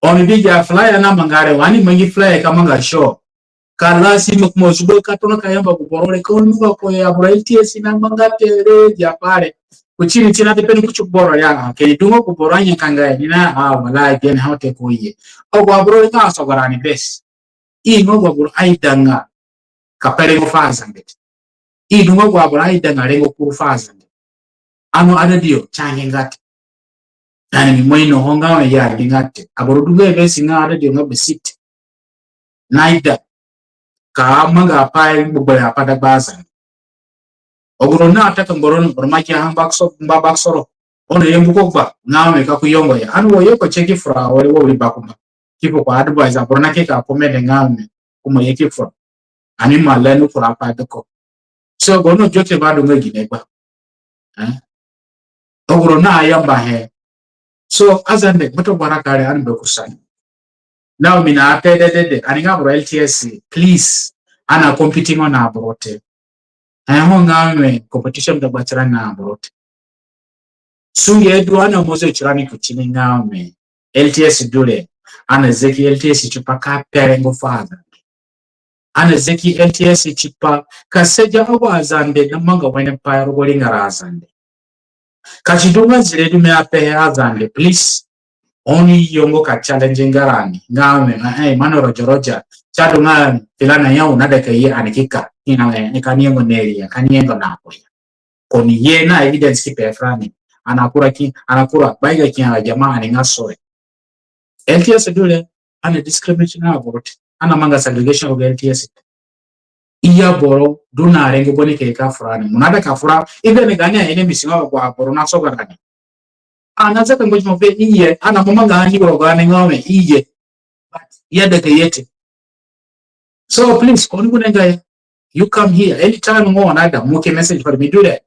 Oni bi gi flyer na manga re, wa ani mangi flyer ka manga show. Ka lasi mo kuma zubo ka tona ka yamba gu boro re, ka oni manga ko ya aboro L T S na manga te re gi pai re. Ku tini tina te pe ni ku ti gu boro ya, ke ni dungo gu boro anya kanga ya, ni na, a, wala again how te ko ye. Agu aboro re ka soga rani bes. I nga agu aboro aidanga ka pe rengo fu Azande te. I du nga agu aboro aidanga rengo kuru fu Azande. Ano adadi yo, ti ange nga te. Ani mi mo ino ho nga we ya adi nga te. Aboro du nga besi nga adadi yo nga besi te. Na ida ka manga apai gbegberẽ apai dagba Azande. Agu roni na ataka mboro ni, boro ma ki ha ngba bakusoro, ngba bakusoro. Ono ye mbu ko gba, nga mi ka ku yongo ya. Ani wo ye ko tie ki fura, wari wo ri bakumba. Ki fu ko advise, aboro na ke ka comment nga mi, ku mo ye ki fura. Ani ma lenu fura pa de ko. So, gu no joke ba du nga gine gba. Eh? Agu roni na ayamba he. So, Azande, gbato bara kare ani be kusa ni. Now, mi na pe dedede, ani nga aboro L T S, please, ani a competing na aboro te. Ani ho nga mi competition dagba tirani na aboro te. Sunge du ani mo ze tirani ku tini nga mi L T S du re, ani zeki L T S tipa ka pe rengo fu Azande. Ani zeki L T S tipa ka seja agu Azande na manga wene pai rogo ringara Azande. Ka si du nga zire du mi apehe Azande, please. Oni yongo ka challenge nga rani. Nga mi, eh, eh, mano roja roja. Si du nga filana ya una de ka ye ani ki ka. Ina, eh, ni ka ni yongo neri ya, ka ni yongo na ko ya. Ko ni ye na evidence ki pe furani. Ani akura ki, ani akura, baiga ki ya jamaa ani nga sore. L T S du re, ani discrimination na aboro te. Ani amanga segregation rogo L T S te. I ya boro du na rengo boni ke ka furani. Mo na da ka fura, even gani a enemies nga agu aboro na soga rani. Ani na zaka ngba ti mo pe i ye, ani amanga ani rogo gani nga mi i ye. But i ya da ka ye te. So please, ko ni gundenga ya. You come here. Anytime ngo na da mo ke message for me, du re.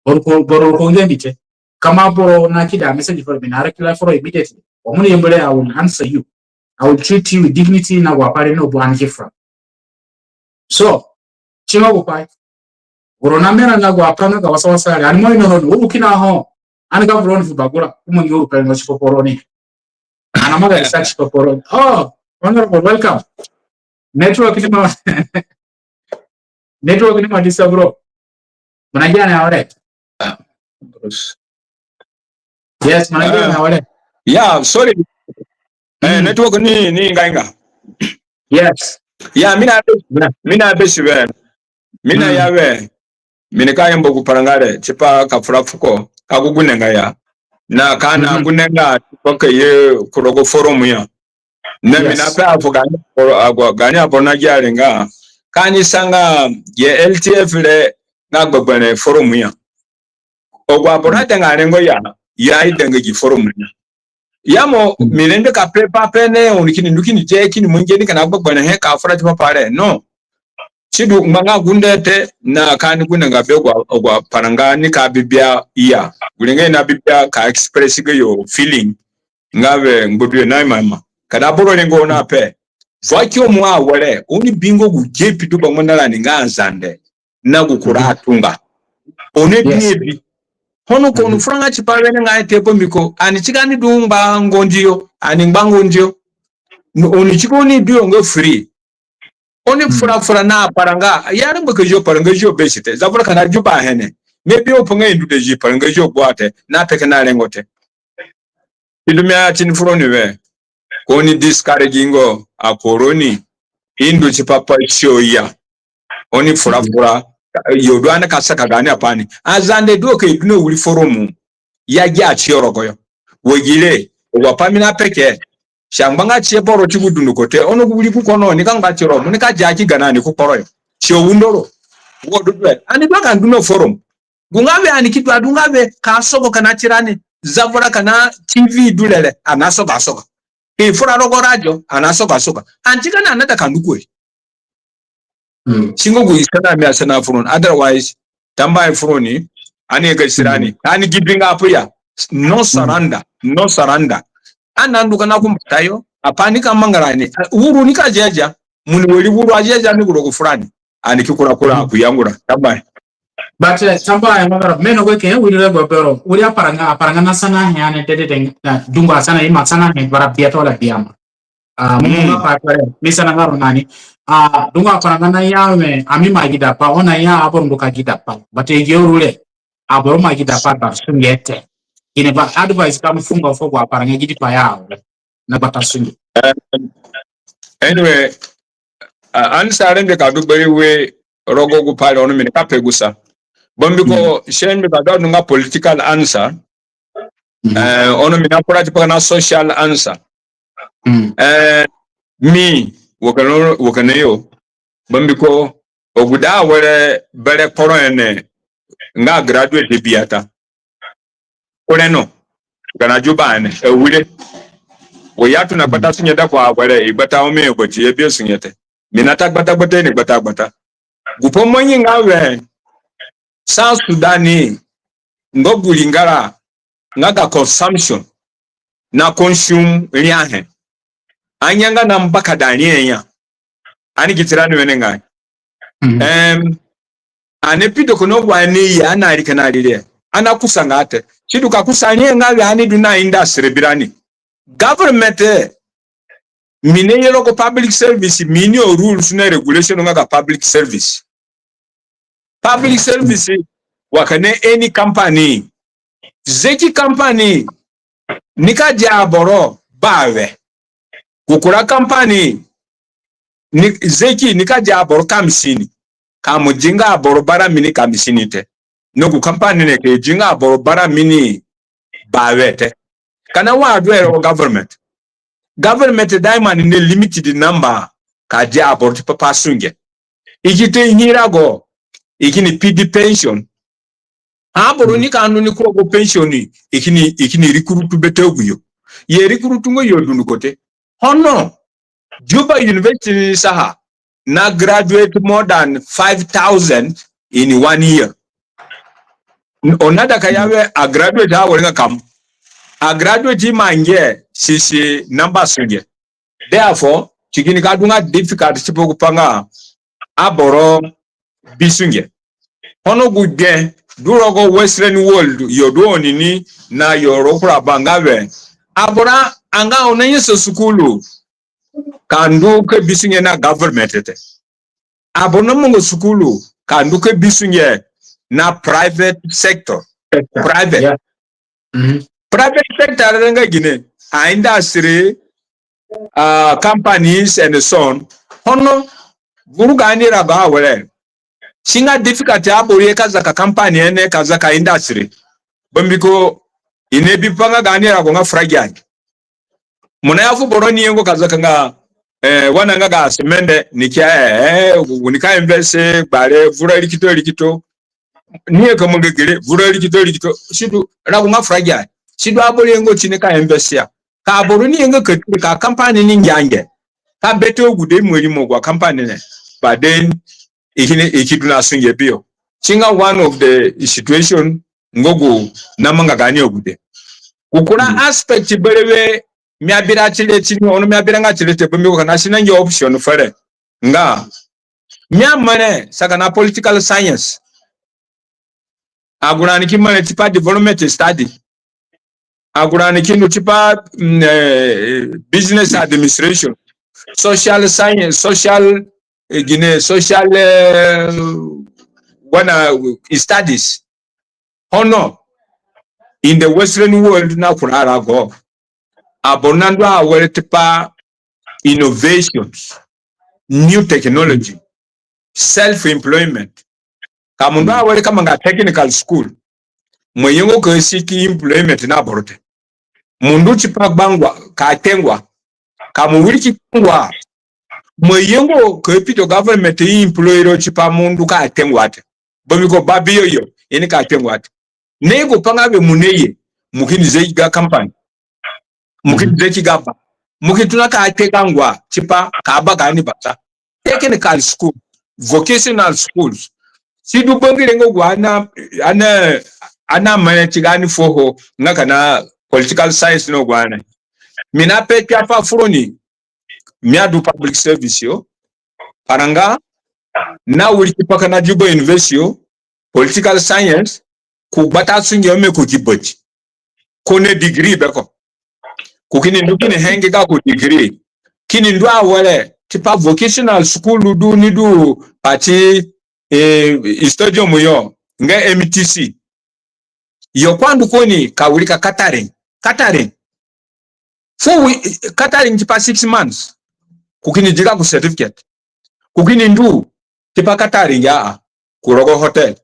Boro ko, boro ko nge mi te. Kama boro na ki da message for me, na reply for immediately. Wa mo ni yambu re, I will answer you. I will treat you with dignity na wa pare no bu ani ki fura. So, si nga gu pai. Gu roni na mera na gu pai nga ga wasa wasa re. Ani mo ino roni, u kina ho. Ani ga vuru roni fu bagura. Ku mo ngi uru pa rengo tipa pa roni. Ani amanga research tipa pa roni. Oh, honorable, welcome. Network ni ma, network ni ma disturb, bro. Mo na gia ni awere? Ah, Bruce. Yes, mo na gia ni awere? Yeah, sorry. Eh, network ni, ni inga inga. Yes. Yeah, mi na, mi na besi we. Mi na ya we. Mi ni ka yamba gu paranga re, tipa ka fura fuko, ka gu gundenga ya. Na ka na gundenga, tipa ka ye ku rogo forum ya. Na mi na pe afu gani, agu, gani aboro na gia re nga. Ka ni sanga ye L T F re nga gbegberẽ forum ya. Agu aboro aidanga rengo ya, ya aidanga gi forum ya. Ya mo, mi rengbe ka pe pa pe ne, oni kini ndu kini ye, kini mangi ni kina gbegberẽ he ka fura tipa pa re. No. Si du ngbanga gunde te na ka ni gundenga be agu, agu paranga ni ka bi bia ya. Gu rengo i na bi bia ka express gayo feeling. Nga we ngbudu yo na ima ima. Ka da boro rengo na pe. Vacuum awere, oni bingo gu gap du bangbanda rani nga Azande na gu kura atunga. Oni bi ebi. Hono ko oni furanga tipa wenengai te, mbiko ani tiga ni du ngba ngo ndiyo, ani ngba ngo ndiyo. Oni tiga oni du yo nga free. Oni fura fura na paranga, ya rengbe ka zio paranga zio besi te. Zavura kina Juba hene. Maybe o pa nga i ndu de zi paranga zio gbua te, na peke na rengo te. Sidu mi aya tini fu roni we, ka oni discourage nga akuraroni, i ndu tipa pa show ya. Oni fura fura. Yo du ani ka saka gaani apai ni. Azande du ka i du na wiri forum ya gia ti yo rogoyo. Wa gi re, agu apai mi na peke, si angbanga tie boro ti gu dunduko te. Ono gu wiri gu kono ni ka ngba tiro, mo ni ka dia ki gana ni ku kporo yo. Si undo ro. Wo du du e. Ani du ka ndu na forum. Gu nga we ani ki du adu nga we ka sogo kina tirani. Zavura kina T V du re re. Ani asoga asoga. I fura rogo radio, ani asoga asoga. Ani ti gani ani naida ka ndu kuyo. Mm. Si nga gu i sana mi asana fu roni. Otherwise, tambuahe fu roni, ani ye ka sirani. Mm. Ani giving up ya. No surrender, no surrender. Ani nandu kina ku mbatayo, apai ni ka manga rani. Uru ni ka ziazia, mo ni wari uru aziazia ni gu rogo furani. Ani ki kura kura ku yangara. Tambuahe. But, eh, tambuahe, eh, magara, mi ino gu ke, wiri re gu bero, wiri aparanga, aparanga na sanahe ani dedede, eh, dungu asana, ima sanahe bara biata wala biama. Ah, mo, mo nga pa kare, mi sana nga ro nani. Ah, dungu aparanga na ya we, ami ima gida pai, oni ya aboro ndu ka gida pai. But i gi uru re, aboro ima gida pai ba sunge te. Gine ba advice ka mo fu nga fu agu aparanga gidi pai ya we na gbata sunge. Eh, anyway, ah, answer rengbe ka du bari we rogo gu pai re, ono mi nika pe gu sa. Bambiko, mm, si rengbe ka du adu nga political answer. Mm. Eh, ono mi na kura tipa kina social answer. Mm. Eh, mi, wa kina, wa kina yo. Bambiko, agude awere bere kporo ene nga graduate biata. Kure no. Kina Juba ene, awire. Wa i atona gbata sunge da ku awere, i gbata ome yo gbati, i abi sunge te. Mi nata gbata gbata, i ni gbata gbata. Gu pai mangi nga we, South Sudan ni, nga gu ringara, nga ga consumption, na consume riahe. Anga nga na mbakada riahe ya. Ani gi tirani wenengai. Mhm. Em, ani pido kono gu ani ye, ani ari kina rire. Ani akusanga te. Sidu ka kusa riahe nga we ani du na industry birani. Government, eh, mi ni ye rogo public service, mi ni o rules na regulation nga ga public service. Public service, wa kina any company. Zeki company, nika dia aboro bawe. Gu kura company, ni, zeki nika dia aboro kamsini. Ka mo dinga aboro bara mini kamsini te. No gu company ni ka dinga aboro bara mini bawe te. Kina wa du ere wo government. Government daima ni na limited number ka dia aboro tipa pa sunge. I ki ta hira go, i kini pidi pension. Aboro ni ka ndu ni ku rogo pension, i kini, i kini recruit bete agu yo. I recruit nga yo dunduko te. Ono, Juba University ni saha, na graduate more than five thousand in one year. N-, oni naida ka ya we a graduate awere nga kam. A graduate ima nge sisi namba sunge. Therefore, si kini ka du nga difficult tipa gu pai nga aboro bi sunge. Ono gu gbe du rogo Western world, yo du oni ni na yo rogo kura ba nga we aboro anga oni nanyasa sukulu ka ndu ka bi sunge na government te. Aboro namangi sukulu ka ndu ka bi sunge na private sector. Private. Yeah. Mhm. Private sector re nga gine, a industry, uh, companies and so on. Ono, vuru gaani rago awere, si nga difficult aboro ye ka zaka company ene, ka zaka industry. Bambiko i nabi pa nga gaani rago nga fragile. Mo naya fu boro ni ye ngo ka zaka nga, eh, wa na nga ga semende, ni kia, eh, eh, ni ka invest, eh, gbare, vura rikito, rikito. Ni ye ka manga gere, vura rikito, rikito. Sidu, rago nga fragile. Sidu aboro ye ngo ti ni ka invest ya. Ka aboro ni ye nga ka, ka company ni nge ange. Ka bete agude mo rimo agu a company ne. But then, i kini, i ki du na sunge biyo. Si nga one of the situation nga gu namanga gaani agude. Gu kura aspect berewe mi abi ra ti re ti ni, ono mi abi ra nga ti re te, bambiko kina si nangia option fere. Nga mi amarẽ saka na political science. Agu rani ki marẽ tipa development study. Agu rani ki ndu tipa, mm, eh, business administration, social science, social, eh, gine, social, eh, wana, eh, studies. Ono, in the Western world na kura arago, aboro nandu awere tipa innovations, new technology, self employment. Ka mo ndu awere ka manga technical school, mo ayenga ka seek employment na boro te. Mo ndu tipa gbangua ka tengua. Ka mo wiriki tengua, mo ayenga ka pito government employ ro tipa mo ndu ka tengua te. Bambiko babiyo yo i nika tengua te. Na i gu pa nga be mo naye, mo kini zegi ga company, mo kini zegi ga ba, mo kini tona ka tega ngua tipa ka ba gaani bata. Technical school, vocational schools. Si du bangire nga gu ana, ana, ana mane ti gaani fuo ho nga kina political science no gu ana. Mi nape kpiapai furoni, mi adu public service yo, paranga, na wiriki pa kina Juba University yo, political science, ku gbata sunge ome ku ki bati. Ko na degree beko. Ku kini ndu kini henge ga ku degree. Kini ndu awere tipa vocational school du ni du pati, eh, stadium yo, nga M T C. Yo ko andu ko ni ka wirika catering. Catering. Fu wi-, catering tipa six months. Ku kini di ga ku certificate. Ku kini ndu tipa catering ya, ku rogo hotel.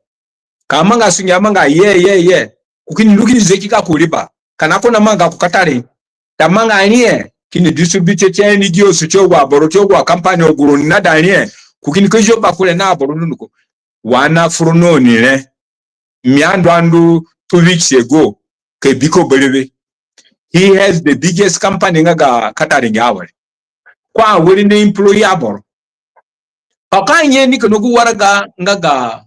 Ka manga sunge amanga ye, ye, ye. Ku kini ndu kini zegi ga ku riba. Kina ko namanga ku catering. Ta manga rie, kini distribute ti N G Os, ti agu aboro, ti agu company, agu roni naida rie. Ku kini ka zio bakure na aboro dunduko. Wa na furo na oni re. Mi andu andu two weeks ago, ka bi ko berewe. He has the biggest company nga ga catering awere. Ko awere na employ aboro. Ka ko anye ni kina gu waraga nga ga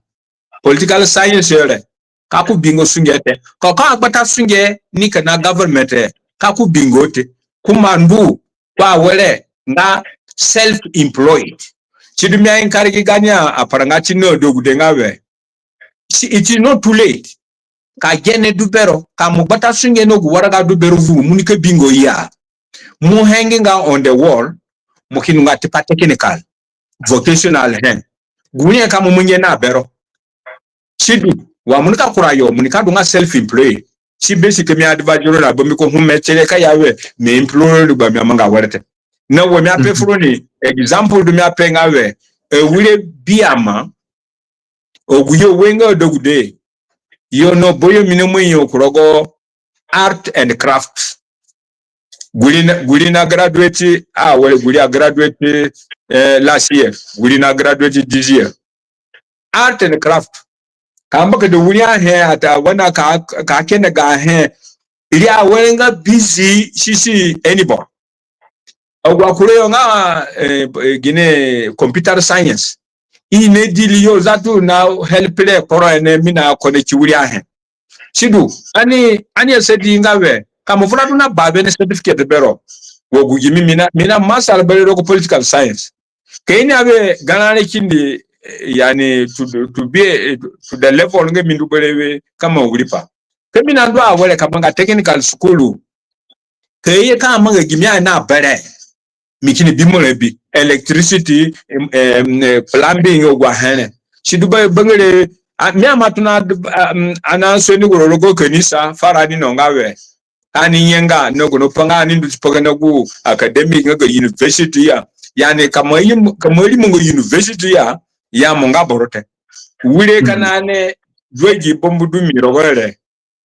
political science re, ka ko bingo sunge te. Ka ko agbata sunge ni kina government re, ka ko bingo te. Ko ima ndu ko awere nga self-employed. Si du mi a encourage gaani aparanga ti ni adegude nga we, si, it is not too late. Ka gene du bero, ka mo gbata sunge na gu waraga du bero vuru, mo nika bingo ya. Mo hanging on the wall, mo ki ndu nga tipa technical, vocational he. Gu ni ka mo mangi na bero. Si du, wa mo nika kura yo, mo nika du nga self-employed. Si basic mi advise ro na bambiko hu mi ti re ka ya we, mi employ ro du ba mi amanga were te. Na we mi ape furoni, example du mi ape nga we, awire biama, agu yo we nga adegude, yo no boyo mi na mangi yo ku rogo art and craft. Gu ri na, gu ri na graduate, ah, well, gu ri a graduate, eh, last year, gu ri na graduate this year. Art and craft. Ka mba ka de wiri ahe, ata wana ka, ka kene ga ahe. Ri awere nga busy, si si anybody. Agu akure yo nga, eh, eh, gine computer science. I na deal yo zatu na help re kporo ene mi na connect wiri ahe. Si du, ani, ani asadi nga we, ka mo fura du na ba bene certificate bero. Wo gu gimi mi na, mi na master bere rogo political science. Ka i ni abe garã re kindi, eh, yani, to the, to be, eh, to the level nga mi ndu berewe ka mo wiri pa. Ka mi na ndu awere ka manga technical school. Ka ye ka manga gimi a na bere. Mi kini bi mo re bi. Electricity, em, em, eh, plumbing, agu ahe re. Si du ba bangire, a, mi ama tona, a, m, ana so ni gu rogo kanisa, fara ni no nga we. Ka ani nye nga, na gu no pa nga ani ndu tipa ga na gu academic nga ga university ya. Yani ka mo yi, ka mo rimo nga university ya, ya mo nga boro te. Wire ka na ne, du agi bambu du mi rogo re.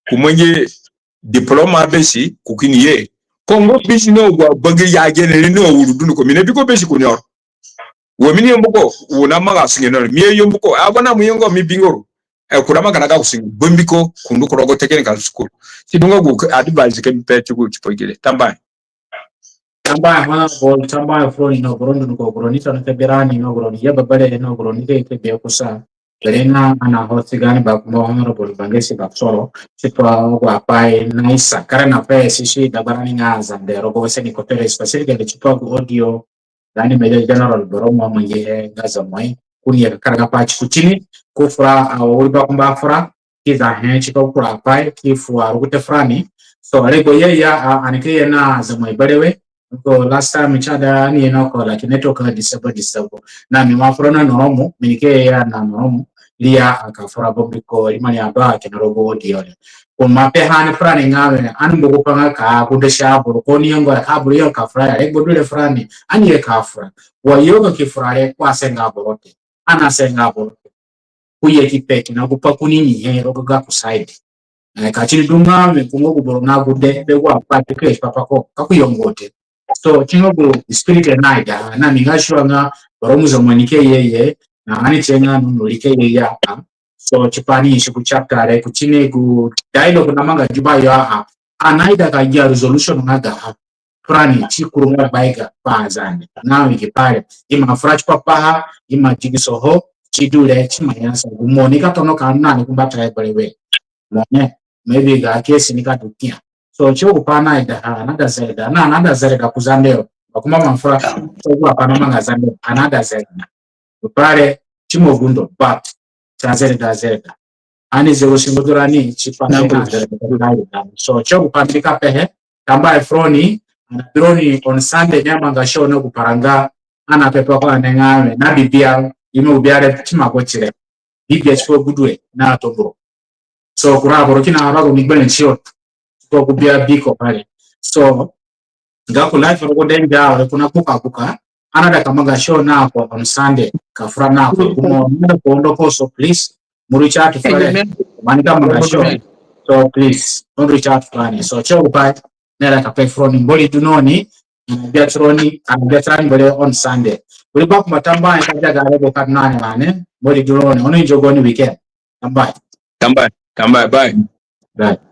Ku mangi diploma besi, ku kini ye. Ko ngo bisi no gwa bagi ya gene ni no wuru dunduko mi na bi ko besi ku nyoro. Wo mi ni yambu ko, wo na manga sunge no, mi yambu ko, a gwa na mo yengo mi bingo ru. E kura manga na ga ku sunge, bambiko, ku ndu ku rogo technical school. Si du nga gu advice ka mi pe ti gu tipa gi re. Tambuahe. Tambuahe, honorable, tambuahe furoni no, gu roni dunduko, gu roni tona ka bi rani no, gu roni ye bebere no, gu roni ke ke bi kusa. Bere na ana host gaani bakumba Honorable Bangesi Bakosoro, tipa agu apai naisa, kere na pe sisi dagbarani nga Zande rogo Western Equatoria, specifically tipa gu audio, gaani Major General boro mo mangi he nga Zamoi, ku ni ye ka karaga pai ti kutini, ku fura, a, wiri bakumba fura, ki za he tipa kura pai, ki fu a rugute furani. So, rengbe ye ya, a, ani ke ye na Zamoi berewe, Ko last time mi chada ani ino ko, like, network na disturb, disturb. Na mi ma fura na Noromo, mi ni ke ya na Noromo. ria a ka fura bambiko rimani aba kina rogo audio re. Ko ma pe ha ni furani nga we, ani mbu gu pa nga ka gunde si aboro, ko ni yongo ka aboro yo ka fura ya, re gbodu re furani, ani ye ka fura. Wa yo ki fura re, ko asenga aboro te. Ani asenga aboro te. Ko ye ki pe kina gu pa ko ni nyihe rogo gako side. Eh, ka si ni du nga we ko nga gu boro na gunde, be wa pa te ke papa ko, ka ko yongo te. So, si nga gu spirit e naida, na mi nga sure nga, boro muzo mo ni ke ye ye, na ani tie nga nunu ri ke ye ya, ah. So, tipa ni si gu chapter re, ku si ni gu dialogue namanga Juba yo, ah. A naida ka gia resolution nga gaha. Furani si kuru nga baiga pa Azande. Na wi gi pai re. I ma fura tipa paha, i ma digiso ho, si du re, si ma nyasa. Gu mo ni ka tona ka na ni ku mbata ya berewe. Mo ne, maybe ga kesi ni ka du kia. So, si gu pa naida ha, another Zelda, na another Zelda ku Zande yo. Ba kuma ma fura, so gu pa namanga Zande, another Zelda. Gu pai re, si mo gu ndo, but si aZelda, Zelda. Ani ze wo si ngbadurani, si pa na Zelda, Zelda. So, si gu pa mi ka pehe, tambuahe furoni, ani bi roni on Sunday, ni amanga show na gu paranga, ani ape pa ko ane nga we, na bibia, ime gu bia re, si ma ko tire. Bibia si ko gudue, na tomburo. So, kura aboro kina arago ni gbere si o. Ko gu bia bi ko pare. So, nga ku life rogo denja, ore kuna kuka kuka. Ani aida ka manga show na ko on Sunday. Ka fura na ko, kuma ani aida ko undo ko, so please. Mo reach out furani. Amen. Mo ni ka manga show. Amen. So please, mo reach out furani. So, si gu pai, mi aida ka pe furoni, Mbori du na oni, ani bia tironi, ani bia tirani bere on Sunday. Wiri bakumba tambuahe ka dia gare bo ka nani mane, Mbori du na oni, oni enjoy gaoni weekend. Tambuahe. Tambuahe, tambuahe, bye. Bye.